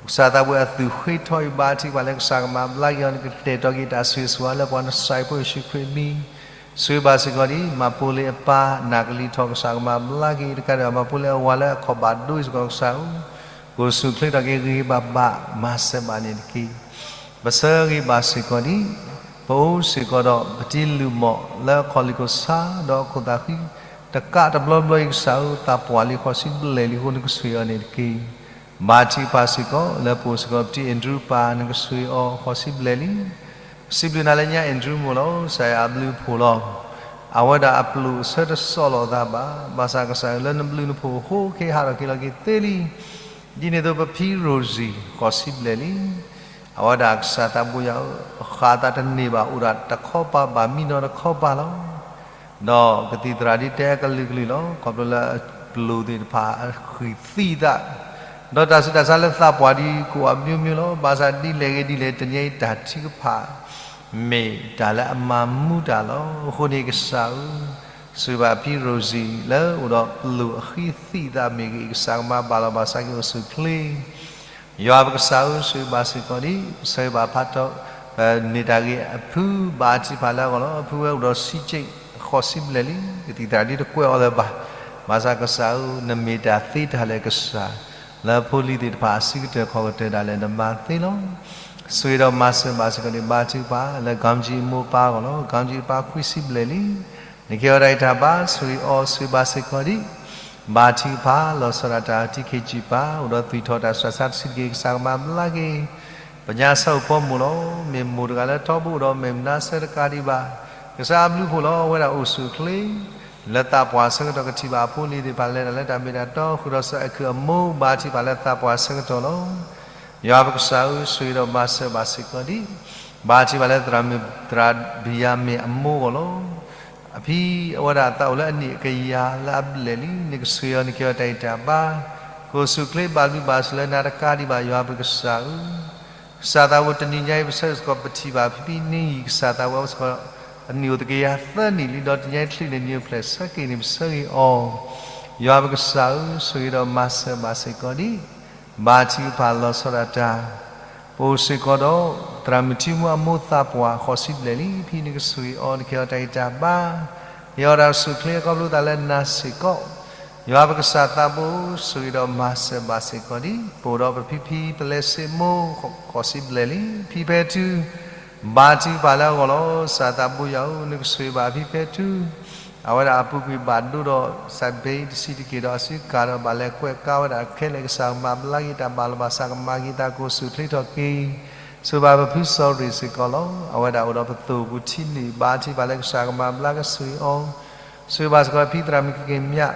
ကစၢ်သးဘိအသူၣ်ဃ့ထီၣ်အံၤ ဘါထုကဖၣ်လၢကစၢ်ကမၤဘျါက့ၤအီၤ နကတဲာ်ကတီၤက့ၤတၢ်ဆိၣ်ဂ့ၤဆိၣ်ဝါလၢပှၤနစၢ်ဖိယ့ၣ်ၡူးခရံာ်အမံၤ ဆိၣ်ဂ့ၤဘၣ်စ့ၢ်ကီးဒံး မၤပိလ့ၤအပၢ် နၢ်ကလံၤထီၣ် ကစၢ်ကမၤဘျါက့ၤတကးဒံးဘၣ် မၤပိလ့ၤအဝၤလၢအခီၣ်ဘၣ်ဒိစ့ၢ်ကီး ကစၢ်ဧၢ ကအိၣ်ဆူၣ်ချ့ထီၣ်က့ၤဂ့ၤဂ့ၤဘၣ်ဘၣ် မၤစၢၤဘၣ်န့ၣ်တက့ၢ်. ပဆၢဂ့ၤဘၣ်စ့ၢ်ကီးဒံး ပအိၣ်စ့ၢ်ကီးဒီး ပတံၤလုၢ်မီၢ်လၢအခီၣ်လ့ၣ်ခိၣ်ဆါ ဒီးအခိၣ်သးဃံ တကးတဘျီဘျီအံၤ ကစၢ်ဧၢ သးပှၢ်လံ ဃိးဆံဘျဲၣ်လံအဃိ နကဆိၣ်ဂ့ၤအီၤန့ၣ်တက့ၢ်. ဘါထုကဖၣ်စ့ၢ်ကီး လၢပအိၣ်စ့ၢ်ကီး ပတံၤအဲၣ်ဒရူးပၢ် နကဆိၣ်ဂ့ၤအီၤ ဃိးဆံဘျဲၣ်လံ. ပစံးဘျုးနၤလၢညါ အဲၣ်ဒရူးမိၢ်လီၤ. ကစၢ်ယွၤအဘျုးအဖှိၣ်လီၤ. အဝဲဒၣ်အပျိာ်အဆၢတစိာ်လီၤအသးဘၣ်. ဘၣ်ဆၣ်ကစၢ်ဧၢ လၢနဘျုးနဖှိၣ်အဃိ ကဟးထီၣ်က့ၤလီၤက့ၤသ့လံ. ဒ်န့ၣ်အသိး ပဖံရိၣ်စံၣ် ဃိးဆံဘျဲၣ်လံ. အဝဲဒၣ်ကစၢ်သးဘိယွၤဧၢ အဃၣ်အသးတန့ၢ်ဘၣ် အိၣ်ဒၣ်တခီပၤဘၣ် မံနီၤတခီပၤလီၤ. ဒီးကသံၣ်သရၣ်ဒ်တဲအကလုာ်ကလုာ်လီၤ. ခီဖျိလၢအပျိာ်သ့ၣ်တဖၣ်အဃံးသံသး, ဒီးတၢ်ဆူးတၢ်ဆါလၢသးပှၢ်ဒ်ကိးအမျိုးမျိုးလီၤ. ဘၣ်ဆၣ်ဒ်လဲၣ်ဂ့ၤဒ်လဲၣ် တနံၤအံၤတၢ်ထုကဖၣ် မ့ၢ်တၢ်လၢအမၤမူတၢ်လီၤ. အဃိန့ၣ်ကစၢ်ဧၢ, ဆိၣ်ဂ့ၤဘၣ်ဖံရိၣ်စံၣ်လၢအိၣ်ဒီးပျိာ်အဃံသံသးမ့ၢ်ဂ့ၤ ကစၢ်ကမၤဘၣ်လီၤ ဘၣ်ဆၣ်က့ၤအိၣ်ဆူၣ်ချ့ ယွၤပကစၢ်ဧၢ, ဆိၣ်ဂ့ၤဘၣ်စ့ၢ်ကီးဒံး, ပဆၢဂ့ၤဘၣ်ဖးထီ, မ့ၢ်တၢ်ဂ့ၤအဖုဘၣ်ထံဖးလၢအဂီၢ်လီၤ. အဖုဝဲအိၣ်ဒီးဆံးက့ဃိးဆံဘျဲၣ်လံ, ကသံၣ်သရၣ်ဒ်တကွဲးအီၤလၢၤဘၣ်. ဘၣ်ဆၣ်ကစၢ်ဧၢ, နမ့ၢ်တၢ်သ့တၢ်လၢကစၢ်, လၢဖိလံၤသ့ၣ်တဖၣ်အစုကတၢၢ်ခီၣ်ကတၢၢ်ဒၣ်လဲာ်နမၤသ့လီၤ. ဆိၣ်ဂ့ၤဒီးမၤစၢၤဘၣ်စ့ၢ်ကီးဒံး ဘါထုကဖၣ်လၢ ကၠီကၠံအမိၢ်ပၢ်အဂီၢ်လီၤ. ကၠီကၠံအပၢ်ခွံဆံဘျဲၣ်လံ. နကဟ့ၣ်အီၤတၢ်ဂံၢ်တၢ်ဘါ ဆိၣ်ဂ့ၤအီၤ ဆိၣ်ဂ့ၤဘၣ်စ့ၢ်ကီးဒံး, ဘါထုကဖၣ်လီၤဆီဒၣ်တၢ် ထံခ့ကၠံၣ်ပၢ် အိၣ်ဒီးသွံၣ်ထီၣ်တၢ်ဆူးတၢ်ဆါတဆံးတက့ၢ် ကစၢ်ကမၤဘျါက့ၤ ပညါဆၢအိၣ်ဖီမိၢ်လီၤ. မ့ၢ်မိၢ်တဂၤလၢထီဘိအိၣ်ဒီးမဲာ်မနုၤဆၢတကးဒံးဘၣ်, ကစၢ်အဘျုးအဖှိၣ်လီၤ. အဝဲဒၣ်အိၣ်ဆူၣ်အိၣ်ချ့ လၢသးပှၢ်ဆၢကတီၢ် ကထံၣ်ဘၣ်အဖိအလံၤသ့ၣ်တဖၣ်လဲၤတၢ်လၢတၢ်မ့ၢ်တၢ်တီ ဃုာ်ဒီးစီၤအဲၤခုးအမိၢ် ဘါထုကဖၣ်လၢသးပှၢ်ဆၢကတီၢ်လီၤ. ယွၤပကစၢ်ဧၢ, ဆိၣ်ဂ့ၤဒီးမၤစၢၤဘၣ်စ့ၢ်ကီးဒံး, ဘါထုကဖၣ်လၢသရၣ်မုၣ်သရၣ်ဘံၣ်ယၤမ့ၣ်အမိၢ်အဂီၢ်လီၤ. အဖံအဝဲဒၣ်သးအိၣ်လၢအနံၣ်ကယၤလၢအဘျဲၣ်လံ. နကဆိၣ်ဂ့ၤအီၤ နကဟ့ၣ်အီၤတၢ်ဂံၢ်တၢ်ဘါ, ကအိၣ်ဆူၣ်အိၣ်ချ့ဘၣ်ဘျုးဘၣ်ဆိၣ်လၢနၤတကးဒံးဘၣ် ယွၤပကစၢ်ဧၢ. ကစၢ်သးဘိတနံၤညါအံၤ ပဆၢဂ့ၤစ့ၢ်ကီး ပထံၣ်ဘၣ်ဖံဖံနံၤအံၤ ကစၢ်သးဘိအဝဲစ့ၢ်ကီး အနံၣ်အိၣ်သကယၤသၢနံၣ်လံ ဒီးတနံၤညါအံၤ ချုးန့ၢ်နံၣ်အိၣ်ဖျဲၣ်ဆၢက့ၤန့ၣ် ပဆၢဂ့ၤအီၤ. ယွၤပကစၢ်ဧၢ, ဆိၣ်ဂ့ၤဒီးမၤစၢၤဘၣ်စ့ၢ်ကီးဒံး, ဘါထုကဖၣ်လီၤဆီဒၣ်တၢ် ပအိၣ်စ့ၢ်ကီးဒီး သရၣ်မုၣ်ထံမူအမိၢ်သးပှၢ် ဃိးဆံဘျဲၣ်လံ. ဖံနကဆိၣ်ဂ့ၤအီၤ နကဟ့ၣ်အီၤတၢ်ဂံၢ်တၢ်ဘါ, ဟ့ၣ်အီၤတၢ်ဆိၣ်ချ့အခီဖျိသးလၢနၤစ့ၢ်ကီး. ယွၤပကစၢ်သးဘိ, ဆိၣ်ဂ့ၤဒီးမၤစၢၤဘၣ်စ့ၢ်ကီးဒံး, ပအိၣ်ဒီးပဖံဖံပလဲစ့မိၢ် ဃိးဆံဘျဲၣ်လံ. ဖံဖဲထူ ဘါထုကဖၣ်လၢအဂီၢ်လီၤ. ကစၢ်သးဘိယွၤဧၢ, နကဆိၣ်ဂ့ၤဘၣ်ဖံဖဲထူ အဝဲဒၣ်အပူၤကွံာ်ဘၣ်ဒိဒီး စးဘ့တဆံးတက့ၢ်ဒီးအစုကၤဒီး ဘၣ်လဲၤကွဲးကါဝဲဒၣ်ခဲလၢာ် ကစၢ်ကမၤဘျါက့ၤတၢ်ဘၣ်လီၤ ဘၣ်ဆၣ်ကမၤက့ၤသး ကအိၣ်ဆူၣ်အိၣ်ချ့ထီၣ်က့ၤ. ဆိၣ်ဂ့ၤဘၣ်ပဖုစီၤရ့ၣ်စ့ၢ်ကီးလီၤ. အဝဲဒၣ်အိၣ်ဒီးပသိၣ်ပူၤထံနံၣ် ဘါထုကဖၣ်လၢကစၢ်ကမၤဘျါကဆိၣ်ဂ့ၤအီၤ. ဆိၣ်ဂ့ၤဘၣ်စ့ၢ်ကီးဖံသရၣ်မုၣ်ကက့ၤမၠး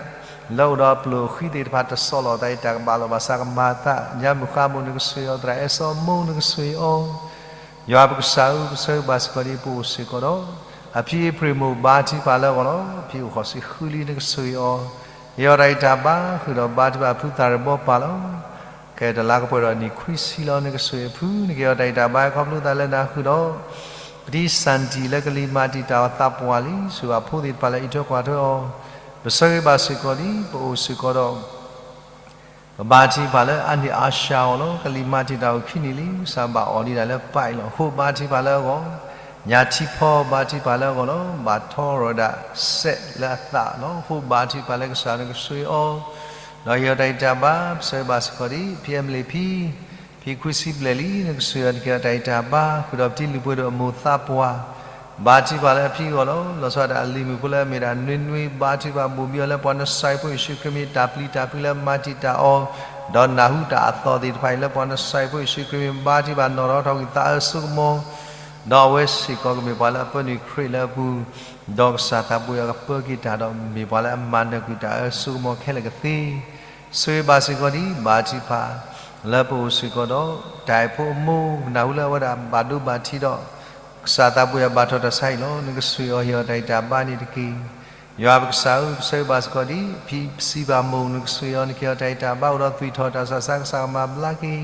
လၢအိၣ်ဒီးအပျိာ်အဃံသ့ၣ်တဖၣ် တစိာ်လီၤသးအံၤ တၢ်ကဘၣ်လီၤဘၣ်ဆၣ်ကမၤသး ညါမုၢ်ဃါမိၢ် နကဆိၣ်ဂ့ၤအီၤ, သရၣ်အဲၣ်စီမိၢ် နကဆိၣ်ဂ့ၤအီၤ. ယွၤပကစၢ်ဧၢ, ပဆၢဂ့ၤဘၣ်စ့ၢ်ကီးဒံး ပအိၣ်စ့ၢ်ကီးဒီး အဖံအ့ဖြ့ၣ်မိၢ် ဘါထုကဖၣ်လၢအဂီၢ်လီၤ. ဖံအိၣ်ဃိးဆံဃုလံ နကဆိၣ်ဂ့ၤအီၤ. ဟ့ၣ်အီၤတၢ်ဂံၢ်တၢ်ဘါ ဃုာ်ဒီးဘါထုကဖၣ်ဖုသၣ်ရ့ၣ်ဘီပၢ်လီၤ. ကဲတလါကပှဲၤဒီးနံၣ်ခွံဆံလီၤ နကဆိၣ်ဂ့ၤအဖု နကဟ့ၣ်အီၤတၢ်ဂံၢ်တၢ်ဘါ ခီဖျိသးလၢနၤဃုာ်ဒီး ပတံၤစၣ်တံၣ်လၢကလံၤမၤတံာ်တာ်အီၤသးပှၢ်လံ. ဆိၣ်ဂ့ၤဘၣ်ဖိသ့ၣ်တဖၣ်လၢအံးထွဲကွၢ်ထွဲအီၤ. ပဆၢဂ့ၤဘၣ်စ့ၢ်ကီးဒံး ပအိၣ်စ့ၢ်ကီးဒီး ပဘါထုကဖၣ်လၢအန့ၢ်အါရှါအီၤလီၤ. ကလံၤမၤတံာ်တာ်အိၣ်ခံနံၣ်လံ ကစၢ်ဘၣ်အီၣ်ဒံးဒၣ်လၢပၢ်အံၤလီၤ. ဃိဘါထုကဖၣ်လၢအဂီၢ်, ညါထံဖီဘါထုကဖၣ်လၢအဂီၢ်လီၤ. ဘၣ်ထီရီၣ်ဒၣ်စဲးလၢအသးလီၤ. ဃိဘါထုကဖၣ်လၢကစၢ် နကဆိၣ်ဂ့ၤအီၤ ဒီးဟ့ၣ်အီၤတၢ်ဂံၢ်တၢ်ဘါ. ပဆၢဂ့ၤဘၣ်စ့ၢ်ကီးဒံး ဖံအဲမလ့ၣ်ဖံ, ဖံခွံဆံဘျဲၣ်လံ နကဆိၣ်ဂ့ၤအီၤ နကဟ့ၣ်အီၤတၢ်ဂံၢ်တၢ်ဘါ ဃုာ်ဒီးပတံၤလုၢ်ပှ့ၤဒိၣ်အမိၢ်သးပှၢ် ဘါထုကဖၣ်လၢအဖံအဂီၢ်လီၤ. လီၤဆီဒၣ်တၢ်အလံၤမုၣ်ဖိလၢအမ့ၢ်ဒၣ်နွ့နွ့ ဘါထုကဖၣ်ဘိၣ်ဘံအီၤလၢပှၤနစၢ်ဖိယ့ၣ်ၡူးခရံာ်မံၤ တၢ်ပျံၤတၢ်ဖုးလၢမၤတံာ်တာ်အီၤ ဒီးနၢ်ဟူတၢ်အသီသ့ၣ်တဖၣ်အံၤလၢပှၤနစၢ်ဖိယ့ၣ်ၡူးခရံာ်မံၤ ဘါထုကဖၣ်နီၣ်ထီၣ်ထီၣ်ကွံာ်သးအၢစိကမီၤ ဒီးအဝဲစ့ၢ်ကီးကမ့ၢ်ပှၤလၢအပၢနုာ်ခရံာ်လၢအပူၤ ဒီးကစၢ်သးဘိယွၤကပၢက့ၤတၢ်ဒီး မ့ၢ်ပှၤလၢအမၤနၢၤကွံာ်တၢ်အၢစိကမီၤခဲလၢာ်ကသ့ ဆိၣ်ဂ့ၤဘၣ်စ့ၢ်ကီးဒံး ဘါထုကဖၣ် လၢပအိၣ်စ့ၢ်ကီးဒီး တၢ်အဲၣ်ဖိအမိၢ် ပနၢ်ဟူလၢအဝဲဒၣ်ဘၣ်ဒိဘၣ်ထံးဒီး ကစၢ်သးဘိယွၤဘၣ်ထီၣ်တၢ်ဆါဟံၣ်လီၤ. နကဆိၣ်ဂ့ၤအီၤဟ့ၣ်အီၤတၢ်ဂံၢ်တၢ်ဘါန့ၣ်တက့ၢ်. ယွၤပကစၢ်ဧၢ, ပဆၢဂ့ၤဘၣ်စ့ၢ်ကီးဒ် ဖံစံးဘၣ်မိၢ် နကဆိၣ်ဂ့ၤအီၤ နကဟ့ၣ်အီၤတၢ်ဂံၢ်တၢ်ဘါ အိၣ်ဒီးသွံၣ်ထီၣ်တၢ်ဆူးတၢ်ဆါ ကစၢ်ကမၤဘျါက့ၤ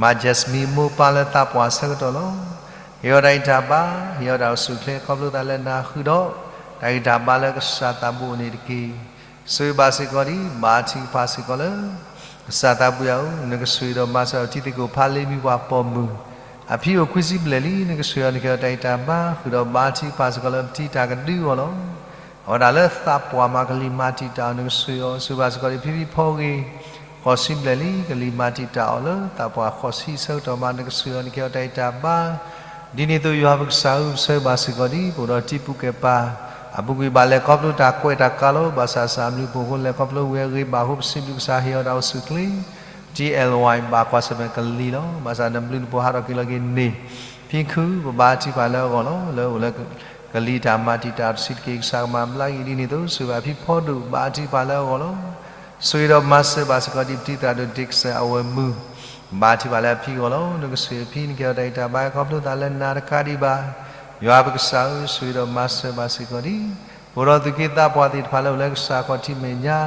မၤ Jasmine မိၢ်ပၢ်လၢသးပှၢ်ဆၢကတီၢ်လီၤ. ဟ့ၣ်အီၤတၢ်ဂံၢ်တၢ်ဘါ, ဟ့ၣ်အီၤတၢ်အိၣ်ဆူၣ်အိၣ်ချ့ ခီဖျိသးလၢနၤဃုာ်ဒီး တၢ်ဂံၢ်တၢ်ဘါလၢကစၢ်သးဘိအိၣ်န့ၣ်တက့ၢ်. ဆိၣ်ဂ့ၤဘၣ်စ့ၢ်ကီးဒ် ဘါထုကဖၣ်စ့ၢ်ကီးလၢ ကစၢ်သးဘိယွၤဧၢ, နကဆိၣ်ဂ့ၤဒီးမၤစၢၤအီၤ တံၤသကိးဖးလ့မံပှၤပိာ်မုၣ်, အဖံအိၣ်ခွံဆံဘျဲၣ်လံ, နကဆိၣ်ဂ့ၤအီၤ နကဟ့ၣ်အီၤတၢ်ဂံၢ်တၢ်ဘါ ဃုာ်ဒီးဘါထုကဖၣ်စ့ၢ်ကီးလၢပတံၤတၢ်ကဒုအီၤလီၤ. အဝဲဒၣ်လၢသးပှၢ်မး ကလံၤမၤတံာ်တာ်အီၤ နကဆိၣ်ဂ့ၤအီၤ, ဆိၣ်ဂ့ၤဘၣ်စ့ၢ်ကီးဒ် ဖံဖံဖီဂ့ၤ ဃိးဆံဘျဲၣ်လံ, ကလံၤမၤတံာ်တာ်အီၤလၢသးပှၢ်ဃိးဆံဆၢကတီၢ်မး နကဆိၣ်ဂ့ၤအီၤ နကဟ့ၣ်အီၤတၢ်ဂံၢ်တၢ်ဘါ ဒ်န့ၣ်အသိး ယွၤပကစၢ်ဧၢ, ပဆၢဂ့ၤဘၣ်စ့ၢ်ကီးဒ် ပအိၣ်ဒီးတံၤပူၤကဲပၤ အပူၤကွံာ်ဘၣ်လဲၤခီဖျိတၢ်ကွဲးတၢ်ကးလီၤ. ဘၣ်ဆၣ်ကစၢ်အဘျုးအဖှိၣ်အဃိ လဲၤခီဖျိဝံၤအဂ့ၤဘၣ်အဃိ ပစံးဘျုးကစၢ် ဟ့ၣ်အီၤတၢ်အိၣ်ဆူၣ်အိၣ်ချ့ တံၤ L Y ဘၣ်ကွၢ်ဆၢၣ်မဲာ်ကလံၤလီၤ. ဘၣ်ဆၣ်နဘျုးနဖှိၣ်ဟးထီၣ်က့ၤလီၤက့ၤန့ၣ် ဖံခု ပဘါထုကဖၣ်လၢအဂီၢ်လီၤ. လၢအိၣ်လၢကလံၤတၢ်မၤတံာ်တာ်အီၤတဆံးတက့ၢ် ကစၢ်ကမၤဘျါက့ၤ ဒ်န့ၣ်အသိး ဆိၣ်ဂ့ၤဘၣ်ဖံဖီဒိၣ် ဘါထုကဖၣ်လၢအဂီၢ်လီၤ. ဆိၣ်ဂ့ၤဒီးမၤစၢၤဘၣ်စ့ၢ်ကီးဒ် ပတံၤသရၣ်ဒိၣ် Dixon အဝဲမုၣ် ဘါထုကဖၣ်လၢအဖံအဂီၢ်လီၤ. နကဆိၣ်ဂ့ၤအဖံ နကဟ့ၣ်အီၤတၢ်ဂံၢ်တၢ်ဘါ ခီဖျိသးလၢနၤတကးဒံးဘၣ် ယွၤပကစၢ်ဧၢ, ဆိၣ်ဂ့ၤဒီးမၤစၢၤဘၣ်စ့ၢ်ကီးဒ် ပအိၣ်ဒီးသူၣ်က့သးပှၢ်သ့ၣ်တဖၣ်လၢအိၣ်လၢကစၢ်ခီၣ်ထံးမဲာ်ညါ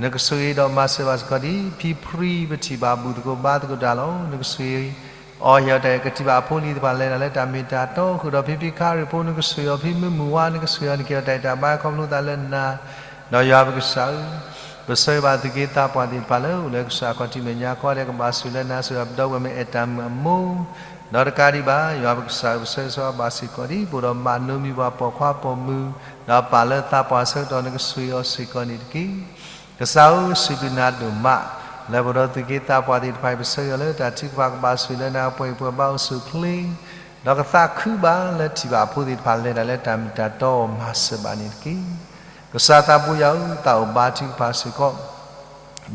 နကဆိၣ်ဂ့ၤဒီးမၤစၢၤဘၣ်စ့ၢ်ကီးဒ် ဖံဖရံ ပထံၣ်ဘၣ်ဘူၣ်သကိးဘါသကိးတၢ်လီၤ. နကဆိၣ်ဂ့ၤအီၤ ဟ့ၣ်အီၤတၢ်ဂံၢ် ကထံၣ်ဘၣ်အဖိအလံၤသ့ၣ်တဖၣ် လဲၤတၢ်လၢတၢ်မ့ၢ်တၢ်တီ ဃုာ်ဒီးဖံဖံခါရံၣ်ဖိ နကဆိၣ်ဂ့ၤအီၤ ဖံမုၢ်မုၢ်ဝါ နကဆိၣ်ဂ့ၤအီၤ နကဟ့ၣ်အီၤတၢ်ဂံၢ်တၢ်ဘါ ခီဖျိသးလၢနၤ ဒီးယွၤပကစၢ်ဧၢ, ပဆၢဂ့ၤဘၣ်သူၣ်က့သးပှၢ်သ့ၣ်တဖၣ်လၢအိၣ်လၢကစၢ်ခီၣ်ထံးမဲာ်ညါ ကိးဂၤဒဲးကဘၣ်ဆိၣ်ဂ့ၤလၢနၤ ဆိၣ်ဂ့ၤဒီးပဒီပုၢ်ဝဲၢ်မုၣ်အဲၣ်တၢ်မုၣ်အမိၢ် ဒီးတကးဒံးဘၣ် ယွၤပကစၢ်ဧၢ, ပဆၢဂ့ၤဆၢဝါဘၣ်စ့ၢ်ကီးဒ် ပအိၣ်ဒီးမးနိမံၤပှၤပိာ်ခွါပိာ်မုၣ် ဒီးပာ်လၢသးပှၢ်ဆၢကတီၢ် နကဆိၣ်ဂ့ၤအီၤစ့ၢ်ကီးန့ၣ်တက့ၢ်. ကစၢ်ဧၢ, စံးဘျုးနၤဒိၣ်မး လၢပအိၣ်ဒီးသူၣ်က့သးပှၢ်သ့ၣ်တဖၣ်အံၤ ပဆၢဂ့ၤအီၤလၢတၢ်ထုကဖၣ် ကဘၣ်ဆိၣ်ဂ့ၤလၢနၤ ပှဲၤအံၤပှဲၤဘါ အိၣ်ဆူၣ်အိၣ်ချ့ ဒီးကသးခုဘၣ်လၢထံၣ်ဘၣ်အဖိသ့ၣ်တဖၣ် လဲၤတၢ်လၢတၢ်မ့ၢ်တၢ်တီအီၤ မၤစၢၤဘၣ်န့ၣ်တက့ၢ်. ကစၢ်သးဘိယွၤဧၢ, သးအိၣ်ဘါထုကဖၣ်စ့ၢ်ကီး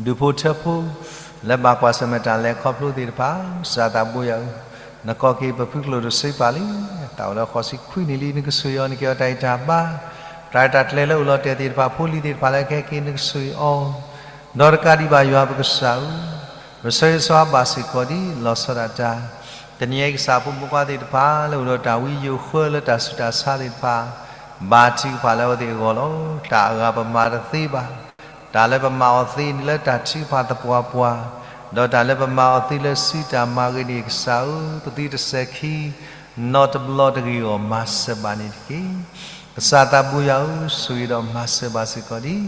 ဒူၣ်ဖိထၢဖိ လၢဘၣ်ကွၢ်ဆၢၣ်မဲာ်တၢ်လဲၤခီဖျိသ့ၣ်တဖၣ်, ကစၢ်သးဘိယွၤဧၢ, နကိးက့ၤပဖုကျိၣ်တစ့ပာ်လံ, သးအိၣ်လၢဃိးဆံခွံနံၣ်လံ, နကဆိၣ်ဂ့ၤအီၤ နကဟ့ၣ်အီၤတၢ်ဂံၢ်တၢ်ဘါ, တၢ်ရဲၣ်တၢ်ကျဲၤလၢအိၣ်လီၤတဲာ်သ့ၣ်တဖၣ် ဖိလံၤသ့ၣ်တဖၣ်လၢကဟဲက့ၤ နကဆိၣ်ဂ့ၤအီၤ, ဒီးတကးဒံးဘၣ်ယွၤပကစၢ်ဧၢ, ပဆၢဂ့ၤဆၢဝါဘၣ်စ့ၢ်ကီးဒ် လီၤဆီဒၣ်တၢ် တနံၤအံၤကစၢ်ဖိမုၣ်ဖိခွါသ့ၣ်တဖၣ် လၢအိၣ်ဒီးတၢ်ဝံယိာ်ဃၢလၢတၢ်ဆူးတၢ်ဆါသ့ၣ်တဖၣ်, ဘါထုကဖၣ်လၢအဝဲသ့ၣ်အဂီၢ်လီၤ. တၢ်အဂၤပမၤတသ့ဘၣ်. တၢ်လၢပမၤအီၤသ့န့ၣ်လၢတၢ်ထုကဖၣ်သပှၢ်ပှၢ်, ဒီးတၢ်လၢပမၤအီၤသ့လၢစုတၢ်မၤဂ့ၤန့ၣ် ကစၢ်ဧၢ, ပသုတစဲးခံ နီတဘျီတဂ့ၤအဂီၢ် မၤစၢၤဘၣ်န့ၣ်တက့ၢ်. ကစၢ်သးဘိယွၤဧၢ, ဆိၣ်ဂ့ၤဒီးမၤစၢၤဘၣ်စ့ၢ်ကီးဒ်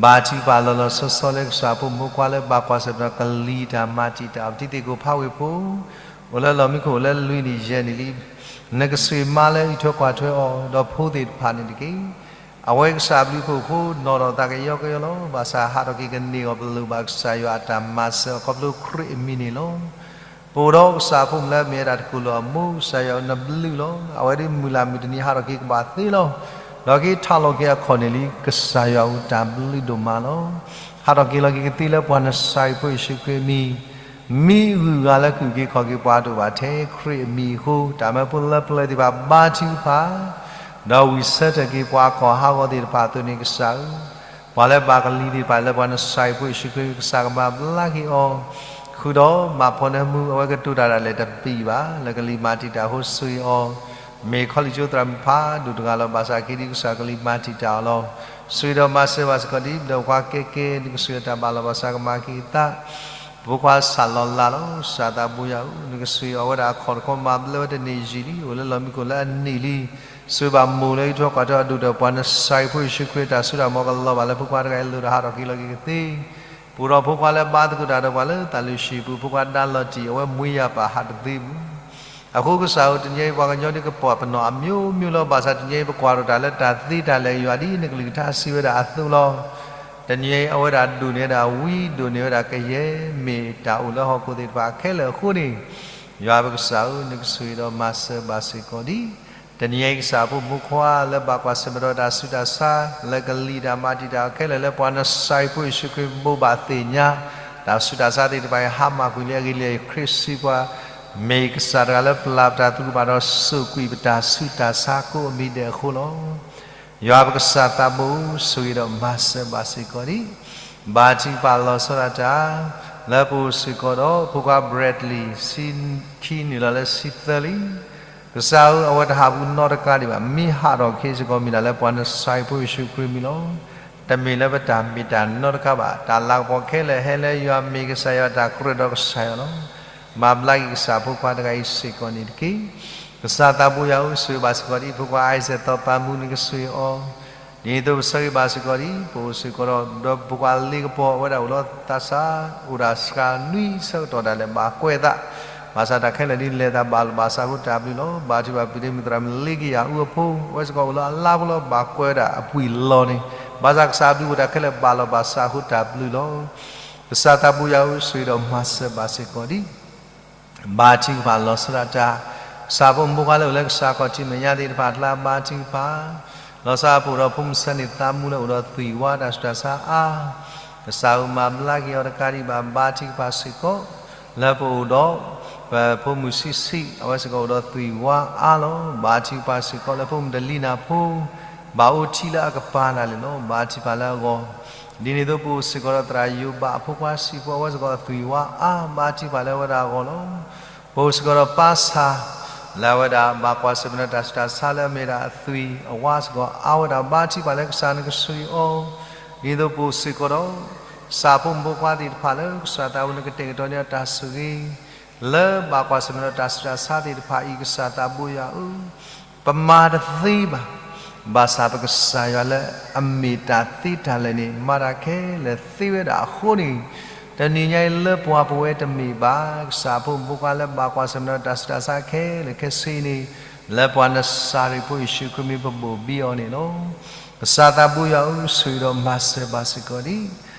ဘါထုကဖၣ်လီၤလီၤဆီဆီလၢကစၢ်ဖိမုၣ်ဖိခွါလၢဘၣ်ကွၢ်ဆၢၣ်မဲာ်ဒီးကလံၤတၢ်မၤတံာ်တာ်အီၤ ပတံၤသကိးဖးဝ့ၢ်ဖိ အိၣ်လၢလီၢ်မံခိၣ်အိၣ်လၢလွံၢ်နံၣ်ယဲၢ်နံၣ်လံ. နကဆိၣ်ဂ့ၤမါလၢအအံးထွဲကွၢ်ထွဲအီၤ ဒီးဖိသ့ၣ်တဖၣ်န့ၣ်တက့ၢ်. အဝဲကစၢ်အဘျုးအဖှိၣ်အဃိ နီၢ်ထီၣ်သးကယီကယီလီၤ. ဘၣ်ဆၣ်ဟးထီၣ်က့ၤကန့ၢ်အီၤ ပလိၣ်ဘၣ်ကစၢ်ယွၤအတၢ်မၤစၢၤအီၤခီဖျိခရံာ်အမံၤန့ၣ်လီၤ. ပအိၣ်ဒီးကစၢ်အဖိမုၣ်လၢအမ့ၢ်ဝဲဒၣ်တကိၢ်လၢအမိၢ် ကစၢ်ယွၤဧၢ နဘျုးလီၤ. အဝဲဒၣ်မုၢ်လၢ်မုၢ်တနံၤဟးထီၣ်က့ၤကဘၣ်သ့လီၤ. ဒီးက့ၤထးလီၤက့ၤအခီၣ်န့ၣ်လံ ကစၢ်ယွၤဧၢ တၢ်ဘျုးဒိၣ်မးလီၤ. ဟးထီၣ်က့ၤလီၤက့ၤကသ့လၢပှၤနစၤရ့းဖိယ့ၣ်ၡူးခရံာ်အမံၤ မံဂုၤဂၤလၢကုၢ်က့ၤခီၣ်က့ၤပှၤတအိၣ်ဘၣ်ထဲခရံာ်အမံၤအဃိ တၢ်မၢဖိလၢပျၢၤသ့ၣ်တဖၣ်ဘါထုကဖၣ် ဒီးဝံၣ်ဆၢထၢၣ်က့ၤပှၤအခီၣ်ဟးဂီၤသ့ၣ်တဖၣ်အသိးန့ၣ် ကစၢ်ဧၢ, ပှၤလၢဘၣ်ကလံၤသ့ၣ်တဖၣ်လၢပှၤနစၤရ့းဖိယ့ၣ်ၡူးခရံာ် ကစၢ်ကမၤဘျါက့ၤအီၤ ဃုာ်ဒီးမၤဖီနၢမူ အဝဲကတိၤတၢ်ဒၣ်လဲာ်တပံၤဘၣ် လၢကလံၤမၤတံာ်တာ်အဃိ ဆိၣ်ဂ့ၤအီၤ မ့ၢ်ခီလ့ၣ်ကၠိသရၣ်မုၣ်ဖးဒိၣ်တဂၤလီၤ. ဘၣ်ဆၣ်က့ၤဒ်ကစၢ်ကလံၤမၤတံာ်တာ်အီၤလီၤ. ဆိၣ်ဂ့ၤဒီးမၤစၢၤဘၣ်စ့ၢ်ကီးဒ် ပဒီပုၢ်ဝဲၢ်ခွါကဲကဲ နကဆိၣ်ဂ့ၤတၢ်ဘၣ်လီၤ ဘၣ်ဆၣ်ကမၤက့ၤအသး ဖိခွါစၢ်လီၤလးလီၤ. ကစၢ်သးဘိယွၤဧၢ, နကဆိၣ်ဂ့ၤအီၤဝဲဒၣ်အခီၣ်တခီမၤဘျၢဝဲတန့ၢ်ယံာ်လံ အိၣ်လၢလီၢ်မံခိၣ်လၢအနံၣ်လံ. ဆိၣ်ဂ့ၤဘၣ်မိၢ်လၢအအံးထွဲကွၢ်ထွဲအီၤ ဒိၣ်ဒီးပှၤနစၤရ့းဖိယ့ၣ်ၡူးခရံာ် တၢ်စိတၢ်ကမီၤကလီၤဘၣ်လၢဖိခွါတဂၤအံၤအလိၤဒီးဟးထီၣ်က့ၤလီၤက့ၤကသ့ ပအိၣ်ဒီးဖိခွါလၢဘါသကိးတၢ်ဒီးပှၤလၢသးလွံၢ်ဆံပူၤ ဖိခွါဒါလီၤတံၢ် အဝဲမှံယၤပာ်ဟးတသ့ပူၤ အဃိကစၢ်ဧၢ, တနံၤအံၤပှၤကညီဒ်ကပာ်ပနီၣ်အမျိုးမျိုးလီၤ. ဘၣ်ဆၣ်တနံၤအံၤ ပကွၢ်ထီၣ်တၢ်လၢတၢ်သ့တၢ်လဲၤယွၤဒ်နကလုၢ်ကထါစံးဝဲဒၣ်အသိးလီၤ. တနံၤအံၤ အဝဲဒၣ်ဒိၣ်န့ၢ်ဝဲဒၣ်ဝံ ဒိၣ်န့ၢ်ဝဲဒၣ်ကယဲၢ် မ့ၢ်တၢ်အိၣ်လၢဟီၣ်ခိၣ်သ့ၣ်တဖၣ်ခဲလၢာ်အဃိန့ၣ် ယွၤပကစၢ်ဧၢ, နကဆိၣ်ဂ့ၤဒီးမၤစၢၤဘၣ်စ့ၢ်ကီးဒ် တနံၤအံၤကစၢ်ဖိမုၣ်ဖိခွါလၢဘၣ်ကွၢ်ဆၢၣ်မဲာ်ဒီးတၢ်ဆူးတၢ်ဆါ လၢကလံၤတၢ်မၤတံာ်တာ်အီၤခဲလၢာ်လၢပှၤနစၤရ့းဖိယ့ၣ်ၡူးခရံာ်ဘိးဘၣ်သ့ၣ်ညါ တၢ်ဆူးတၢ်ဆါသ့ၣ်တဖၣ်အံၤ ဟါမၢ်ကွံာ်လံအဂ့ၢ်လံ ခရံာ်စံးပှၤ မ့ၢ်ကစၢ်တဂၤလၢပျၢ်ပတၢ်သရူးကမၣ်ဒီးစိာ်ကွံာ်ပတၢ်ဆူးတၢ်ဆါကိးအမံၤဒဲးအဃိလီၤ. ယွၤပကစၢ်သးဘိဧၢ, ဆိၣ်ဂ့ၤဒီးမၤစၢၤဘၣ်စ့ၢ်ကီးဒ် ဘါထုကဖၣ်လီၤဆီဒၣ်တၢ် လၢပအိၣ်စ့ၢ်ကီးဒီးဖိခွါ Bradley ဆံခံနံၣ်လီၤလၢဆံသၢလံ ကစၢ်ဧၢ, အဝဲတဟးပူၤနီတကးဒံးဘၣ်. မ့ၢ်ဟးထီၣ်က့ၤစ့ၢ်ကီး မ့ၢ်ဒၣ်လၢပှၤနစၤရ့းဖိယ့ၣ်ၡူးခရံာ်အမံၤလီၤ. တမ့ၢ်လၢပတၢ်မ့ၢ်တၢ်နီတကးဘၣ်. တၢ်လၤကပီၤခဲလၢာ်ဟဲလၢယွၤမ့ၢ်ကစၢ်ယွၤတၢ်ကြၢးဒီးကစၢ်ယွၤလီၤ. မၤဘျါက့ၤကစၢ်ဖိခွါတဂၤအံၤစ့ၢ်ကီးန့ၣ်တက့ၢ်. ကစၢ်သးဘိယွၤဧၢ, ဆိၣ်ဂ့ၤဘၣ်စ့ၢ်ကီးဒ်ဖိခွါ Isaac သီပာ်မူနကဆိၣ်ဂ့ၤအီၤ ဒ်န့ၣ်အသိးပဆၢဂ့ၤဘၣ်စ့ၢ်ကီးဒ် ပအိၣ်စ့ၢ်ကီးဒီး ဒီးဖိခွါလ့ကပီၤ အဝဲဒၣ်အိၣ်ဒီးသးစၢ် အိၣ်ဒၣ်စှၤနွံဆၢကတီၢ်ဒၣ်လဲာ် ဘၣ်ကွဲးအသး, ဘၣ်ဆၣ်တၢ်ခဲလၢာ်ဒ်လဲၤသးဘၣ်လီၤဘၣ်စးအဃိတၢ်ဘျုးလီၤ. ဘါထုကဖၣ်ပတံၤမုၢ်သရၣ်မုၣ်လ့ကယၤအူအဖိ အဝဲစ့ၢ်ကီးအိၣ်လၢအလါဖိလီၤ ဘၣ်ကွဲးဝဲဒၣ်အပှ့ၤလီၤန့ၣ်, ဘၣ်ဆၣ်ကစၢ်အဘျုးအိၣ်တၢ်ခဲလၢာ်ဘၣ်လီၤဘၣ်စးအဃိတၢ်ဘျုးလီၤ. ကစၢ်သးဘိယွၤဧၢ, ဆိၣ်ဂ့ၤဒီးမၤစၢၤဘၣ်စ့ၢ်ကီးဒ် ဘါထုကဖၣ်လီၤဆီဒၣ်တၢ် ကစၢ်ဖိမုၣ်ဖိခွါလၢအိၣ်လၢကစၢ်ခီၣ်ထံးမဲာ်ညါသ့ၣ်တဖၣ်အကျါ ဘါထုကဖၣ်, လီၤဆီဖိဒီးဖိမုၣ်ဆၢန့ၣ်သးမူလၢအိၣ်ဒီးသွံၣ်ဝါတၢ်ဆူးတၢ်ဆါအါ, ကစၢ်ဧၢမၤဘျါက့ၤအီၤတကးဒံးဘၣ် ဘါထုကဖၣ်စ့ၢ်ကီး လၢပအိၣ်ဒီး ပဖိမုၣ်ဆံးဆံး အဝဲစ့ၢ်ကီးအိၣ်ဒီးသွံၣ်ဝါအါလီၤ. ဘါထုကဖၣ်စ့ၢ်ကီးလၢဖိမုၣ်တလံၤနၢ်ဖိ ဘၣ်အိၣ်ထံလၢအကပၤဒၣ်လဲာ်လီၤ. ဘါထုကဖၣ်လၢအဂီၢ် ဒ်န့ၣ်အသိးပအိၣ်စ့ၢ်ကီးဒီးသရၣ်ယိၤဘးအဖိခွါဆံးဖိ အဝဲစ့ၢ်ကီးအသွံၣ်ဝါအါ ဘါထုကဖၣ်လၢအဝဲဒၣ်အဂီၢ်လီၤ. ပအိၣ်စ့ၢ်ကီးဒီးပၢ်ဆၣ် လၢအဝဲဒၣ်ဘၣ်ကွၢ်ဆၢၣ်မဲာ်ဒီးတၢ်ဆူးတၢ်ဆါလၢအမ့ၢ်ဒၣ်အသွံၣ်အဝါစ့ၢ်ကီးအါဝဲဒၣ် ဘါထုကဖၣ်လၢကစၢ်နကဆိၣ်ဂ့ၤအီၤ, ဒ်သိးပအိၣ်စ့ၢ်ကီးဒီး ကစၢ်ဖိမုၣ်ဖိခွါသ့ၣ်တဖၣ်လၢကစၢ်သးဝဲနကတဲာ်ကတီၤန့ၢ်အတၢ်ဆိၣ်ဂ့ၤ လၢဘၣ်ကွၢ်ဆၢၣ်မဲာ်ဒီးတၢ်ဆူးတၢ်ဆါသ့ၣ်တဖၣ်အံၤ ကစၢ်သးဘိယွၤဧၢ ပမၤတသ့ဘၣ်. ဘၣ်ဆၣ်ပကစၢ်ယွၤလၢအမ့ၢ်တၢ်သ့တၢ်လၢာ်န့ၣ် မၤတၢ်ခဲလၢာ်သ့ဝဲဒၣ်အဃိန့ၣ်, တနံၤညါအံၤလၢပှၤပဝဲတမ့ၢ်ဘၣ် ကစၢ်ဖိမုၣ်ဖိခွါလၢဘၣ်ကွၢ်ဆၢၣ်မဲာ်ဒီးတၢ်ဆူးတၢ်ဆါခဲလၢာ်ခဲဆ့န့ၣ်, လၢပှၤနစၤရ့းဖိယ့ၣ်ၡူးခရံာ်မံၤပဘိၣ်ဘံအီၤန့ၣ်လီၤ. ကစၢ်သးဘိယွၤဧၢ ဆိၣ်ဂ့ၤဒီးမၤစၢၤဘၣ်စ့ၢ်ကီးဒ်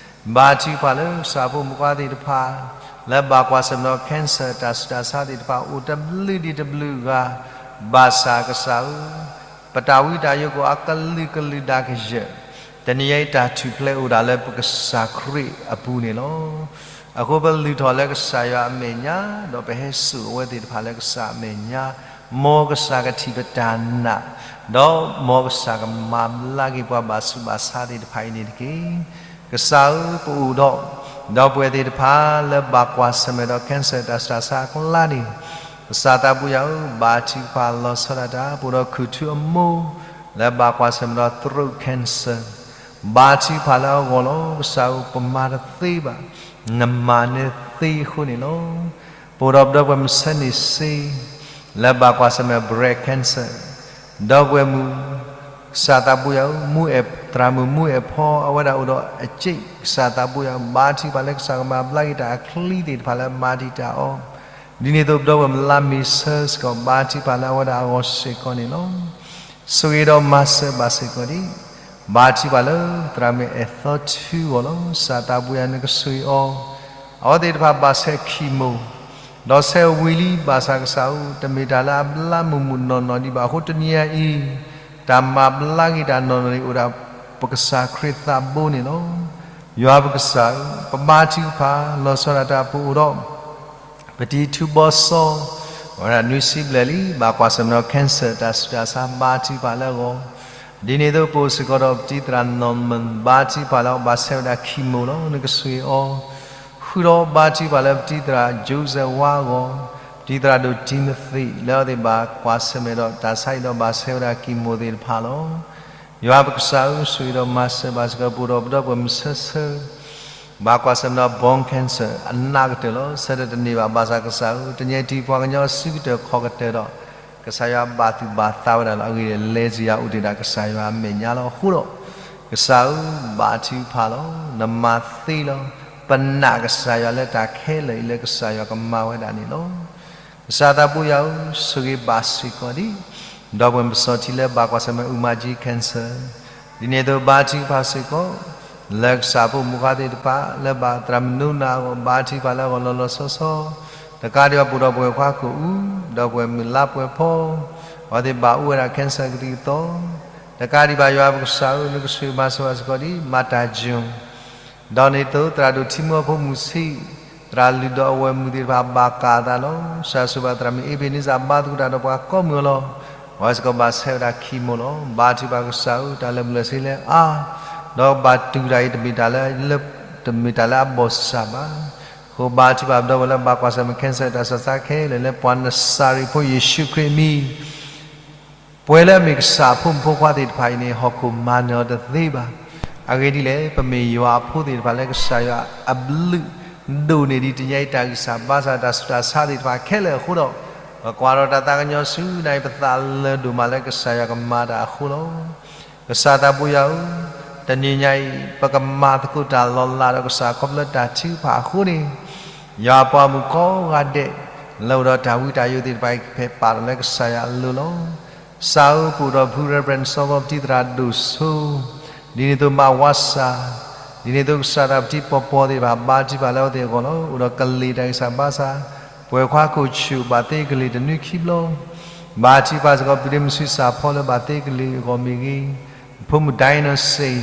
ဘါထုကဖၣ်လၢကစၢ်ဖိမုၣ်ဖိခွါသ့ၣ်တဖၣ် လၢဘၣ်ကွၢ်ဆၢၣ်မဲာ်ဒီး cancer တၢ်ဆူးတၢ်ဆါသ့ၣ်တဖၣ် အိၣ်တဘျုးဒံးတဘျုးဂၤ ဘၣ်ဆၣ်ကစၢ်ဧၢ, ပတၢ်ဝံတၢ်ယိးကအိၣ်အကလုာ်ကလုာ်ဒၣ်ကယၢၢ်, တနံၤညါအံၤတၢ်ထူၣ်ဖျဲးအိၣ်ဒၣ်လၢပကစၢ်ခရံာ်အပူၤန့ၣ်လီၤ. အဃိပလုၢ်ထီၣ်လၢကစၢ်ယွၤအမဲာ်ညါ, ဒီးပဟဲစိာ်အဝဲသ့ၣ်တဖၣ်လၢကစၢ်အမဲာ်ညါ, မ်ကစၢ်ကထံၣ်ပတၢ်နာ်, ဒီးမ်ကစၢ်ကမၤဘျါက့ၤပှၤဘၣ်ဆူးဘၣ်ဆါသ့ၣ်တဖၣ်အံၤန့ၣ်တက့ၢ်. ကစၢ်ဧၢ, ပအိၣ်ဒီး ဒီပုၢ်ဝဲၢ်သ့ၣ်တဖၣ်လၢဘၣ်ကွၢ်ဆၢၣ်မဲာ်ဒီး cancer တၢ်ဆူးတၢ်ဆါအကျါန့ၣ်, ကစၢ်သးဘိယွၤဧၢ, ဘါထုကဖၣ်လီၤဆီဒၣ်တၢ်, ပအိၣ်ဒီးခုၣ်ထူအမိၢ် လၢဘၣ်ကွၢ်ဆၢၣ်မဲာ်ဒီး throat cancer, ဘါထုကဖၣ်လၢအဂီၢ်လီၤ. ကစၢ်ဧၢ, ပမၤတသ့ဘၣ်, နမၤန့ၢ်သ့အဃိန့ၣ်လီၤ. ပအိၣ်ဒီးပဒီပုၢ်ဝဲၢ်မုၣ်ဆၢန့ၣ်စ့ လၢဘၣ်ကွၢ်ဆၢၣ်မဲာ် breast cancer, ဒီပုၢ်ဝဲၢ်မုၣ် ကစၢ်သးဘိယွၤဧၢ, မူအဲၣ် သရၣ်မုၣ်မူအဲၣ်ဖီ အဝဲဒၣ်အိၣ်ဒီးအစ့, ကစၢ်သးဘိယွၤဧၢ, ဘါထုကဖၣ်လၢကစၢ်ကမၤဘျါက့ၤတၢ်အချံသ့ၣ်တဖၣ်လၢအမၤတံာ်တာ်အီၤ, ဒ်န့ၣ်အသိးပဒီပုၢ်ဝဲၢ်မုၣ်လါမ့ၤဆၢစ့ၢ်ကီး ဘါထုကဖၣ်လၢအဝဲဒၣ်အဂီၢ်စ့ၢ်ကီးန့ၣ်လီၤ. ဆိၣ်ဂ့ၤဒီးမၤစၢၤဘၣ်စ့ၢ်ကီးဒ် ဘါထုကဖၣ်လၢသရၣ်မုၣ်အဲၣ်သီထူအဂီၢ်လီၤ. ကစၢ်သးဘိယွၤနကဆိၣ်ဂ့ၤအီၤ, အဝဲသ့ၣ်တဖၣ်ဘၣ်ဆဲး chemo ဒီးဆဲးဝံၤလံ ဘၣ်ဆၣ်ကစၢ်ဧၢ, တမ့ၢ်တၢ်လၢအဘျါမုာ်မုာ်နီၢ်နီၢ်ဒံးဘၣ်အဃိ တနံၤညါအံၤ တၢ်မၤဘျါက့ၤတၢ်နီၢ်နီၢ်န့ၣ် အိၣ်ဒၣ်ပကစၢ်ခရံာ်သးဘိန့ၣ်လီၤ. ယွၤပကစၢ်ဧၢ, ပဘါထုကဖၣ်လီၤဆီဒၣ်တၢ် ပအိၣ်ဒီး ပတံၤထူဘီစီ အဝဲဒၣ်နွံဆံဘျဲၣ်လံ ဘၣ်ကွၢ်ဆၢၣ်မဲာ်ဒီး cancer တၢ်ဆူးတၢ်ဆါ ဘါထုကဖၣ်လၢအဂီၢ်, ဒ်န့ၣ်အသိးပအိၣ်စ့ၢ်ကီးဒီးပတံၤသရၣ် Norman ဘါထုကဖၣ်လၢအဂီၢ် ဘၣ်ဆဲးဝဲဒၣ် chemo လီၤ. နကဆိၣ်ဂ့ၤအီၤ, ဃုာ်ဒီးဘါထုကဖၣ်လၢပတံၤသရၣ် Joseph ဝါအဂီၢ်, ပတံၤသရၣ်ဒိၣ် Timothy လၢအဝဲသ့ၣ်ဘၣ်ကွၢ်ဆၢၣ်မဲာ်ဒီးတၢ်ဆါဟံၣ်ဒီးဘၣ်ဆဲးဝဲဒၣ် chemo သ့ၣ်တဖၣ်လီၤ. ယွၤပကစၢ်ဧၢ, ဆိၣ်ဂ့ၤဒီးမၤစၢၤဘၣ်စ့ၢ်ကီး ပအိၣ်ဒီးပဒီပုၢ်ဝဲၢ်မုၣ်ဆၢဆၢ ဘၣ်ကွၢ်ဆၢၣ်မဲာ်ဒီး bone cancer အနးကတၢၢ်လီၤ. ဆၢထၢၣ်တန့ၢ်ဘၣ် ဘၣ်ဆၣ်ကစၢ်ဧၢ, တနံၤညါအံၤပှၤကညီစုကတၢၢ်ခီၣ်ကတၢၢ်ဒီး ကစၢ်ယွၤဘၣ်သူၣ်ဘၣ်သးဝဲဒၣ်လီၤ. အဂ့ၢ်ဒ်လဲၣ် လဲၤစ့ၢ်ယွၤအိၣ်တ့ၢ်ဒၣ်ကစၢ်ယွၤအမဲာ်ညါလီၤ. အဃိဒီး ကစၢ်ဧၢ, ဘါထုကဖၣ်လီၤ. နမၤသ့လီၤ. ပနာ်ကစၢ်ယွၤလၢတၢ်ခဲလၢာ်အံၤလၢကစၢ်ယွၤကမၤဝဲဒၣ်န့ၣ်လီၤ. ကစၢ်သးဘိယွၤဧၢ, ဆိၣ်ဂ့ၤဘၣ်စ့ၢ်ကီးဒ် ဒီပုၢ်ဝဲၢ်မုၣ်စီၤထံလၢဘၣ်ကွၢ်ဆၢၣ်မဲာ် အူမၤကၠံ cancer, ဒ်န့ၣ်အသိးဘါထုကဖၣ်စ့ၢ်ကီး လၢကစၢ်ဖိမုၣ်ဖိခွါသ့ၣ်တဖၣ် လၢဘၣ်သရၣ်မုၣ်နိနၤအဂီၢ် ဘါထုကဖၣ်လၢအဂီၢ်လီၤလီၤဆီဆီ, တကးဒံးဘၣ်ပအိၣ်ဒီးပဝဲၢ်ခွါကအိၣ်, ဒီပုၢ်ဝဲၢ်မုၣ်လါပှဲၤဖီ, အဝဲသ့ၣ်ဘၣ်အိၣ်ဝဲဒၣ် cancer ကသံၣ်ကသီ, တကးဒံးဘၣ်ယွၤပကစၢ်ဧၢ, နကဆိၣ်ဂ့ၤမၤစၢၤဘၣ်စ့ၢ်ကီးဒ် မၤတၢ်ယိၤ ဒီးန့ၣ်အသိး သရၣ်ဒိၣ်ထံမူအဖိမုၣ်ဆံး, သရၣ်လုၢ်ဒီးအဝဲၢ်မုၣ်သ့ၣ်တဖၣ်ဘၣ်ကးအသးလီၤ. စၢ်စိၤဘၣ်သရၣ်မုၣ်အ့ဘ့းနံစၣ်ဘါသကိးတၢ်ဒီးပှၤကိးမုၢ်အလီၢ်, အဝဲစ့ၢ်ကီးဘၣ်ဆဲးဝဲဒၣ် chemo လီၤ. ဘါထုကဖၣ်ကစၢ်ဧၢ, တၢ်လၢပျၢၤဆ့လဲၣ်အါ, ဒီးဘၣ်တူၢ်တၢ်အံၤ တမ့ၢ်တၢ်လၢ တမ့ၢ်တၢ်လၢအဘီၣ်စၢ်ဘၣ်. အဃိဘါထုကဖၣ်ပဒီပုၢ်ဝဲၢ်လၢဘၣ်ကွၢ်ဆၢၣ်မဲာ် cancer တၢ်ဆူးတၢ်ဆါခဲလၢာ် လၢပှၤနစၤရ့းဖိယ့ၣ်ၡူးခရံာ်အမံၤ, ပှၤလၢအမ့ၢ်ကစၢ်အဖိမုၣ်ဖိခွါသ့ၣ်တဖၣ်အံၤန့ၣ် ဟီၣ်ခိၣ်မၤနၢၤအီၤတသ့ဘၣ်. အဂ့ၢ်ဒ်လဲၣ်, ပမ့ၢ်ယွၤအဖိသ့ၣ်တဖၣ်လၢကစၢ်ယွၤအဘျုးဒိၣ်န့ၢ်ဒံးတညါအံၤ တၢ်ဂံၢ်စၢ်ဘါစၢ်တၢ်ဆူးတၢ်ဆါသ့ၣ်တဖၣ်ခဲလၢာ်အဃိဒီး, ပကွၢ်ထီၣ်တၢ်သးကညီၤဆူနၤအံၤ ပသးလၢာ်ဒိၣ်မးလၢကစၢ်ယွၤကမၤတၢ်အဃိလီၤ. ကစၢ်သးဘိယွၤဧၢ, တနံၤညါအံၤ ပကမၤသကိးတၢ်လီၤလးဒီးကစၢ်ခီဖျိတၢ်ထုကဖၣ်အဃိန့ၣ်, ယွၤအပှၤမုၣ်ကိးဂၤဒဲး လၢအိၣ်ဒီးတၢ်ဝံတၢ်ယိးသ့ၣ်တဖၣ်အံၤ ကဖဲးပာ်ထီၣ်လၢကစၢ်ယွၤအလိၤလီၤ. ကစၢ်ဧၢ, ပအိၣ်ဒီးဖု Reverend စီၤကီးပတံသရၣ်ဒိၣ်စိ, ဒ်န့ၣ်အသိးမါဝါစၢ်, ဒ်န့ၣ်အသိးကစၢ်သးပတံပီၤပီၤသ့ၣ်တဖၣ် ဘါထုကဖၣ်လၢအဝဲသ့ၣ်အဂီၢ်လီၤ. အိၣ်ဒီးကလံၤတၢ်ဂံၢ်စၢ်ဘါစၢ်, ပှဲၤခွါခိၣ်ဆူၣ်ဘၣ်သ့ကလံၤတနွံခံဘျီ ဘါထုကဖၣ်စ့ၢ်ကီး ပုၢ်ဒ့မုၣ်ဆံးစၢ်ဖီလၢဘၣ်သ့ကလံၤအဂီၢ်မ့ၢ်ဂ့ၤ, ဖိမုၣ်ဒိၣ်နီၢ်စ့ၣ်,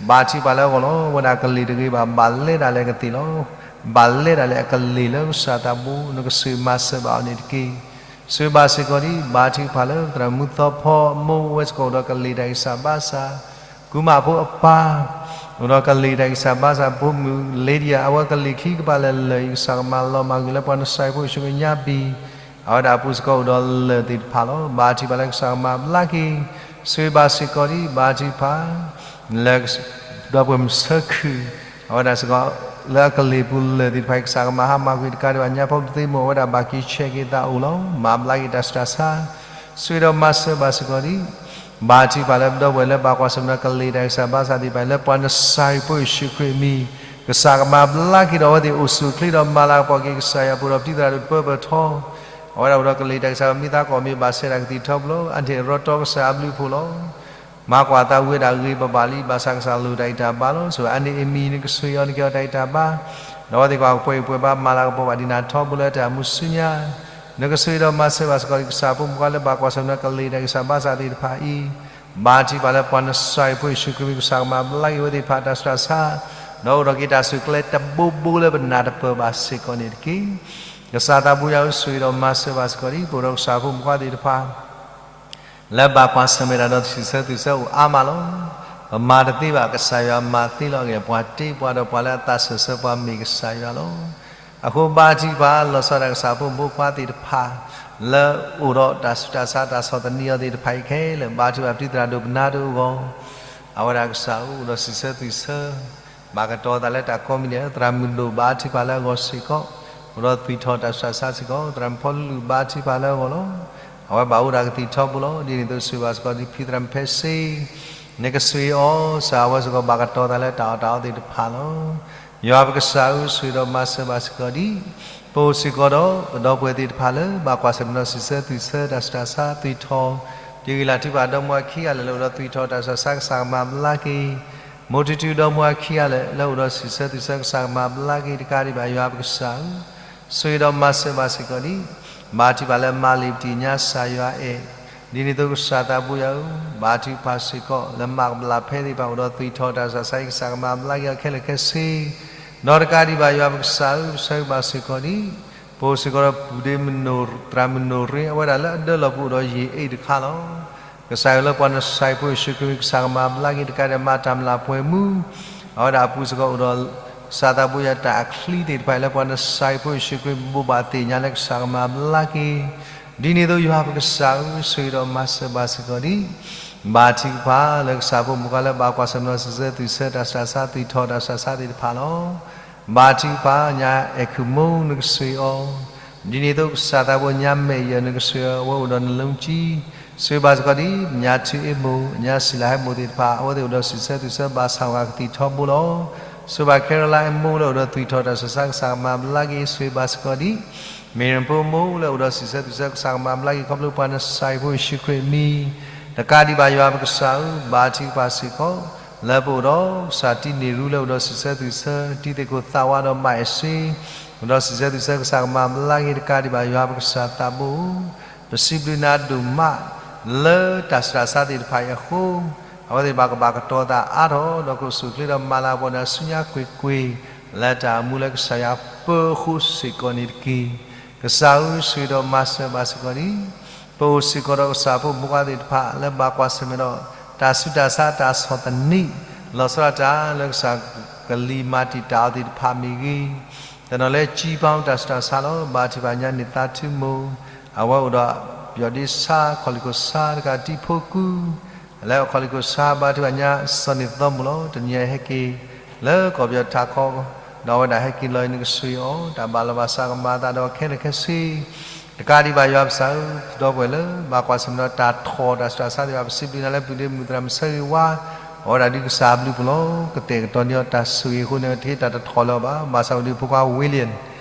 ဘါထုကဖၣ်လၢအဂီၢ်လီၤ. အဝဲဒၣ်ကလံၤတဂ့ၤဘၣ် ဘၣ်လဲၤဒၣ်လဲာ်ကသ့ၣ်လီၤ. ဘၣ်လဲၤဒၣ်လဲာ်အကလံၤလၢကစၢ်သးဘိ နကဆိၣ်ဂ့ၤမၤစၢၤဘၣ်အီၤန့ၣ်တက့ၢ်. ဆိၣ်ဂ့ၤဘၣ်စ့ၢ်ကီးဒံး ဘါထုကဖၣ်လၢသရၣ်မုၣ်သီဖီအမိၢ် အဝဲစ့ၢ်ကီးအိၣ်ဒီးကလံၤတၢ်ဂံၢ်စၢ်ဘါစၢ်, ကူမၣ်ဖိအပၢ် အိၣ်ဒီးကလံၤတၢ်ဂံၢ်စၢ်ဘါစၢ်, ဖိမုၣ် Lydia အဝဲကလံၤခံကပၤလၢာ်လၢာ်အံၤ ကစၢ်ကမၤလီၤမၢ်ကွံာ်လၢပှၤနစၤရ့းဖိယ့ၣ်ၡူးခရံာ်ညါဘံၣ်, အဝဲဒၣ်အပူၤစ့ၢ်ကီးအိၣ်ဒီးလၢၢ်သ့ၣ်တဖၣ်လီၤ. ဘါထုကဖၣ်လၢကစၢ်ကမၤဘျါက့ၤ, ဆိၣ်ဂ့ၤဘၣ်စ့ၢ်ကီးဒံး ဘါထုကဖၣ် လၢ ဒီပုၢ်ဝဲၢ်မုၣ်ဆၢခုၣ်, အဝဲဒၣ်စ့ၢ်ကီး လၢအကလံၤပူၤလၢာ်သ့ၣ်တဖၣ်အံၤ ကစၢ်ကမၤဟါမၢ်ကွံာ်တကးဒံးဘၣ် ညါဖီပသ့မိၢ် အဝဲဒၣ်ဘၣ်က့ၤဆဲးက့ၤသးအိၣ်လီၤ. မၤဘျါက့ၤတၢ်ဆူးတၢ်ဆါ, ဆိၣ်ဂ့ၤဒီးမၤစၢၤဘၣ်စ့ၢ်ကီးဒံး ဘါထုကဖၣ်လၢပဒီပုၢ်ဝဲၢ်လၢဘၣ်ကွၢ်ဆၢၣ်မဲာ်ဒီး ကလံၤတၢ်ဂံၢ်စၢ်ဘါစၢ်သ့ၣ်တဖၣ်အံၤ လၢပှၤနစၤရ့းဖိယ့ၣ်ၡူးခရံာ်အမံၤ, ကစၢ်ကမၤဘျါက့ၤဒီးအဝဲသ့ၣ်အိၣ်ဆူၣ်အိၣ်ချ့ဒီးမၤလၤကပီၤက့ၤ ကစၢ်ယွၤပှဲၤဒီးပတံသရၣ်ဒိၣ်တပၢပၢၢ်ထီ, အဝဲဒၣ်အိၣ်ဒီးကလံၤတၢ်ဂံၢ်စၢ်ဘါ မ့ၢ်သးကီၢ်မ့ၢ်ဘၣ်ဆဲးတၢ်ကသံၣ်ထီဘိလီၤ. အန့ၣ်ရီတီကစၢ်အဘျုးအဖှိၣ်လီၤ. မၤကွၢ်သးဝံၤဝဲဒၣ်ဂ့ၤဘၣ်ဘၣ်လံ ဘၣ်ဆၣ်ကစၢ်လိၣ်တၢ်ဂံၢ်တၢ်ဘါလီၤ. ဆိၣ်ဂ့ၤအန့ၣ်အမံၤ နကဆိၣ်ဂ့ၤအီၤ နကဲအီၤတၢ်ဂံၢ်တၢ်ဘါ, ဒီးအဝဲသ့ၣ်ကပှဲၤဂံၢ်ပှဲၤဘါ မၤလၤကပီၤဘၣ်ဒံးနၤထီဘိလၢတၢ်မုၢ်ဆူညါ, နကဆိၣ်ဂ့ၤဒီးမၤစၢၤဘၣ်စ့ၢ်ကီးဒံး ကစၢ်ဖိမုၣ်ဖိခွါလၢဘၣ်ကွၢ်ဆၢၣ်မဲာ်ဒီး ကလံၤတၢ်ဂံၢ်စၢ်ဘါစၢ်သ့ၣ်တဖၣ်အံၤ, ဘါထုကဖၣ်လၢပှၤနစၤရ့းဖိယ့ၣ်ၡူးခရံာ်အမံၤ ကစၢ်ကမၤဘျါက့ၤအဝဲသ့ၣ်တဖၣ်တၢ်ဆူးတၢ်ဆါ, ဒီးအိၣ်ဒီးက့ၤတၢ်ဆူးကျဲတဘိဘိလၢပနၢ်တပၢၢ်ဘၣ်စ့ၢ်ကီးန့ၣ်တက့ၢ်. ကစၢ်သးဘိယွၤဧၢ, ဆိၣ်ဂ့ၤဒီးမၤစၢၤဘၣ်စ့ၢ်ကီးဒံး ပအိၣ်ဒီးကစၢ်ဖိမုၣ်ဖိခွါသ့ၣ်တဖၣ် လၢဘၣ်ကွၢ်ဆၢၣ်မဲာ်တၢ်ဒီးစံးဆၢသူၣ်ဆၢအိၣ်အါမးလီၤ. ပမၤတသ့ဘၣ် ကစၢ်ယွၤမၤသ့လီၤ. အဂ့ၢ် ပှၤတ့ပှၤဒီးပှၤလၢအသးစၢၢ်ဆၢပှၤမ့ၢ်ကစၢ်ယွၤလီၤ. အဃိဘါထုကဖၣ် လီၤဆီဒၣ်တၢ် ကစၢ်ဖိမုၣ်ဖိခွါသ့ၣ်တဖၣ် လၢအိၣ်ဒီးတၢ်ဆူးတၢ်ဆါ တၢ်ဆီၣ်သနံးအီၤသ့ၣ်တဖၣ်အံၤခဲလၢာ် ဘါထုကဖၣ်ပတံသရၣ်ဒိၣ်ပနါဒိၣ်အဂီၢ်, အဝဲဒၣ်ကစၢ်အိၣ်ဒီးစံးဆၢသူၣ်ဆၢ ဘၣ်ကတီၤသးလၢတၢ်ကိးမံၤဒဲး သရၣ်မုၣ်ဒိၣ်ဘါထုကဖၣ်လၢအဂီၢ်စ့ၢ်ကီး, အိၣ်ဒီးသွံၣ်ထီၣ်တၢ်ဆူးတၢ်ဆါစ့ၢ်ကီး, သရၣ်မုၣ်ဖီလူလူဘါထုကဖၣ်လၢအဂီၢ်လီၤ. အဝဲဘၣ်အိၣ်ဒီးကသံၣ်ထီဘိလီၤ. ဒ်န့ၣ်အသိးဆိၣ်ဂ့ၤဘၣ်စ့ၢ်ကီးဒံးဖံသရၣ်မုၣ်ဖဲစ့, နကဆိၣ်ဂ့ၤအီၤ ကစၢ်အဝဲစ့ၢ်ကီးဘၣ်ကတီၤသးလၢတၢ်အီၣ်တၢ်အီသ့ၣ်တဖၣ်လီၤ. ယွၤပကစၢ်ဧၢ, ဆိၣ်ဂ့ၤဒီးမၤစၢၤဘၣ်စ့ၢ်ကီးဒံး ပအိၣ်စ့ၢ်ကီးဒီး ပဒီပုၢ်ဝဲၢ်သ့ၣ်တဖၣ်လၢ ဘၣ်ကွၢ်ဆၢၣ်မဲာ်ဒီးစံးဆၢသူၣ်ဆၢတၢ်ဆူးတၢ်ဆါသွံၣ်ထီၣ်, တ့ၢ်ဂံၢ်လၢ်ထုကဖၣ်ဒီမါဝၤခံဂၤလၢာ် လၢအိၣ်ဒီးသွံၣ်ထီၣ်တၢ်ဆူးတၢ်ဆါ ကစၢ်ကမၤဘျါက့ၤ, မိၢ်ထူထူဒီမါဝၤခံဂၤလၢာ် လၢအိၣ်ဒီးစံးဆၢသူၣ်ဆၢ ကစၢ်ကမၤဘျါက့ၤတကးဒံးဘၣ် ယွၤပကစၢ်ဧၢ, ဆိၣ်ဂ့ၤဒီးမၤစၢၤဘၣ်စ့ၢ်ကီးဒံး ဘါထုကဖၣ်လၢမၤလံာ်ပတံၢ်ညါကစၢ်ယွၤအဲၣ်, ဒ်န့ၣ်အသိးကစၢ်သးဘိယွၤဧၢ, ဘါထုကဖၣ်စ့ၢ်ကီး လၢမၤကဘျၣ်ဖဲသ့ၣ်တဖၣ်အိၣ်ဒီးသွံၣ်ထီၣ်တၢ်ဆူးတၢ်ဆါအံၤ ကစၢ်ကမၤဘျါက့ၤအီၤခဲလၢာ်ခဲဆ့, ဒီးတကးဒံးဘၣ်ယွၤပကစၢ်ဧၢ, ပဆိၣ်ဂ့ၤဘၣ်စ့ၢ်ကီးဒံး ပအိၣ်စ့ၢ်ကီးဒီးပုၢ်ဒ့မုၣ်နိၣ်, သရၣ်မုၣ်နိၣ်ရ့ အဝဲဒၣ်လၢအဒၢလီၢ်ပူၤအိၣ်ဒီးယ့ၢ်အ့ၣ်တခါလီၤ. ကစၢ်ယွၤလၢပှၤနစၤရ့းဖိယ့ၣ်ၡူးခရံာ် ကစၢ်ကမၤဘျါက့ၤတကးဒံး မၤတၢ်မျၢ်ပှဲၤမူ, အဝဲဒၣ်အပူၤစ့ၢ်ကီးအိၣ်ဒီး ကစၢ်သးဘိယွၤတၢ်အချံသ့ၣ်တဖၣ်အံၤ လၢပှၤနစၤရ့းဖိယ့ၣ်ၡူးခရံာ်ဘိးဘၣ်သ့ၣ်ညါလၢကစၢ်ကမၤဘျါက့ၤ, ဒ်န့ၣ်အသိးယွၤပကစၢ်ဧၢ, ဆိၣ်ဂ့ၤဒီးမၤစၢၤဘၣ်စ့ၢ်ကီးဒံး ဘါထုကဖၣ်လၢကစၢ်ဖိမုၣ်ခွါလၢဘၣ်ကွၢ်ဆၢၣ်မဲာ်ဒီးစံးဆၢသူၣ်ဆၢတၢ်ဆူးတၢ်ဆါသွံၣ်ထီၣ်တၢ်ဆူးတၢ်ဆါသ့ၣ်တဖၣ်လီၤ. ဘါထုကဖၣ်ညါအဲၣ်ခုၣ်မိၢ်နကဆိၣ်ဂ့ၤအီၤ, ဒ်န့ၣ်အသိးကစၢ်သးဘိညါမဲာ်ယၢၢ်နကဆိၣ်ဂ့ၤအီၤ အဝဲအိၣ်ဒီးနလၢကၠံ, ဆိၣ်ဂ့ၤဘၣ်စ့ၢ်ကီးဒံး ညါထုးအ့မိၢ်, ညါစံၣ်လးဟဲမိၢ်သ့ၣ်တဖၣ် အဝဲသ့ၣ်အိၣ်ဒီးစံးဆၢသူၣ်ဆၢဘၣ်ဆၣ်ဝဲကသံၣ်ထီဘိလီၤ. ဆိၣ်ဂ့ၤဘၣ် Caroline အမိၢ်လၢအိၣ်ဒီးသွံၣ်ထီၣ်တၢ်ဆူးတၢ်ဆါ ကစၢ်ကမၤဘျါက့ၤ, ဆိၣ်ဂ့ၤဘၣ်စ့ၢ်ကီးဒံး မ့ၢ်ရၣ်ဖိမိၢ်လၢအိၣ်ဒီးစံးဆၢသူၣ်ဆၢ ကစၢ်ကမၤဘျါက့ၤ ခီဖျိပှၤနစၤရ့းဖိယ့ၣ်ၡူးခရံာ်အမံၤ, တကးဒံးဘၣ်ယွၤပကစၢ်ဧၢ, ဘါထုကဖၣ်စ့ၢ်ကီး လၢပအိၣ်ဒီးကစၢ်တံၤန့ၣ်ရူလၢအိၣ်ဒီးစံးဆၢသူၣ်ဆၢ, တံၤသ့ၣ်ခိၣ်သးဝးဒီးမၤအဲၣ်စ့, အိၣ်ဒီးစံးဆၢသူၣ်ဆၢ ကစၢ်ကမၤဘျါက့ၤ တကးဒံးဘၣ်ယွၤပကစၢ်သးဘိဧၢ, ပစံးဘျုးနၤဒိၣ်မး လၢတၢ်ဆူးတၢ်ဆါသ့ၣ်တဖၣ်အံၤအဃိ, အဝဲသ့ၣ်ဘၣ်ကဘၣ်ကတီၤသးအါထီၣ် ဒီးကအိၣ်ဆူၣ်အိၣ်ချ့ဒီးမၤလၤကပီၤနၤဆူညါကွ့ၢ်ကွ့ၢ် လၢတၢ်အိၣ်မူလၢကစၢ်ယွၤပၢအဃိစ့ၢ်ကီးန့ၣ်တက့ၢ်. ကစၢ်ဧၢ, ဆိၣ်ဂ့ၤဒီးမၤစၢၤဘၣ်စ့ၢ်ကီးဒံး ပအိၣ်စ့ၢ်ကီးဒီးကစၢ်ဖိမုၣ်ဖိခွါသ့ၣ်တဖၣ် လၢဘၣ်ကွၢ်ဆၢၣ်မဲာ်ဒီး တၢ်ဆူးတၢ်ဆါတၢ်ဆီၣ်သနံး လီၤဆီဒၣ်တၢ်လၢကစၢ်ကလံၤမၤတံာ်တာ်အီၤသ့ၣ်တဖၣ်မ့ၢ်ဂ့ၤ, တနီၤလၢကၠံပၢ်တၢ်ဆူးတၢ်ဆါလီၤ. ဘါထုကဖၣ်ညါန့ၣ်သးထူမိၢ်, အဝဲအိၣ်ဒီးပယီၤဒ့ဆါ ခီၣ်လံၣ်ခိၣ်ဆါတကးတံၤဖိကူ, လၢအခီၣ်လံၣ်ခိၣ်ဆါဘါထုကဖၣ်ညါစီၤန့ၢ်သီမိၢ်လီၤ. တနံၤအံၤဟဲက့ၤ လၢကီၢ်ပယီၤထးခီ ဒီးအဝဲဒၣ်ဟဲက့ၤလီၤအံၤ နကဆိၣ်ဂ့ၤအီၤ တၢ်ဘၣ်လီၤဘၣ်စးကမၤအသးဒီးခဲလၢာ်ခဲဆ့ တကးဒံးဘၣ်ယွၤပကစၢ်ဧၢ, ဒီပုၢ်ဝဲၢ်လၢဘၣ်ကွၢ်ဆၢၣ်မဲာ်ဒီးတၢ်ထီၣ်တၢ်ဆူးတၢ်ဆါသ့ၣ်တဖၣ် ပစံးဘျုးနၤလၢပုၢ်ဒ့မုၣ်သရၣ်မုၣ်ဆၢဂ့ၤဝါ, အဝဲဒၣ်ဒုးကစၢ်အဘျုးအဖှိၣ်လီၤ. ကတဲာ်ကတီၤန့ၢ်အီၤတၢ်ဆိၣ်ဂ့ၤအဃိန့ၣ် တဟ့ၣ်တၢ်တထီၣ်လၢၤဘၣ်. ဘၣ်ဆၣ်အိၣ်ဒီးဖိခွါ William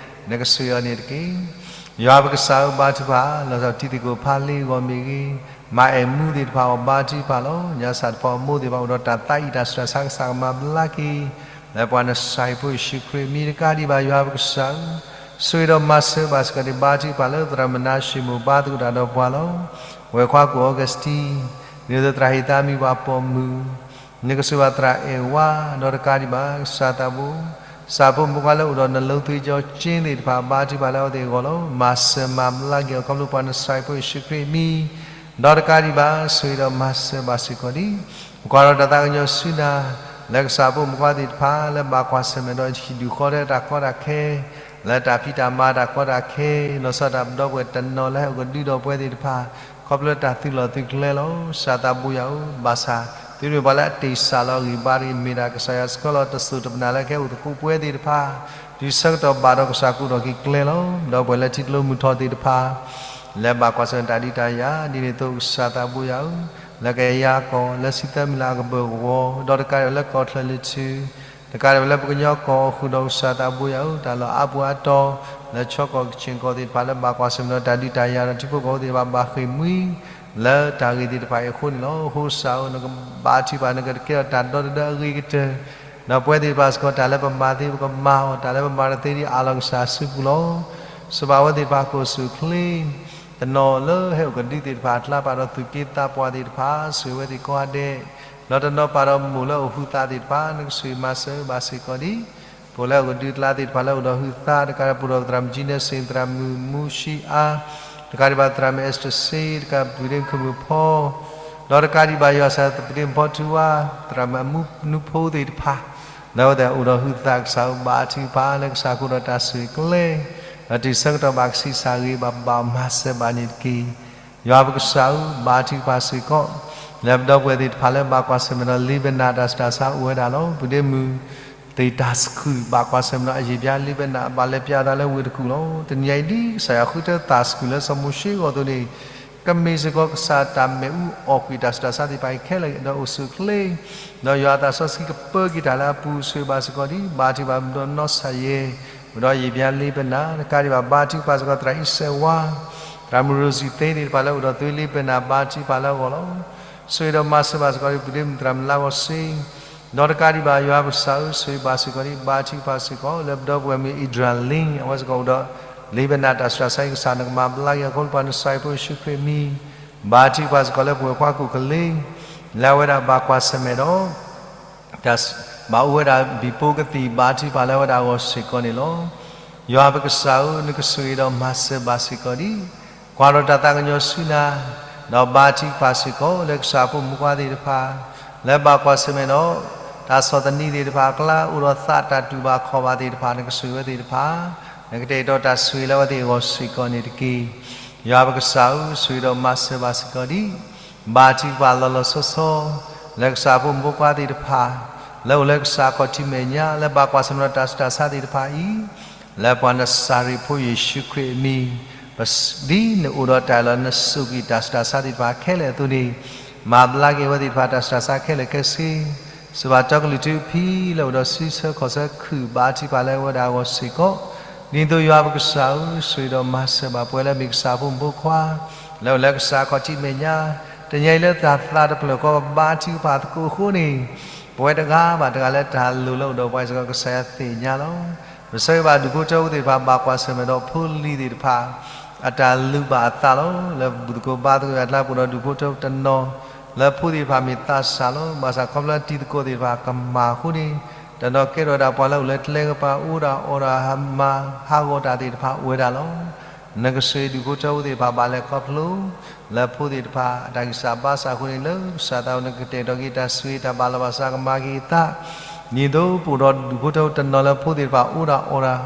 နကဆိၣ်ဂ့ၤအီၤန့ၣ်တက့ၢ်. ယွၤပကစၢ်ဧၢ ဘါထုကဖၣ် လီၤဆီၣ်ထံသ့ၣ်ကိးဖးလ့အဂီၢ်မ့ၢ်ဂ့ၤ, မၤအဲၣ်မူသ့ၣ်တဖၣ်အဂီၢ် ဘါထုကဖၣ်လီၤ. ညါစၢ်တဖၣ်အမိၢ်သ့ၣ်တဖၣ် အိၣ်ဒီးတၢ်သးအံၣ်တၢ်ဆူးတၢ်ဆါ ကစၢ်ကမၤဘျါက့ၤ လၢပှၤနၡၤဟ့ၣ်ဖိယ့ၣ်ၡူးခရံာ်အမံၤ တကးဒံးဘၣ် ယွၤပကစၢ်ဧၢ, ဆိၣ်ဂ့ၤဒီးမၤစၢၤဘၣ်စ့ၢ်ကီးန့ၣ် ဘါထုကဖၣ်လၢသရၣ်မုၣ်နါၡ့ၣ်မိၣ် ဘါသကိးတၢ်ဒီးပှၤလီၤ. ဝဲၢ်ခွါကူၣ်အီကူးစတံ, ဒ်သိးသရၣ်ဟ့ၣ်သးမံၤပှၤပိာ်မုၣ်, နကဆိၣ်ဂ့ၤဘၣ်သရၣ်အဲၣ်ဝါ, ဒီးတကးဒံးဘၣ် ကစၢ်သးဘိ ကစၢ်ဖိမုၣ်ခွါလၢအိၣ်ဒီးနလိၤသွံၣ်ကၠီကၠ့သ့ၣ်တဖၣ် ဘါထုကဖၣ်လၢအဝဲသ့ၣ်အဂီၢ်လီၤ. မၤစၢၤမၤဘျါက့ၤအီၤ ခီဖျိပှၤနၡၤဟ့ၣ်ဖိယ့ၣ်ၡူးခရံာ်အမံၤ, ဒီးတကးဒံးဘၣ် ဆိၣ်ဂ့ၤဒီးမၤစၢၤဘၣ်စ့ၢ်ကီးန့ၣ် ပကွၢ်ဒီးတၢ်သးကညီၤဆူနၤ, လၢကစၢ်ဖိမုၣ်ခွါသ့ၣ်တဖၣ် လၢဘၣ်ကွၢ်ဆၢၣ်မဲာ်ဒီးဟံၣ်ဒူၣ်ဃီထဲတၢ်ကီတၢ်ခဲ, လၢတၢ်ဖံးတၢ်မၤတၢ်ကီတၢ်ခဲ, လီၤဆီဒၣ်တၢ်ပဒီပုၢ်ဝဲၢ်တနီၤလၢဟဲအိၣ်ကဒုဒီးပဝဲသ့ၣ်တဖၣ်, ခီဖျိတၢ်သုးလီၢ်သုးကျဲလီၤ. ကစၢ်သးဘိယွၤဧၢ, ဘၣ်ဆၣ် သုမ့ၢ်ပှၤလၢအတ့ၢ်စၢ်လီၤအဂံၢ်ဘါတဂ့ၤ မ့ၢ်ဒၣ်ကစၢ်ယွၤစ့ၢ်ကီးလီၤ. တစိၢ်တပနၢ်လၢကဟဲအိၣ်သကိးပဝဲသ့ၣ်တဖၣ်, တုၤဆၢကတီၢ်ဘၣ်ဒီးကစၢ်ကအိၣ်ဒီးက့ၤကျဲလီၤ. ဒီပုၢ်ဝဲၢ်လၢထံကျိမုၢ်ထီၣ်သ့ၣ်တဖၣ် လၢဘၣ်ကွၢ်ဆၢၣ်မဲာ်တၢ်ဒုးတၢ်ယၤ ဒ်န့ၣ်အသိး ကစၢ်သးဘိယွၤဧၢ, လၢကယၤကီၢ် လၢစံးသၢမံၤလၢ်အကဘၢၣ်ကဝီၤ, ဒီးတကးဒံးဘၣ်လၢကီၢ်ချၢလၢထူ, တကးဒံးဘၣ်လၢပကညီကီၢ်အဃုာ်ဒီး ကစၢ်သးဘိယွၤဧၢ, တၢ်လီၢ်အါပူၤအါတီၤ လၢခၠီကီၢ်ကဆ့ၣ်ကီၢ်သ့ၣ်တဖၣ် လၢဘၣ်ကွၢ်ဆၢၣ်မဲာ်ဒီးတၢ်ဒုးတၢ်ယၤဒီးထံဖိကီၢ်ဖိသ့ၣ်တဖၣ် ဘၣ်ဃ့ၢ်မှံ လၢတၢ်ဂ့ၢ်သ့ၣ်တဖၣ်အံၤအဃိန့ၣ်လီၤ. အဃိကစၢ်ဧၢ, နကဘါထုကဖၣ် နကကဲထီၣ်တၢ်ဒီတဒၢအဂ့ၤကတၢၢ်, ဒီးပဝဲသ့ၣ်တဖၣ်စ့ၢ်ကီး တၢ်လၢပမၤသ့ ပကမၤအီၤ, တၢ်လၢပမၤတသ့ဒ်အးလီၤကစၢ်အစုပူၤလီၤ. စီၤပၤဝဲသ့ၣ်တဖၣ် ကအိၣ်ဆူၣ်အိၣ်ချ့, တနီၤလၢဟဲအိၣ်ကဒုသ့ၣ်တဖၣ်အကျါ ပာ်ဒီးသူၣ်က့သးပှၢ်သ့ၣ်တဖၣ် ဆိၣ်ဂ့ၤဝဲသ့ၣ်ကိးဂၤဒဲး, ဒီးတနီၤပာ်ဒီးမိၢ်လၢအအိၣ်ဟုသးသ့ၣ်တဖၣ် နကဆိၣ်ဂ့ၤမၤစၢၤဘၣ်စ့ၢ်ကီးဒံး, ပအိၣ်လၢအအိၣ်ကဒုအကျါသ့ၣ်တဖၣ်လၢအိၣ်ဒီးဟုသး တကးဒီးပအိၣ်ဒီးသရၣ်မုၣ်ကၠံနၢစ့ၣ် သရၣ်မုၣ်မူဆံအါ, တကးဒံးဘၣ်သရၣ်မုၣ် Esther စ့ၣ် တကးဒံးဘၣ်ပုၢ်ဒ့မုၣ်ခမုၣ်ဖီ ဒီးတကးဒံးဘၣ်ယွၤကစၢ် သရၣ်မုၣ်ဖီထူဝါ, သရၣ်မုၣ်အမူနူဖိသ့ၣ်တဖၣ်, လၢအဝဲသ့ၣ်အိၣ်ဒီးဟုသး ကစၢ်ဧၢ ဘါထုကဖၣ် လၢကစၢ်ကအိၣ်ဒီးတၢ်ဆိၣ်ဂ့ၤကျဲ, ဒီးတုၤဆၢကတီၢ်ဘၣ်ကဆံးစၢ်ဂ့ၤ ဘၣ်ဘၣ်မၤစၢၤဘၣ်န့ၣ်တက့ၢ်. ယွၤပကစၢ်ဧၢ, ဘါထုကဖၣ်စ့ၢ်ကီး လၢပဒီပုၢ်ဝဲၢ်သ့ၣ်တဖၣ်လၢဘၣ်ကွၢ်ဆၢၣ်မဲာ်ဒီး လ့ပနၢ်တၢ်ဆူးတၢ်ဆါအိၣ်ဝဲဒၣ်လီၤ. ပုၢ်ဒ့မုၣ် သ့ၣ်တၢ်စကူၣ် ဘၣ်ကွၢ်ဆၢၣ်မဲာ်ဒီးအယံာ်ပျါလ့ပနၢ် ဘၣ်လဲၤပျါအသးလၢဝ့ၢ်တကူၣ်လီၤ. တနံၤအံၤဒ်ကစၢ်ယွၤဃုထၢသးစကူၣ်လၢစီၤမိၤၡ့အဂီၢ်အသိးန့ၣ်, ကမ့ၢ်စ့ၢ်ကီးကစၢ်တၢ်မ့ၣ်အူအီၣ်ကွံာ်တၢ်ဆူးတၢ်ဆါသ့ၣ်တဖၣ်အံၤခဲလၢာ် ဒီးအိၣ်ဆူၣ်အိၣ်ချ့, ဒီးယွၤအသးစီဆှံကပၢက့ၤတၢ်လၢအပူၤ ဆိၣ်ဂ့ၤဘၣ်စ့ၢ်ကီးဒံး, ဘါထုကဖၣ်ဒီးနီၢ်ဆၣ်ယဲၢ်, အိၣ်ဒီးယံာ်ပျါလ့ပနၢ် တကးဒံးဘၣ် ဘါထုကဖၣ်စ့ၢ်ကီးသရၣ်အံၣ်စဲးဝါ, သရၣ်မုၣ်ရိစံသ့သ့ၣ်တဖၣ်လၢအိၣ်ဒီးသုလ့ပနၢ် ဘါထုကဖၣ်လၢအဂီၢ်လီၤ. ဆိၣ်ဂ့ၤဒီးမၤစၢၤဘၣ်စ့ၢ်ကီးဒံး ပုၢ်ဒ့မုၣ်သရၣ်မုၣ်လါဂီၤစ့ ဒီးတကးဒံးဘၣ် ယွၤပကစၢ်ဧၢ, ဆိၣ်ဂ့ၤဘၣ်စ့ၢ်ကီးဒံး ဘါထုကဖၣ်စ့ၢ်ကီး လၢပဒီပုၢ်ဝဲၢ်မုၣ် Adrian Ling အဝဲစ့ၢ်ကီးအိၣ်ဒီး လ့ပနၢ်တၢ်ဆူးတၢ်ဆါအံၤ ကစၢ်နကမၤဘျါက့ၤအီၤ ခီဖျိပှၤနၡၤဟ့ၣ်ဖိယ့ၣ်ၡူးခရံာ်အမံၤ, ဘါထုကဖၣ်စ့ၢ်ကီးလၢပဝဲၢ်ခွါကူၣ်ကလ့, လၢအဝဲဒၣ်ဘၣ်ကွၢ်ဆၢၣ်မဲာ်ဒီး တၢ်ဘၣ်အိၣ်ဝဲဒၣ်ဘံၣ်ပိကသံၣ် ဘါထုကဖၣ်လၢအဝဲဒၣ်အဂီၢ်စ့ၢ်ကီးန့ၣ်လီၤ. ယွၤပကစၢ်ဧၢ, နကဆိၣ်ဂ့ၤဒီးမၤစၢၤဘၣ်စ့ၢ်ကီးဒံး, ကွၢ်ဒီးတၢ်သးကညီၤဆူနၤ, ဒီးဘါထုကဖၣ်စ့ၢ်ကီး လၢကစၢ်ဖိမုၣ်ဖိခွါသ့ၣ်တဖၣ် လၢဘၣ်ကွၢ်ဆၢၣ်မဲာ်ဒီး တၢ်ဆီၣ်သနံးသ့ၣ်တဖၣ်အကျါ အိၣ်ဒီးသးတၢ်တူၢ်ဘၣ်ခီၣ်ဘၣ်သ့ၣ်တဖၣ် နကဆိၣ်ဂ့ၤဝဲသ့ၣ်တဖၣ်, နကတဲာ်ကတီၤတၢ်ဆိၣ်ဂ့ၤလၢအဝဲသ့ၣ်အဂီၢ်စ့ၢ်ကီးန့ၣ်တက့ၢ်. ယွၤပကစၢ်ဧၢ, ဆိၣ်ဂ့ၤဒီးမၤစၢၤဘၣ်စ့ၢ်ကီးဒံး, ဘါထုကဖၣ်လီၤလီၤဆီဆီ လၢကစၢ်ဖိမုၣ်ဖိခွါသ့ၣ်တဖၣ် လၢအိၣ်လၢကစၢ်ခီၣ်ထံးမဲာ်ညါ လၢဘၣ်ကွၢ်ဆၢၣ်မဲာ်ဒီးတၢ်ဆူးတၢ်ဆါသ့ၣ်တဖၣ်အံၤ, လၢပှၤနၡၤဟ့ၣ်ဖိယ့ၣ်ၡူးခရံာ်အမံၤ, ဒ်နအိၣ်ဒီးတၢ်အၢၣ်လီၤ နဆိၣ်က့ၤတၢ်ဆူးတၢ်ဆါသ့ၣ်တဖၣ်ခဲလၢာ်အသိးန့ၣ်, မၤဘျါက့ၤအဝဲသ့ၣ်တဖၣ်တၢ်ဆူးတၢ်ဆါခဲလၢာ်ခဲဆ့, စၢၤဘၣ်တီကလုၢ်ထူဖံးလၢအိၣ်ဒီးစုဆၢခီၣ်ဆၢခုၣ် ဘါထုကဖၣ်လၢအဝဲဒၣ်အဂီၢ်စ့ၢ်ကီး, ဒ်သိးယွၤပကစၢ်ဧၢ, ဆိၣ်ဂ့ၤဒီးမၤစၢၤဘၣ်ပှၤလၢအမ့ၢ်ကစၢ်ဖိမုၣ်ဖိခွါ လၢအိၣ်လၢကစၢ်ခီၣ်ထံးမဲာ်ညါ, တနံၤအံၤလၢတၢ်သးတဖျၢၣ်ဃီ ပဘါထုကဖၣ်သကိးအဃိန့ၣ်, ပဝဲတဂၤဘၣ်တဂၤလၢတၢ်လိၣ်လၢအိၣ်ဒီးပှၤစ့ၢ်ကီး ကစၢ်ယွၤသ့ၣ်ညါလီၤ. ပဆၢဂ့ၤဘၣ်ဒူၣ်ဖိထၢဖိသ့ၣ်တဖၣ် ဘၣ်ကွၢ်ဆၢၣ်မဲာ်ဒီးဖိလံၤသ့ၣ်တဖၣ် အတၢ်လုၢ်ဘၣ်အသးလီၤ. လၢပဘူၣ်သကိးဘါသကိးအကျါ ပအိၣ်ဒီးဒူၣ်ဖိထၢဖိတနီၤ လၢဖိသ့ၣ်တဖၣ်မ့ၢ်သးစၢ်လီၤ. ဘၣ်ဆၣ်ခီဖျိတံၤသကိးသ့ၣ်တဖၣ်ကမၣ်အဃိန့ၣ်, တနီၤကဲထီၣ်ဝဲဒၣ်ပှၤလၢအိၣ်လၢကျဲကပၤ အိၣ်ဒၣ်အီၣ်ဒၣ်မၤဟးဂီၤတၢ်သ့ၣ်တဖၣ်အိၣ်ဝဲဒၣ်လီၤ. နကဆိၣ်ဂ့ၤဒူၣ်ဖိထၢဖိသ့ၣ်တဖၣ်ဘၣ်လဲၤခီဖျိ လၢဖိသ့ၣ်တဖၣ်အတၢ်ဂံၢ်စၢ်ဘါစၢ်အဃိန့ၣ်, လၢကစၢ်သးအအိၣ် နကတဲာ်ကတီၤက့ၤတၢ်ဆိၣ်ဂ့ၤ တၢ်ဘၣ်လီၤဘၣ်စးကမၤက့ၤအသး, ဒ်သိးပအိၣ်ဒီးဒူၣ်ဖိထၢဖိတနီၤလၢဖိသ့ၣ်တဖၣ်အိၣ်ဒၣ်အီၣ်ဒၣ်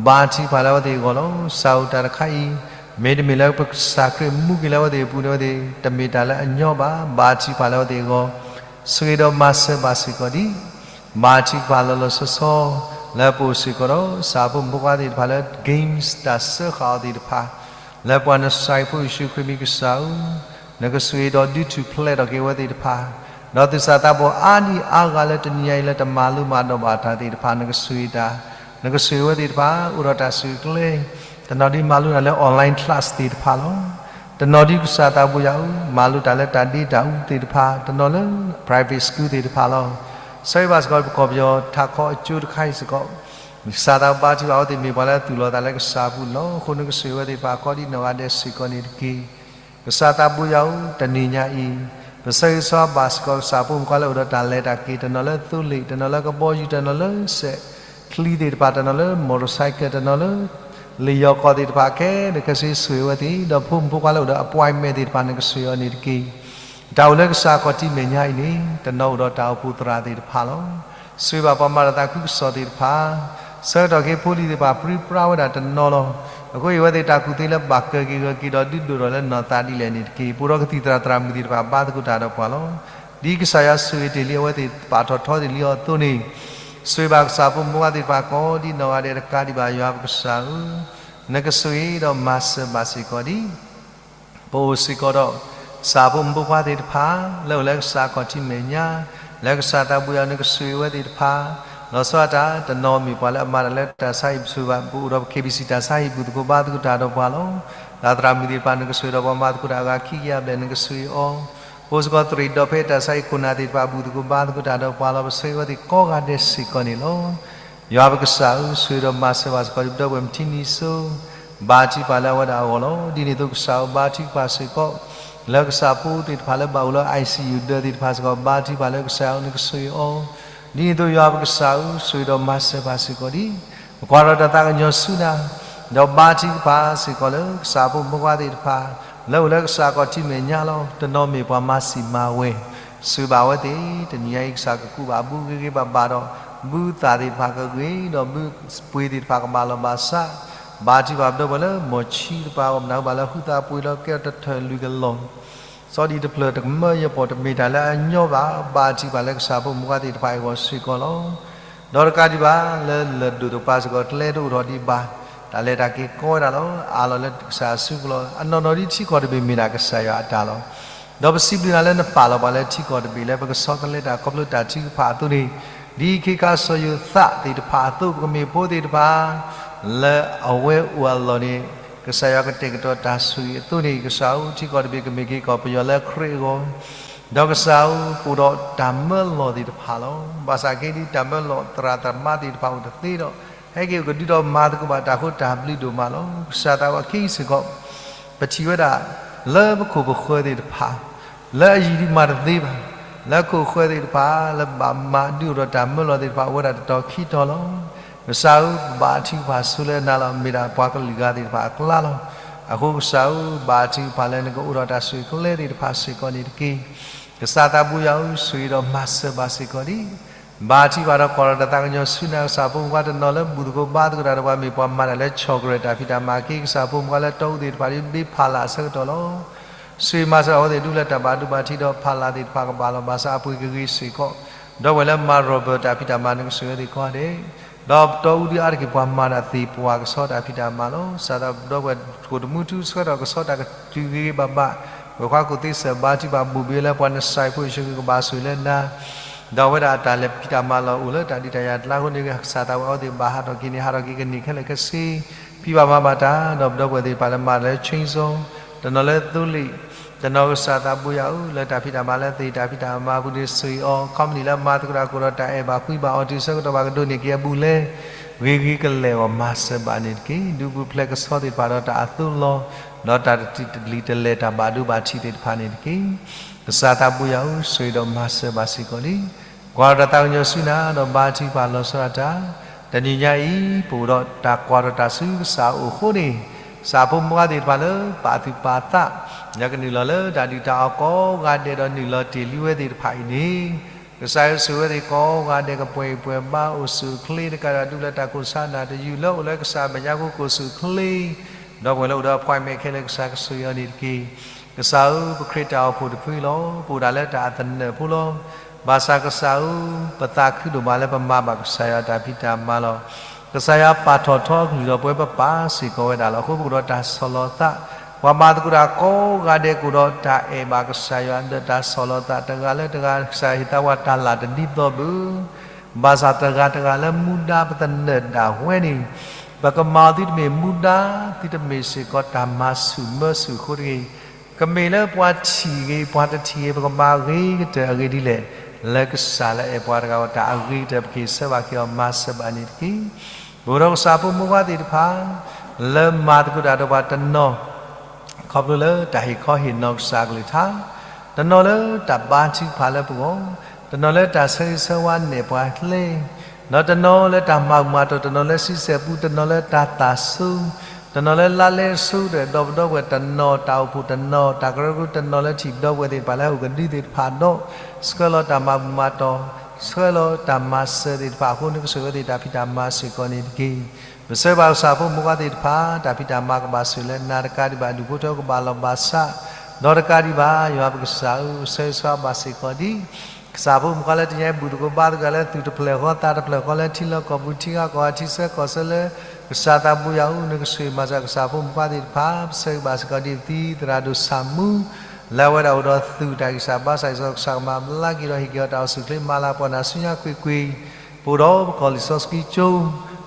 ဘါထုကဖၣ်လၢအဝဲသ့ၣ်အဂီၢ်လီၤ. စှၤအူတၢ်တခါအံၤ မ့တမ့ၢ်လၢကစၢ်ခရံာ်မူက့ၤလၢအဝဲသ့ၣ်အပူၤန့ၣ် အဝဲသ့ၣ်တမ့ၢ်တၢ်လၢအညီဘၣ်. ဘါထုကဖၣ်လၢအဝဲသ့ၣ်အဂီၢ် ဆိၣ်ဂ့ၤဒီးမၤစၢၤဘၣ်စ့ၢ်ကီးဒံး ဘါထုကဖၣ်လီၤလီၤဆီဆီ လၢပအိၣ်စ့ၢ်ကီးဒီး ကစၢ်ဖိမုၣ်ဖိခွါသ့ၣ်တဖၣ်လၢ games တၢ်စၢဃာ်အီၤသ့ၣ်တဖၣ် လၢပှၤနစှၤဖိယ့ၣ်ၡူးခရံာ်မံၤကစၢ်ဧၢ, နကဆိၣ်ဂ့ၤဒီးဒုးထူၣ်ဖျဲးထီၣ်က့ၤအဝဲသ့ၣ်တဖၣ်, ဒီးသူၣ်စၢ်သးဘီၣ်အါဒံအါဂၤလၢတနံၤညါအံၤလၢတမၤလိမၤဒိးဘၣ်တၢ်သ့ၣ်တဖၣ် နကဆိၣ်ဂ့ၤတၢ်, နကဆိၣ်ဂ့ၤအဝဲသ့ၣ်တဖၣ် အိၣ်ဒီးတၢ်ဆိၣ်ဂ့ၤကျဲ တနီၤဒ်မၤလိတၢ်လၢ online class သ့ၣ်တဖၣ်လီၤ. တနီၤဒ်ကစၢ်သးဘိယွၤဧၢ, မၤလိတၢ်လၢတၢ်ဒ့တၢ်အူသ့ၣ်တဖၣ်, တနီၤလၢ private school သ့ၣ်တဖၣ်လီၤ. ဆၢဂ့ၤဘၣ်စ့ၢ်ကီး ပကီၢ်ပယီၤထးခီအကၠိတခါအံၤစ့ၢ်ကီး, ကစၢ်သးဘိဘါထုကဖၣ်အဝဲသ့ၣ်မ့ၢ်ပှၤလၢသူၣ်လီၤသးလၢကစၢ်အပူၤန့ၣ်လီၤ. အဃိနကဆိၣ်ဂ့ၤအဝဲသ့ၣ်တဖၣ် ကိးဒ်နီၢ်ဂၤဒဲးစ့ၢ်ကီးန့ၣ်တက့ၢ်. ကစၢ်သးဘိယွၤဧၢ, တနံၤညါအံၤ ပဆၢဂ့ၤဆၢဝါဘၣ်စ့ၢ်ကီး ကစၢ်ဖိမုၣ်ဖိခွါလၢအိၣ်ဒီးတၢ်လဲၤတၢ်က့ၤ, တနီၤလၢသိလ့ၣ်, တနီၤလၢကဘီယူၤ, တနီၤလၢစဲးချံသ့ၣ်တဖၣ်, တနီၤလၢ motorcycle, တနီၤလၢ လံာ်ယီၤကီၢ်သ့ၣ်တဖၣ်ခဲလၢာ်ခဲဆ့ ဆိၣ်ဂ့ၤအဝဲသ့ၣ်, ဒီးဖိမုၣ်ဖိခွါလၢအိၣ်ဒီး appointment သ့ၣ်တဖၣ် နကဆိၣ်ဂ့ၤအီၤန့ၣ်တက့ၢ်. တၢ်အိၣ်လၢကစၢ်ခီၣ်ထံးမဲာ်ညါအံၤန့ၣ် တနီၤအိၣ်ဒီးတၢ်အိၣ်ဖှိၣ်သရၣ်သ့ၣ်တဖၣ်လီၤ. ဆိၣ်ဂ့ၤဘၣ်ပှၤမၤတၢ်သးခုကစီၣ်သ့ၣ်တဖၣ်, ဆၢကတီၢ်က့ၤဖိလံၤသ့ၣ်တဖၣ် ပြံပြါဝဲဒၣ်တနီၤလီၤ. အဃိအံၤအဝဲသ့ၣ်တၢ်ကူၣ်သ့လၢဘၣ်ကၢၤက့ၤဂၢၤက့ၤဒီး ဒုးဒိၣ်ထီၣ်လၢနီၢ်သးဒ်လဲၣ်န့ၣ်တက့ၢ်. ပအိၣ်ဒီးကသံၣ်သရၣ်သရၣ်မုၣ်သ့ၣ်တဖၣ် ဘါသကိးတၢ်ဒီးပှၤလီၤ. ဒ်ကစၢ်ယွၤဆိၣ်ဂ့ၤတ့ၢ်လံအဝဲသ့ၣ် ပာ်ထီၣ်ထီတ့ၢ်လံအီၤအသိးန့ၣ်, ဆိၣ်ဂ့ၤဘၣ်ကစၢ်ဖိမုၣ်ဖိခွါသ့ၣ်တဖၣ် ကိးဒ်နီၢ်ဂၤဒဲး တကးဒံးဘၣ် ယွၤပကစၢ်ဧၢ, နကဆိၣ်ဂ့ၤဒီးမၤစၢၤဘၣ်စ့ၢ်ကီးဒံး ပအိၣ်စ့ၢ်ကီးဒီး ကစၢ်ဖိမုၣ်ဖိခွါသ့ၣ်တဖၣ် လၢအိၣ်လၢကစၢ်ခီၣ်ထံးမဲာ်ညါ, လၢကစၢ်သးဘိယွၤ နကဆိၣ်ဂ့ၤအဝဲသ့ၣ်တဖၣ်, လီၤဆီဒၣ်တၢ် တနီၤမ့ၢ်ပှၤလၢအမၤတၢ်လၢတၢ်ဆါဟံၣ်ပူၤ ပအိၣ်ဒီးပ KBC တၢ်ဆါဟံၣ်ပူၤသကိး ဘါသကိးတၢ်ဒီးပှၤလီၤ. သရၣ်မုၣ်သ့ၣ်တဖၣ် နကဆိၣ်ဂ့ၤဒီးပှၤမၤသကိးတၢ်အဂၤခံကယၤဘျဲၣ် နကဆိၣ်ဂ့ၤအီၤ, ပအိၣ်စ့ၢ်ကီးသရံးဒီဖဲတၢ်ဆါဟံၣ်ခိၣ်နၢ်သ့ၣ်တဖၣ် ဘူၣ်သကိးဘါသကိးတၢ်ဒီးပှၤလီၤ. ပဆိၣ်ဂ့ၤအဝဲသ့ၣ်ကိးဂၤဒဲးစ့ၢ်ကီးန့ၣ်လီၤ. ယွၤပကစၢ်ဧၢ, ဆိၣ်ဂ့ၤဒီးမၤစၢၤဘၣ်စ့ၢ်ကီး ဒီပုၢ်ဝဲၢ်မုၢ်ထံနံၤစိ ဘါထုကဖၣ်လၢအဝဲဒၣ်အဂီၢ်လီၤ. ဒ်န့ၣ်အသိးကစၢ်ဧၢ ဘါထုကဖၣ်စ့ၢ်ကီး လၢကစၢ်ဖိသ့ၣ်တဖၣ်လၢဘၣ်အိၣ်လၢ ICU ဒၢးသ့ၣ်တဖၣ်စ့ၢ်ကီး ဘါထုကဖၣ်လၢကစၢ်ယွၤနကဆိၣ်ဂ့ၤအီၤ, ဒ်န့ၣ်အသိးယွၤပကစၢ်ဧၢ ဆိၣ်ဂ့ၤဒီးမၤစၢၤဘၣ်စ့ၢ်ကီးဒံး ပကွၢ်ဒီးတၢ်သးကညီၤဆူနၤ, ဒီးဘါထုကဖၣ်စ့ၢ်ကီးလၢကစၢ်ဖိမုၣ်ဖိခွါသ့ၣ်တဖၣ် လၢအိၣ်လၢကစၢ်ခီၣ်ထံးမဲာ်ညါလီၤ. တနီၤမ့ၢ်ပှၤမၤစံၣ်မၤဝဲ, ဆိၣ်ဂ့ၤဘၣ်အဝဲသ့ၣ်, တနံၤညါအံၤကစၢ်ကကူးဘၣ်အဘုဂ့ၤဂ့ၤဘၣ်ဘၣ်ဒီး ဘုသၣ်သ့ၣ်တဖၣ်ကဂ့ၤ, ဒီးဘုပှ့ၤသ့ၣ်တဖၣ်ကဘၣ်လီၤဘၣ်စး, ဘါထုကဖၣ်ပဒီပုၢ်ဝဲၢ်လၢ မီၢ်ဆံတဖၣ်အဂီၢ် မနုၤဘၣ်လၢဟုသးပှ့ၤလီၤ ကဲထီၣ်တထၢၣ်လွံၢ်ကလီၢ် စီၤဒံၣ်တဖျၢၣ်တကမၢယပီၢ် တမ့ၢ်တၢ်လၢအညီဘၣ်. ဘါထုကဖၣ်လၢကစၢ်ဖိမုၣ်ဖိခွါသ့ၣ်တဖၣ်အဂီၢ်စ့ၢ်ကီးလီၤ. ဒီးတကးဒံးဘၣ် လၢလၢၢ်ဒိၣ်တကပၤစ့ၢ်ကီး ကျဲတအိၣ်ထီၣ်ဒံးဘၣ်, တၢ်လဲၤတၢ်က့ၤကီဝဲဒၣ်လီၤ. အးလီၤလၢကစၢ်အစုပူၤလီၤ. အနီၢ်နီၢ်ဒ်ထံကီၢ်တဘ့ၣ်မ့ၢ်ဒၣ်ကစၢ်ယွၤအတၢ်လီၤ. ဒီးပစံးဘျုးနၤလၢနပာ်လီၤပှၤလၢထံကီၢ်တဘ့ၣ်လၢပကဆီတလဲတၢ်ခီဖျိတၢ်ထုကဖၣ်အသိးန့ၣ်, ဒ်ခ့ခါစီၤယိၤသးသ့ၣ်တဖၣ်အသိး ပကမ့ၢ်ဖိသ့ၣ်တဖၣ် လၢအဝဲအိၣ်အလီၢ်န့ၣ် ကစၢ်ယွၤကတဲာ်ကတီၤတၢ်ဆိၣ်ဂ့ၤအသိးန့ၣ်, ကစၢ်ဧၢ ထံကီၢ်တဘ့ၣ်ကမ့ၢ်က့ၤကီၢ်ပယီၤလၢခရံာ်အဂီၢ်, ဒီးကစၢ်ဧၢ ပအိၣ်ဒီးတၢ်မၢလီၤသ့ၣ်တဖၣ်လီၤ. ဘၣ်ဆၣ်က့ဒ်တၢ်မၢလီၤသရၣ်သမါသ့ၣ်တဖၣ်အိၣ်တသ့ဒီး ဟဲက့ၤအိၣ်ကဒုဒီးမၤသကိးဘၣ်တၢ်ဃိတၢ်ဘျုးဒိၣ်မးလီၤ. ကစၢ်သးဝဲခံစ့ၢ်ကီး ပထံၣ်ဝဲဒၣ် လၢပခိၣ်ပဃၢၤသ့ၣ်တဖၣ် လၢအယံၤဒုးမၤတသ့ဘၣ်, လၢခိၣ်ဃၢၤသ့ၣ်တဖၣ် လၢဘၣ်မၤဒုးအိၣ်ဒီးတၢ်မၢလီၤသ့ၣ်တဖၣ် အိၣ်ဝဲဒၣ်တတီၤခံတီၤလီၤ. ကစၢ်ဧၢ ဘါထုကဖၣ်ဆိလၢနၤလီၤ. မ့ၢ်ဒၣ်ပှၤကလုာ်ဂၤသ့ၣ်တဖၣ်အကျါလီၤ. အဃိကစၢ်ဧၢ ဘါထုကဖၣ်လၢနကအိၣ်ဒီးတၢ်ဆိၣ်ဂ့ၤကျဲသ့ၣ်တဖၣ်စ့ၢ်ကီးန့ၣ်တက့ၢ်. ကစၢ်သးဘိယွၤဧၢ ဆိၣ်ဂ့ၤဒီးမၤစၢၤဘၣ်စ့ၢ်ကီးဒံး ဘါထုကဖၣ်ဒီးကွၢ်ဒီးတၢ်သးကညီၤဆူနၤ ကစၢ်ဖိမုၣ်ဖိခွါတနီၤလၢဘူၣ်သကိးဘါသကိးတၢ်ဒီးပှၤ မ့ၢ်ပှၤမၤတၢ်လၢဆီၣ်ကရၢၢ်တၢ်ဖံးတၢ်မၤက့ ကစၢ်ဖိမုၣ်ဖိခွါလၢတီအူသ့ၣ်တဖၣ်ဒ်ဘ့ဖးလၢ်အဆၢကတီၢ်လီၤ. ဆိၣ်ဂ့ၤမၤစၢၤအဝဲသ့ၣ်ဒူလၢတၢ်ဘၣ်ဒိဘၣ်ထံးဒီးဖးလၢ်သ့ၣ်တဖၣ်ကဘၣ်လီၤဘၣ်စးအပှ့ၤကဂ့ၤစ့ၢ်ကီး, ဒီးပဝဲလၢမၤရီၢ်ဘၢၣ်တၢ်ဖံးတၢ်မၤ နကဆိၣ်ဂ့ၤအဝဲသ့ၣ်ကိးဂၤဒဲး ဒီးတီအူဒုးအါတက့ၢ်ပှၤမၤတၢ်သ့ၣ်ပှၢ်ကဆီတၢ်ဖံးတၢ်မၤလီၤ. ကစၢ်သးဒီပုၢ်ဝဲၢ်ကိၣ်တမူထူဆၢကတီၢ်ကဆီတၢ်ကတုၤဂ့ၤဂ့ၤဘၣ်ဘၣ်, ဝဲၤခွါကိၣ်သ့စၢၣ်ဘါထုကဖၣ်ဘူၣ်ဘ့လၢပှၤနစၢ်ဖိယ့ၣ်ၡူးခရံာ်ကဘၣ်ဆိၣ်ဂ့ၤလၢနၤ, ဒီးအဝဲဒၣ်တၢ်လဲၤဖံးတၢ်မၤလီၤအိၣ်လၢတၢ်ဒုးတၢ်ယၤတလါအဃိန့ၣ် ကစၢ်သးဝဲအဝဲသ့ၣ်ဘၣ်ဟးထီၣ်က့ၤန့ၣ် ဟးထီၣ်က့ၤကန့ၢ်ခဲလၢာ်ခဲဆ့, ဖံးဘၣ်မၤဘၣ်တၢ် ဒီးပဒီပုၢ်ဝဲၢ်သ့ၣ်တဖၣ်လၢမၤတၢ်လၢ chainsaw တနီၤလၢသိလ့ၣ် တနီၤကစၢ်သးဘိယွၤဧၢ လၢတၢ်ဖံးတၢ်မၤလၢသ့ၣ်တၢ်ဖံးတၢ်မၤပူၤန့ၣ် ဆိၣ်ဂ့ၤအီၤ ခီပနံၣ်လၢမၤသကိးတၢ်ကိၣ်ဒီးတၢ်အဲၣ်ဘၣ်ကွံဘၣ်အီၤတုၤဆၢကတီၢ်ဘၣ်ကဒိးန့ၢ်က့ၤအဘူးလဲ ဂ့ၤဂ့ၤကလဲာ်အဂီၢ် မၤစၢၤဘၣ်န့ၣ်တက့ၢ်. ဒုးပူၤဖျဲးကဆီသ့ၣ်တဖၣ်ဒီးတၢ်အသိးလီၤ, ဒီးတၢ်တတုၤတလံၤတလဲၤတၢ်ဘၣ်ဒိဘၣ်ထံးသ့ၣ်တဖၣ်န့ၣ်တက့ၢ်. ကစၢ်သးဘိယွၤဧၢ ဆိၣ်ဂ့ၤဒီးမၤစၢၤဘၣ်စ့ၢ်ကီးလံ. ကွၢ်ဒီးတၢ်သးကညီၤဆူနၤ ဒီးဘါထုကဖၣ်လီၤဆီဒၣ်တၢ်, တနံၤညါအံၤ ပအိၣ်ဒီးတၢ်ကွၢ်ဒီးတၢ်ဆူကစၢ်အအိၣ်အဃိန့ၣ်, ကစၢ်ဖိမုၣ်ဖိခွါသ့ၣ်တဖၣ်လၢပာ်သူၣ်ပာ်သး လၢကနုာ်လီၤလၢတၢ်ဒုၣ်တၢ်အီၣ်ကိးဂၤဒဲးဒီးနုာ်လီၤတ့ၢ်လံဝဲသ့ၣ်တဖၣ်အံၤန့ၣ် ကစၢ်ယွၤဆိၣ်ဂ့ၤဝဲသ့ၣ်ကိးဂၤဒဲး ကပှဲၤအံၤပှဲၤဘါ အိၣ်ဆူၣ်အိၣ်ချ့တကးဒံးဘၣ် ဒူၣ်လၢတၢ်ကိၢ်ဆါနၢ်တယုၢ်လၢအိၣ်လၢကစၢ်မဲာ်ညါအဃိ ကအိၣ်ဆူၣ်အိၣ်ချ့, ဒီးပှဲၤလၢအိၣ်ဒီး appointment ခဲလၢာ် ကစၢ်ကဆိၣ်ဂ့ၤအီၤန့ၣ်တက့ၢ်. ကစၢ်ဧၢ, ပခရံာ်တၢ်အိၣ်ဖှိၣ်တဖုလီၤ. ပအိၣ်ဒၣ်လၢတၢ်အသနၢၣ်ဖိလီၤ. ဘၣ်ဆၣ်ကစၢ်ဧၢ, ပသးခုဒိၣ်မးလၢပမၤဘၣ်ကစၢ်ယွၤတၢ်ဖံးတၢ်မၤလီၤ. ကစၢ်ယွၤပာ်ထီၣ်ထီအကလုၢ်ဒီးပဝဲ ပပာ်စ့ၢ်ကီးဝဲဒၣ်လီၤ. အဃိပကအိၣ်ဒီးတၢ်ဆီၣ်လီၤသး, ပှၤမၤသကိးတၢ်ကိးဂၤဒဲးကအိၣ်ဒီးတၢ်အဲၣ်ဘၣ်ကစၢ်ယွၤ ဒီးတၢ်ဆီၣ်လီၤသး တဂၤလၢတဂၤ ကစၢ်ယွၤဟ့ၣ်သးပှၤတၢ်လၢ်တဒ်သိးဘၣ် ဘၣ်ဆၣ်တဂၤတဂၤလၢမူဒါပသနၢၣ်ဒၣ်ဝဲန့ၣ်, ပကမၤအီၤသုတမ့ၢ်မူဒါ, သုတမ့ၢ်စ့ၢ်ကီးတၢ်မၤဆူၣ်မၢဆူၣ်အဃိတဂ့ၤ. ကမ့ၢ်လၢပှၤထံၣ်ဂ့ၤ ပှၤတထံၣ်ဂ့ၤ ပကမၤဂ့ၤကတၢၢ်အဂ့ၢ်ဒ်လဲၣ်, လၢကစၢ်လၢအဲၣ်ပှၤတဂၤအတၢ်အဂ့ၤကတၢၢ် ပကဟ့ၣ်ဆၢဘၣ်က့ၤအီၤ မၤစၢၤဘၣ်န့ၣ်တက့ၢ်. ပအိၣ်ဒီးကစၢ်ဖိမုၣ်ခွါသ့ၣ်တဖၣ် လၢမၤသကိးတၢ်ဒီးပှၤတနီၤ ခီဖျိလၢတၢ်ဟ့ၣ်ခီဟ့ၣ်နီၤကစၢ်အကလုၢ်ကထါ, တနီၤလၢတၢ်ဘါထုကဖၣ်လၢပဂီၢ်, တနီၤလၢတၢ်ဆၢဂ့ၤဆၢဝါနဲၣ်ပှၤကျဲ, ဒီးတနီၤလၢတၢ်မၤဘူၣ်မၤတီၢ်, တနီၤလၢဆံဆဲၣ်ပူ, တနီၤလၢတၢ်သၣ်ဆိ, တနီၤလၢလါလဲစိၤဒီး ဒီပုၢ်ဝဲၢ်တနီၤ တၢ်အိၣ်ဖှိၣ်တနီၤ တၢ်ကရၢကရိတနီၤလၢထံၣ်ဒီပုၢ်ဝဲၢ်သ့ၣ်တဖၣ်လၢဟဲအိၣ်ကဒုသ့ၣ်တဖၣ်ဒီး ဆှၢလီၤတၢ်မၤဘူၣ်မၤတီၢ်, ဆှၢလီၤတၢ်မၤစၢၤသ့ၣ်တဖၣ်အဃိ နကဆိၣ်ဂ့ၤဝဲသ့ၣ်တၢ်ဖံးတၢ်မၤစ့ၢ်ကီးန့ၣ်တက့ၢ်. ပဆၢဂ့ၤဘၣ်ကစၢ်ဖိမုၣ်ခွါသ့ၣ်တဖၣ် တၢ်ဖံးတၢ်မၤကဘၣ်ဆိၣ်လၢနၤတကးဒံးဘၣ် ဒူၣ်ဖိထၢကဘၣ်လီၢ်ဘၣ်စး, ဒီးတကးဒံးဘၣ် ယွၤပကစၢ်ဧၢ, ဆၢဂ့ၤဆၢဝါဘၣ်စ့ၢ်ကီးဒံး ကစၢ်ဖိမုၣ်ခွါလၢတနံၤအံၤ ဘူၣ်သကိးဘါသကိးလၢသူၣ်တဖျၢၣ်ဃီသးတဖျၢၣ်ဃီ လၢထံလီၢ်ကီၢ်ပူၤ ထံဂၤကီၢ်ဂၤ ထံဆၢကီၢ်ဆၢလၢ ကစၢ်သးဘိယွၤဧၢ, နကဆိၣ်ဂ့ၤမၤစၢၤကစၢ်ဖိမုၣ်ခွါသ့ၣ်တဖၣ်, ပဆၢဂ့ၤဘၣ်စ့ၢ်ကီးဒံးပသံသရၣ်ဒိၣ်ဆၣ်မူ လၢအဝဲဒၣ်အိၣ်ဒီးသူၣ်တၢ်ဂံၢ်စၢ်ဘါစၢ်အံၤ ကစၢ်ကမၤဘျါက့ၤဒီးဟ့ၣ်က့ၤအီၤတၢ်အိၣ်ဆူၣ်အိၣ်ချ့ မၤလၤကပီၤနၤဆူညါကွ့ၢ်ကွ့ၢ်, ပအိၣ်ဒီးပကီၢ်လံာ်စီဆှံကၠိ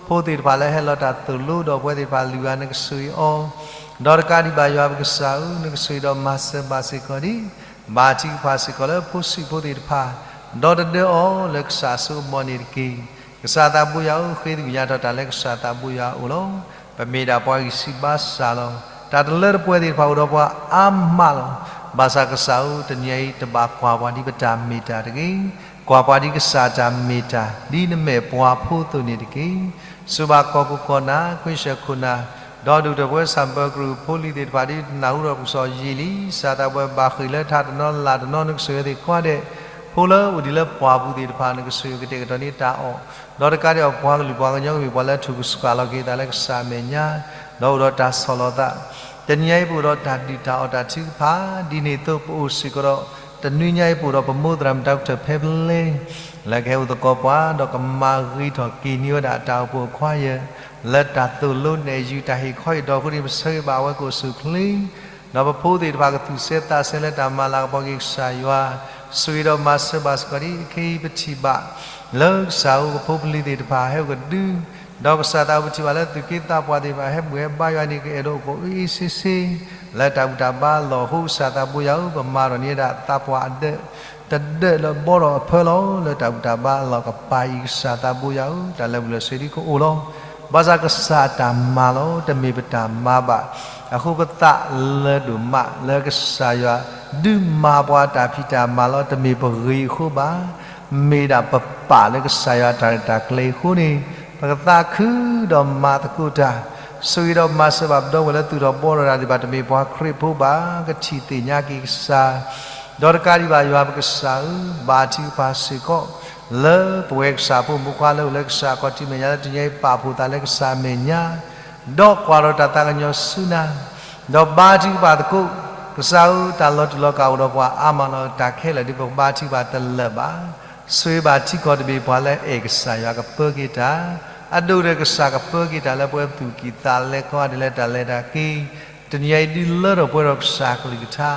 ဖိသ့ၣ်တဖၣ်လၢဟဲလီၤတၢ်သိၣ်လိဒီးပဝဲသ့ၣ်တဖၣ်လုၢ်အီၤ နကဆိၣ်ဂ့ၤအီၤ, ဒီးတကးဒံးဘၣ်ယွၤပကစၢ်ဧၢ, နကဆိၣ်ဂ့ၤဒီးမၤစၢၤဘၣ်စ့ၢ်ကီးဒံး ဘါထုကဖၣ်စ့ၢ်ကီးလၢဖိဆံးဖိသ့ၣ်တဖၣ်, ဒီးတဒၢအီၤလၢကစၢ်အစိအမီၤန့ၣ်တက့ၢ်. ကစၢ်သးဘိယွၤဧၢ, ဃ့သကွံာ်ညါထီၣ်တၢ်လၢကစၢ်သးဘိယွၤအအိၣ်လီၤ. ပမ့ၢ်ဒၣ်ပှၤဂံၢ်စၢ်ဘါစၢ်လီၤ. တၢ်တလၢတပှဲၤသ့ၣ်တဖၣ်အိၣ်ဒီးပှၤအါမးလီၤ. ဘၣ်ဆၣ်ကစၢ်ဧၢ, တနံၤအံၤတဘၣ်ကွၢ်ပှၤဒ်ပတၢ်မ့ၢ်တၢ်တဂ့ၤ, ကွၢ်ပှၤဒ်ကစၢ်တၢ်မ့ၢ်တၢ် ဒ်နမဲာ်ပှၤဖိအသိးန့ၣ်တက့ၢ်. စူၢ်ဘၣ်ကီၢ်ခိၣ်ကီၢ်နၢ် ခွံဆၢၣ်ခိၣ်နၢ် ဒီးဒူၣ်တၢၢ်ပဝဲဆၣ်ပၢၢ်ကရူၢ်ဖိလံၤသ့ၣ်တဖၣ် ဒ်နၢ်ဟူဒီးပကစီၣ်ယံာ်လံ, ကစၢ်သးဘိယွၤဘၣ်ဃ့ၢ်လၢထးတနီၤလၢ်တနီၤ နကဆိၣ်ဂ့ၤသ့ၣ်ကိးဂၤဒဲး, ဖိလၢအိၣ်ဒံးလၢပှၢ်ပူၤသ့ၣ်တဖၣ် နကဆိၣ်ဂ့ၤကတဲာ်ကတီၤန့ၢ်တၢ်အီၣ်, ဒီးတကးဒံးအီၤပှၤကလုာ်ပှၤကညီကမ့ၢ်ပှၤလၢထူၣ်ကဆှၣ်လီၤက့ၤသးလၢကစၢ်အမဲာ်ညါ, ဒီးအိၣ်ဒီးတၢ်ဆီၣ်လီၤသး, တနံၤအံၤပအိၣ်ဒီးတၢ်ဒုၣ်တၢ်အီၣ်တၢ်ထုကဖၣ်, ဒ်န့ၣ်အသိးပအိၣ်စ့ၢ်ကီးဒီး တနွံညါအံၤပအိၣ်ဒီးပမိၢ်သရၣ်မုၣ်တၢ်ကထၢၣ်ဖဲပလဲ လၢကဟဲအိၣ်သကိးပှၤ ဒီးကမၤဂ့ၤထီၣ်က့ၤန့ၢ်ဝဲဒၣ်တၢ်အိၣ်ဖှိၣ်အခွါယဲၢ် လၢတၢ်သိၣ်လိနဲၣ်ယုာ်တၢ်ဟ့ၣ်ခီဟ့ၣ်နီၤအဃိန့ၣ် ပဆၢဂ့ၤဘၣ်အဝဲကအိၣ်ဆူၣ်အိၣ်ချ့, ဒီးပဖိသ့ၣ်တဖၣ်ကသူၣ်ဆဲးသးဆဲးလၢတၢ်မၤလၤကပီၤက့ၤကစၢ်ယွၤ, ဆိၣ်ဂ့ၤဒီးမၤစၢၤဘၣ်စ့ၢ်ကီးဒ်ခဲအံၤပထံၣ်ဘၣ် လၢကစၢ်ဧၢ ပဖိပလံၤသ့ၣ်တဖၣ်ဟဲအိၣ်ကဒု ဒီးကစၢ်သးပထံၣ်ဘၣ်လၢသူၣ်က့သးပှၢ်သ့ၣ်တဖၣ်ဟဲဘူၣ်ဟဲဘါယွၤန့ၣ် ကအဲၣ်ဒိးအိၣ်ကအိၣ်အ့ၣ်အ့ၣ်ဆ့ဆ့ လၢတၢ်ဘူၣ်တၢ်ဘါအလီၢ်အဃိ ကစၢ်သးဘိယွၤဧၢ ပမၤထီၣ်န့ၢ်ဝဲဒၣ်သးပှၢ်အဒၢး တဒၢးလၢဘီထီၣ်အဖၢလီၤ လၢတၢ်ဘူၣ်တၢ်ဘါအလီၢ်ကပၤအံၤ ကစၢ်သးဘိယွၤဧၢ တၢ်လၢာ်ဘူၣ်လၢာ်စ့ၤဒ်ကအိၣ်လီၤ. ဘၣ်ဆၣ်ကစၢ်အတၢ်မၤလီၤ တမ့ၢ်ပတၢ်မၤဘၣ်. အဃိပသးလၢာ်ဒိၣ်မးလၢကစၢ်ယွၤ ဒုးမၤပှၤတၢ်ဖံးတၢ်မၤလီၤ တမ့ၢ်ပဂ့ၤအဃိဘၣ်. မ့ၢ်ဒၣ်ပပာ်လၢကစၢ်ယွၤတၢ်ရဲၣ်တၢ်ကျဲၤအဃိန့ၣ် ပကသးခုဒီးမၤသကိးတၢ်, ဆိၣ်ဂ့ၤဒီးမၤစၢၤဘၣ်ပဒီပုၢ်ဝဲၢ်လၢသူၣ်ထီၣ်ဘှီထီၣ်တၢ်သ့ၣ်တဖၣ် တမ့ၢ်ပှၤခရံာ်ဖိဘၣ် ကထံၣ်သ့ၣ်ညါက့ၤကစၢ်, ဒီးတကးဒံးဘၣ်ယွၤပကစၢ်ဧၢ, ဘါထုကဖၣ်စ့ၢ်ကီး လၢပဝဲကစၢ်ဖိမုၣ်ခွါလၢအိၣ်လၢကစၢ်ခီၣ်ထံးမဲာ်ညါလၢတနံၤအံၤ ပာ်ဖှိၣ်သးလၢကစၢ်မဲာ်ညါ ဒီးကွၢ်ထီၣ်တၢ်သးကညီၤဆူနၤ, ဒီးဘါထုကဖၣ်သကိး, ကစၢ်ဧၢ, တၢ်လီၤတူာ်လီၤကာ်အိၣ်ဒီးပှၤအါမးလီၤ. တၢ်ခဲလၢာ်ဒ်ပကဘါထုကဖၣ်တလၢာ်ဘၣ်. ဆိၣ်ဂ့ၤဘၣ်ထံကီၢ်တဘ့ၣ်ပှၤလၢအဲၣ်ကစၢ်ယွၤကပၢက့ၤတၢ်, အဒိၣ်ဒီးကစၢ်ကပၢက့ၤတၢ်လၢပဝဲသူၣ်ကံၢ်သးလဲ ကိးဂၤဒဲးလၢတၢ်လဲၤတၢ်က့ၤ, တနံၤအံၤဒုးလၢထီၣ်ပှဲၤထီၣ်ကစၢ်ကလုၢ်ကထါ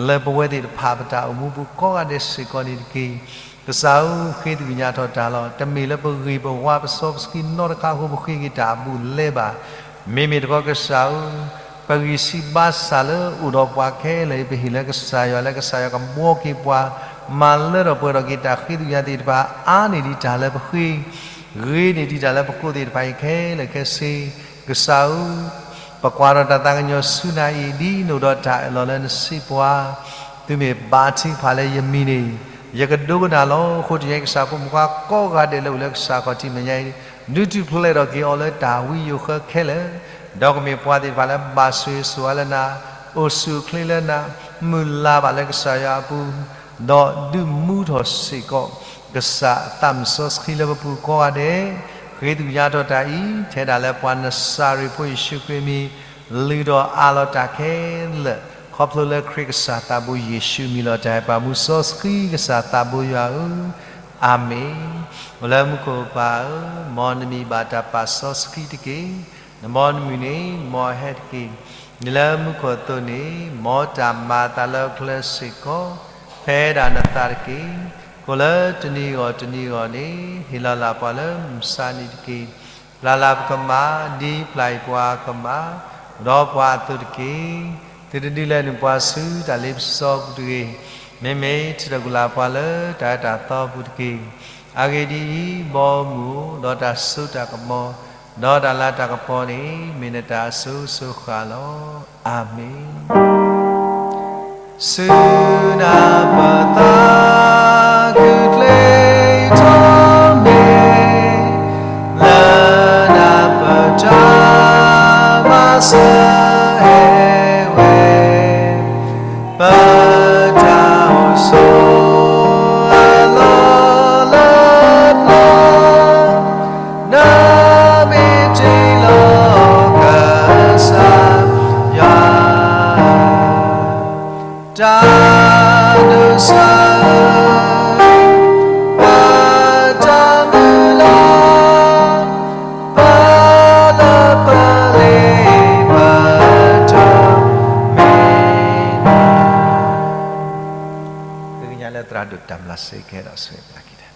လၢပဝဲသ့ၣ်တဖၣ်ပတၢ်အိၣ်မူပူၤကိးဂၤဒဲးစ့ၢ်ကီးန့ၣ်တက့ၢ်. ကစၢ်ဧၢ, ဃ့သကွံာ်ညါထီၣ်တၢ်လီၤ. တမ့ၢ်လၢပဂ့ၤပဝါပစီပစကံးနီတခါအဃိ ပဃ့က့ၤတၢ်အဘူးအလဲဘၣ်. မ့မ့ၢ်တခီကစၢ်ဧၢ, ပဂံၢ်စၢ်ဘါစၢ်လၢအိၣ်ဒီးပှၤခဲလၢာ်အံၤ ပဟ့ၣ်လၢကစၢ်ယွၤ လၢကစၢ်ယွၤကဘှီက့ၤပှၤ, မၤလၢထီၣ်ပှဲၤထီၣ်က့ၤတၢ်ဃ့သကွံာ်ညါသ့ၣ်တဖၣ် အါန့ၢ်ဒံးတၢ်လၢပဃ့, ဂ့ၤန့ၢ်ဒံးတၢ်လၢပကိးသ့ၣ်တဖၣ်အံၤခဲလၢာ်ခဲဆ့. ကစၢ်ဧၢ, ပကွၢ်ထီၣ်တၢ်သးကညီၤဆူနၤအံၤ ဒ်နအိၣ်ဒီးတၢ်အၢၣ်လီၤလၢနစံးပှၤ, သုမ့ၢ်ဘါထုကဖၣ်လၢယမံၤန့ၣ် ယကဒိကနၣ်လီၤ. အဃိတနံၤအံၤကစၢ်ဖိမုၣ်ခွါကိးဂၤဒဲးလၢအိၣ်လၢကစၢ်ခီၣ်ထံးမဲာ်ညါအံၤ, ဒုးထူၣ်ဖျဲးထီၣ်က့ၤအီၤလၢတၢ်ဝံယိာ်ဃၢခဲလၢာ်, ဒီးကမ့ၢ်ပှၤသ့ၣ်တဖၣ်လၢဘၣ်ဆိၣ်ဂ့ၤဆိၣ်ဝါလၢနၤ, အိၣ်ဆူၣ်အိၣ်ချ့လၢနၤ, မုၢ်လၢ်ဘၣ်လၢကစၢ်ယွၤအပူၤ, ဒီးဒုးမူထီၣ်စ့ၢ်ကီး ကစၢ်အသးမုၢ်စီဆှံလၢပပူၤကိးဂၤဒဲး, ဃ့သကွံာ်ညါထီၣ်တၢ်အံၤ ထဲဒၣ်လၢပှၤနစၤရ့းဖိယ့ၣ်ၡူးခရံာ်အမံၤ, လုၢ်ထီၣ်အးလီၤတၢ်ခဲလၢာ်, ခီဖျိလၢခရံာ်ကစၢ်သးဘိယ့ၣ်ၡူးအမံၤလီၤ. တၢ်အဲၣ်ပှၤမူစီဆှံကစၢ်သးဘိယွၤဧၢ, အၤမ့ၣ်. အိၣ်လၢမူခိၣ်ပၢ်ဧၢ, မ်နမံၤဘၣ်တၢ်ပာ်စီဆှံတက့ၢ်. နမ်နမုၢ်န့ၣ် မ်အဟဲတက့ၢ်. နလၢမူခိၣ်အသိးန့ၣ် မ်တၢ်မၤအသးလၢဟီၣ်ခိၣ်ချၢစ့ၢ်ကီး ဖဲဒၣ်နသးတက့ၢ်. ကိၣ်လၢတနံၤအဂီၢ်တနံၤအဂီၢ်န့ၣ် ဟ့ၣ်လီၤလၢ်ပှၤလၢမုၢ်ဆါနံၤတက့ၢ်. ပျၢ်လၢ်ပကမၣ် ဒ်ပျၢ်အီၤပှၤအကမၣ်, အိၣ်ဒီးပှၤအသိးတက့ၢ်. သုတဒုးလဲၤနုာ်ပှၤဆူတၢ်လ့ပစီအပူၤတဂ့ၤ. မ့မ့ၢ်ထုးထီၣ်ကွံာ်လၢ်ပှၤလၢတၢ်အၢတၢ်သီအပူၤတက့ၢ်. အဂ့ၢ်ဒ်အံၤ, ဘီမုၢ်အိၣ်ဒီးတၢ်စိတၢ်ကမီၤ, ဒီးတၢ်လၤတၢ်ကပီၤန့ၣ် မ့ၢ်နတၢ်အစိၤစိၤဃၣ်လီၤ. အၤမ့ၣ်. ဆူနၤပသးခုချ့ထီၣ်န့ၣ်, လၢနၤပတၢ်မၤစၢၤဟဲဝဲ, ပတၢ်အိၣ်ဆိးအလီၢ်လၢပျၢၤ, နမ့ၢ်တ့လီၤကစၢ်ယွၤဧၢ, တၢ်ဒိးစၢၤ ပတၢ်မုၢ်လၢ်, ပလၢပလ့ပတၢ်မ့ၢ်, ဃ့ကညးလၢသရၣ်ဒိၣ်တၢ်မျၢ်စ့ၢ်ကီးဒီးဆိၣ်ဂ့ၤပျၢ်က့ၤတၢ်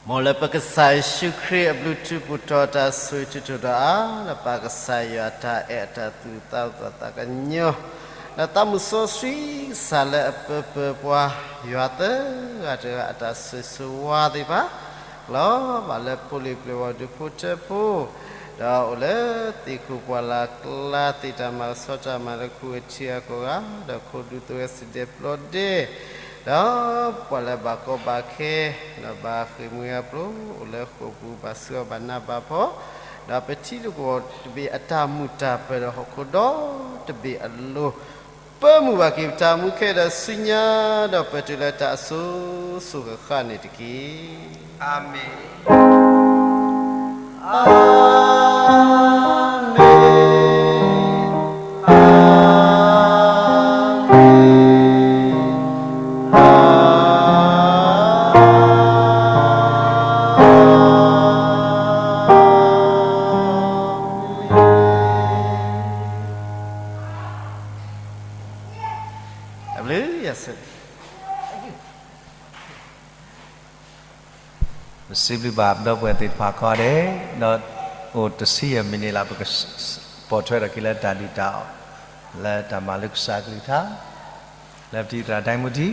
မ်လၢပကစၢ်ယ့ၣ်ၡူးခရံာ်အဘျုးထူးပူၤထီၣ် တၢ်ဆိၣ်ဂ့ၤထူးထီၣ်ဒီးအါ ဒီးပၢ်ကစၢ်ယွၤအတၢ်အဲၣ်အတၢ်သူၣ်အသးအိၣ်သးကညီၤ, ဒီးသးမုၢ်စီဆှံကစၢ်လၢအပၢပၢပှၤယွၤသၢဂၤတဂၤအတၢ်ဆိၣ်ဂ့ၤဆိၣ်ဝါသ့ၣ်တဖၣ်, လီၤဘၣ်လၢဖိလံၤပျဲၢ်ဝီၤဒူဖိထၢဖိ ဒီးအိၣ်လၢသ့ၣ်ခိၣ်ပှၢ်လၢ်ကျါ သ့ၣ်တၢ်မၤကဆှီတၢ်မၤလၢခူၣ်အထံအကီၢ်ဂၤ, ဒီးခိၣ်ဒူသဝဲစံးဒဲးပျီဒဲး, ဒီးပှၤလၢဘၣ်ကီဘၣ်ခဲ, ဒီးဘၣ်ဃ့ၢ်မှံဟးဖျိး အိၣ်လၢဃိာ်ပူၤဘၣ်ဆှၢအီၤဘၣ်နးဘၣ်ဖှီၣ်, ဒီးပထံပကီၢ်တဘ့ၣ်အတၢ်မုာ်တၢ်ပၢၤ ဒီးဟီၣ်ခိၣ်ဒီတဘ့ၣ်အလိၤ ပၢမုာ်ဘၣ်က့ၤပတၢ်မူခဲဒီးဆူညါ, ဒီးပတုၤလၢတၢ်အစိၤစိၤဃၣ်ဃၣ်န့ၣ်တက့ၢ်. အၤမ့ၣ်. အၤမ့ၣ်, အၤမ့ၣ်, အၤမ့ၣ်. တၢ်ဘျုးယွၤဆိၣ်ဂ့ၤ ပစံးဘျုးဘၣ်ပဒီပုၢ်ဝဲၢ်သ့ၣ်တဖၣ်ကိးဂၤဒဲး, ဒီးအိၣ်တဆံယဲၢ်မံးနံးလၢပကပိာ်ထွဲထီၣ်က့ၤလၢတၢ်ဒုၣ်တၢ်အီၣ်, လၢတၢ်မၤလၢကစၢ်အကလုၢ်ကထါ, လၢပတံၤသရၣ်ဒဲမူထံ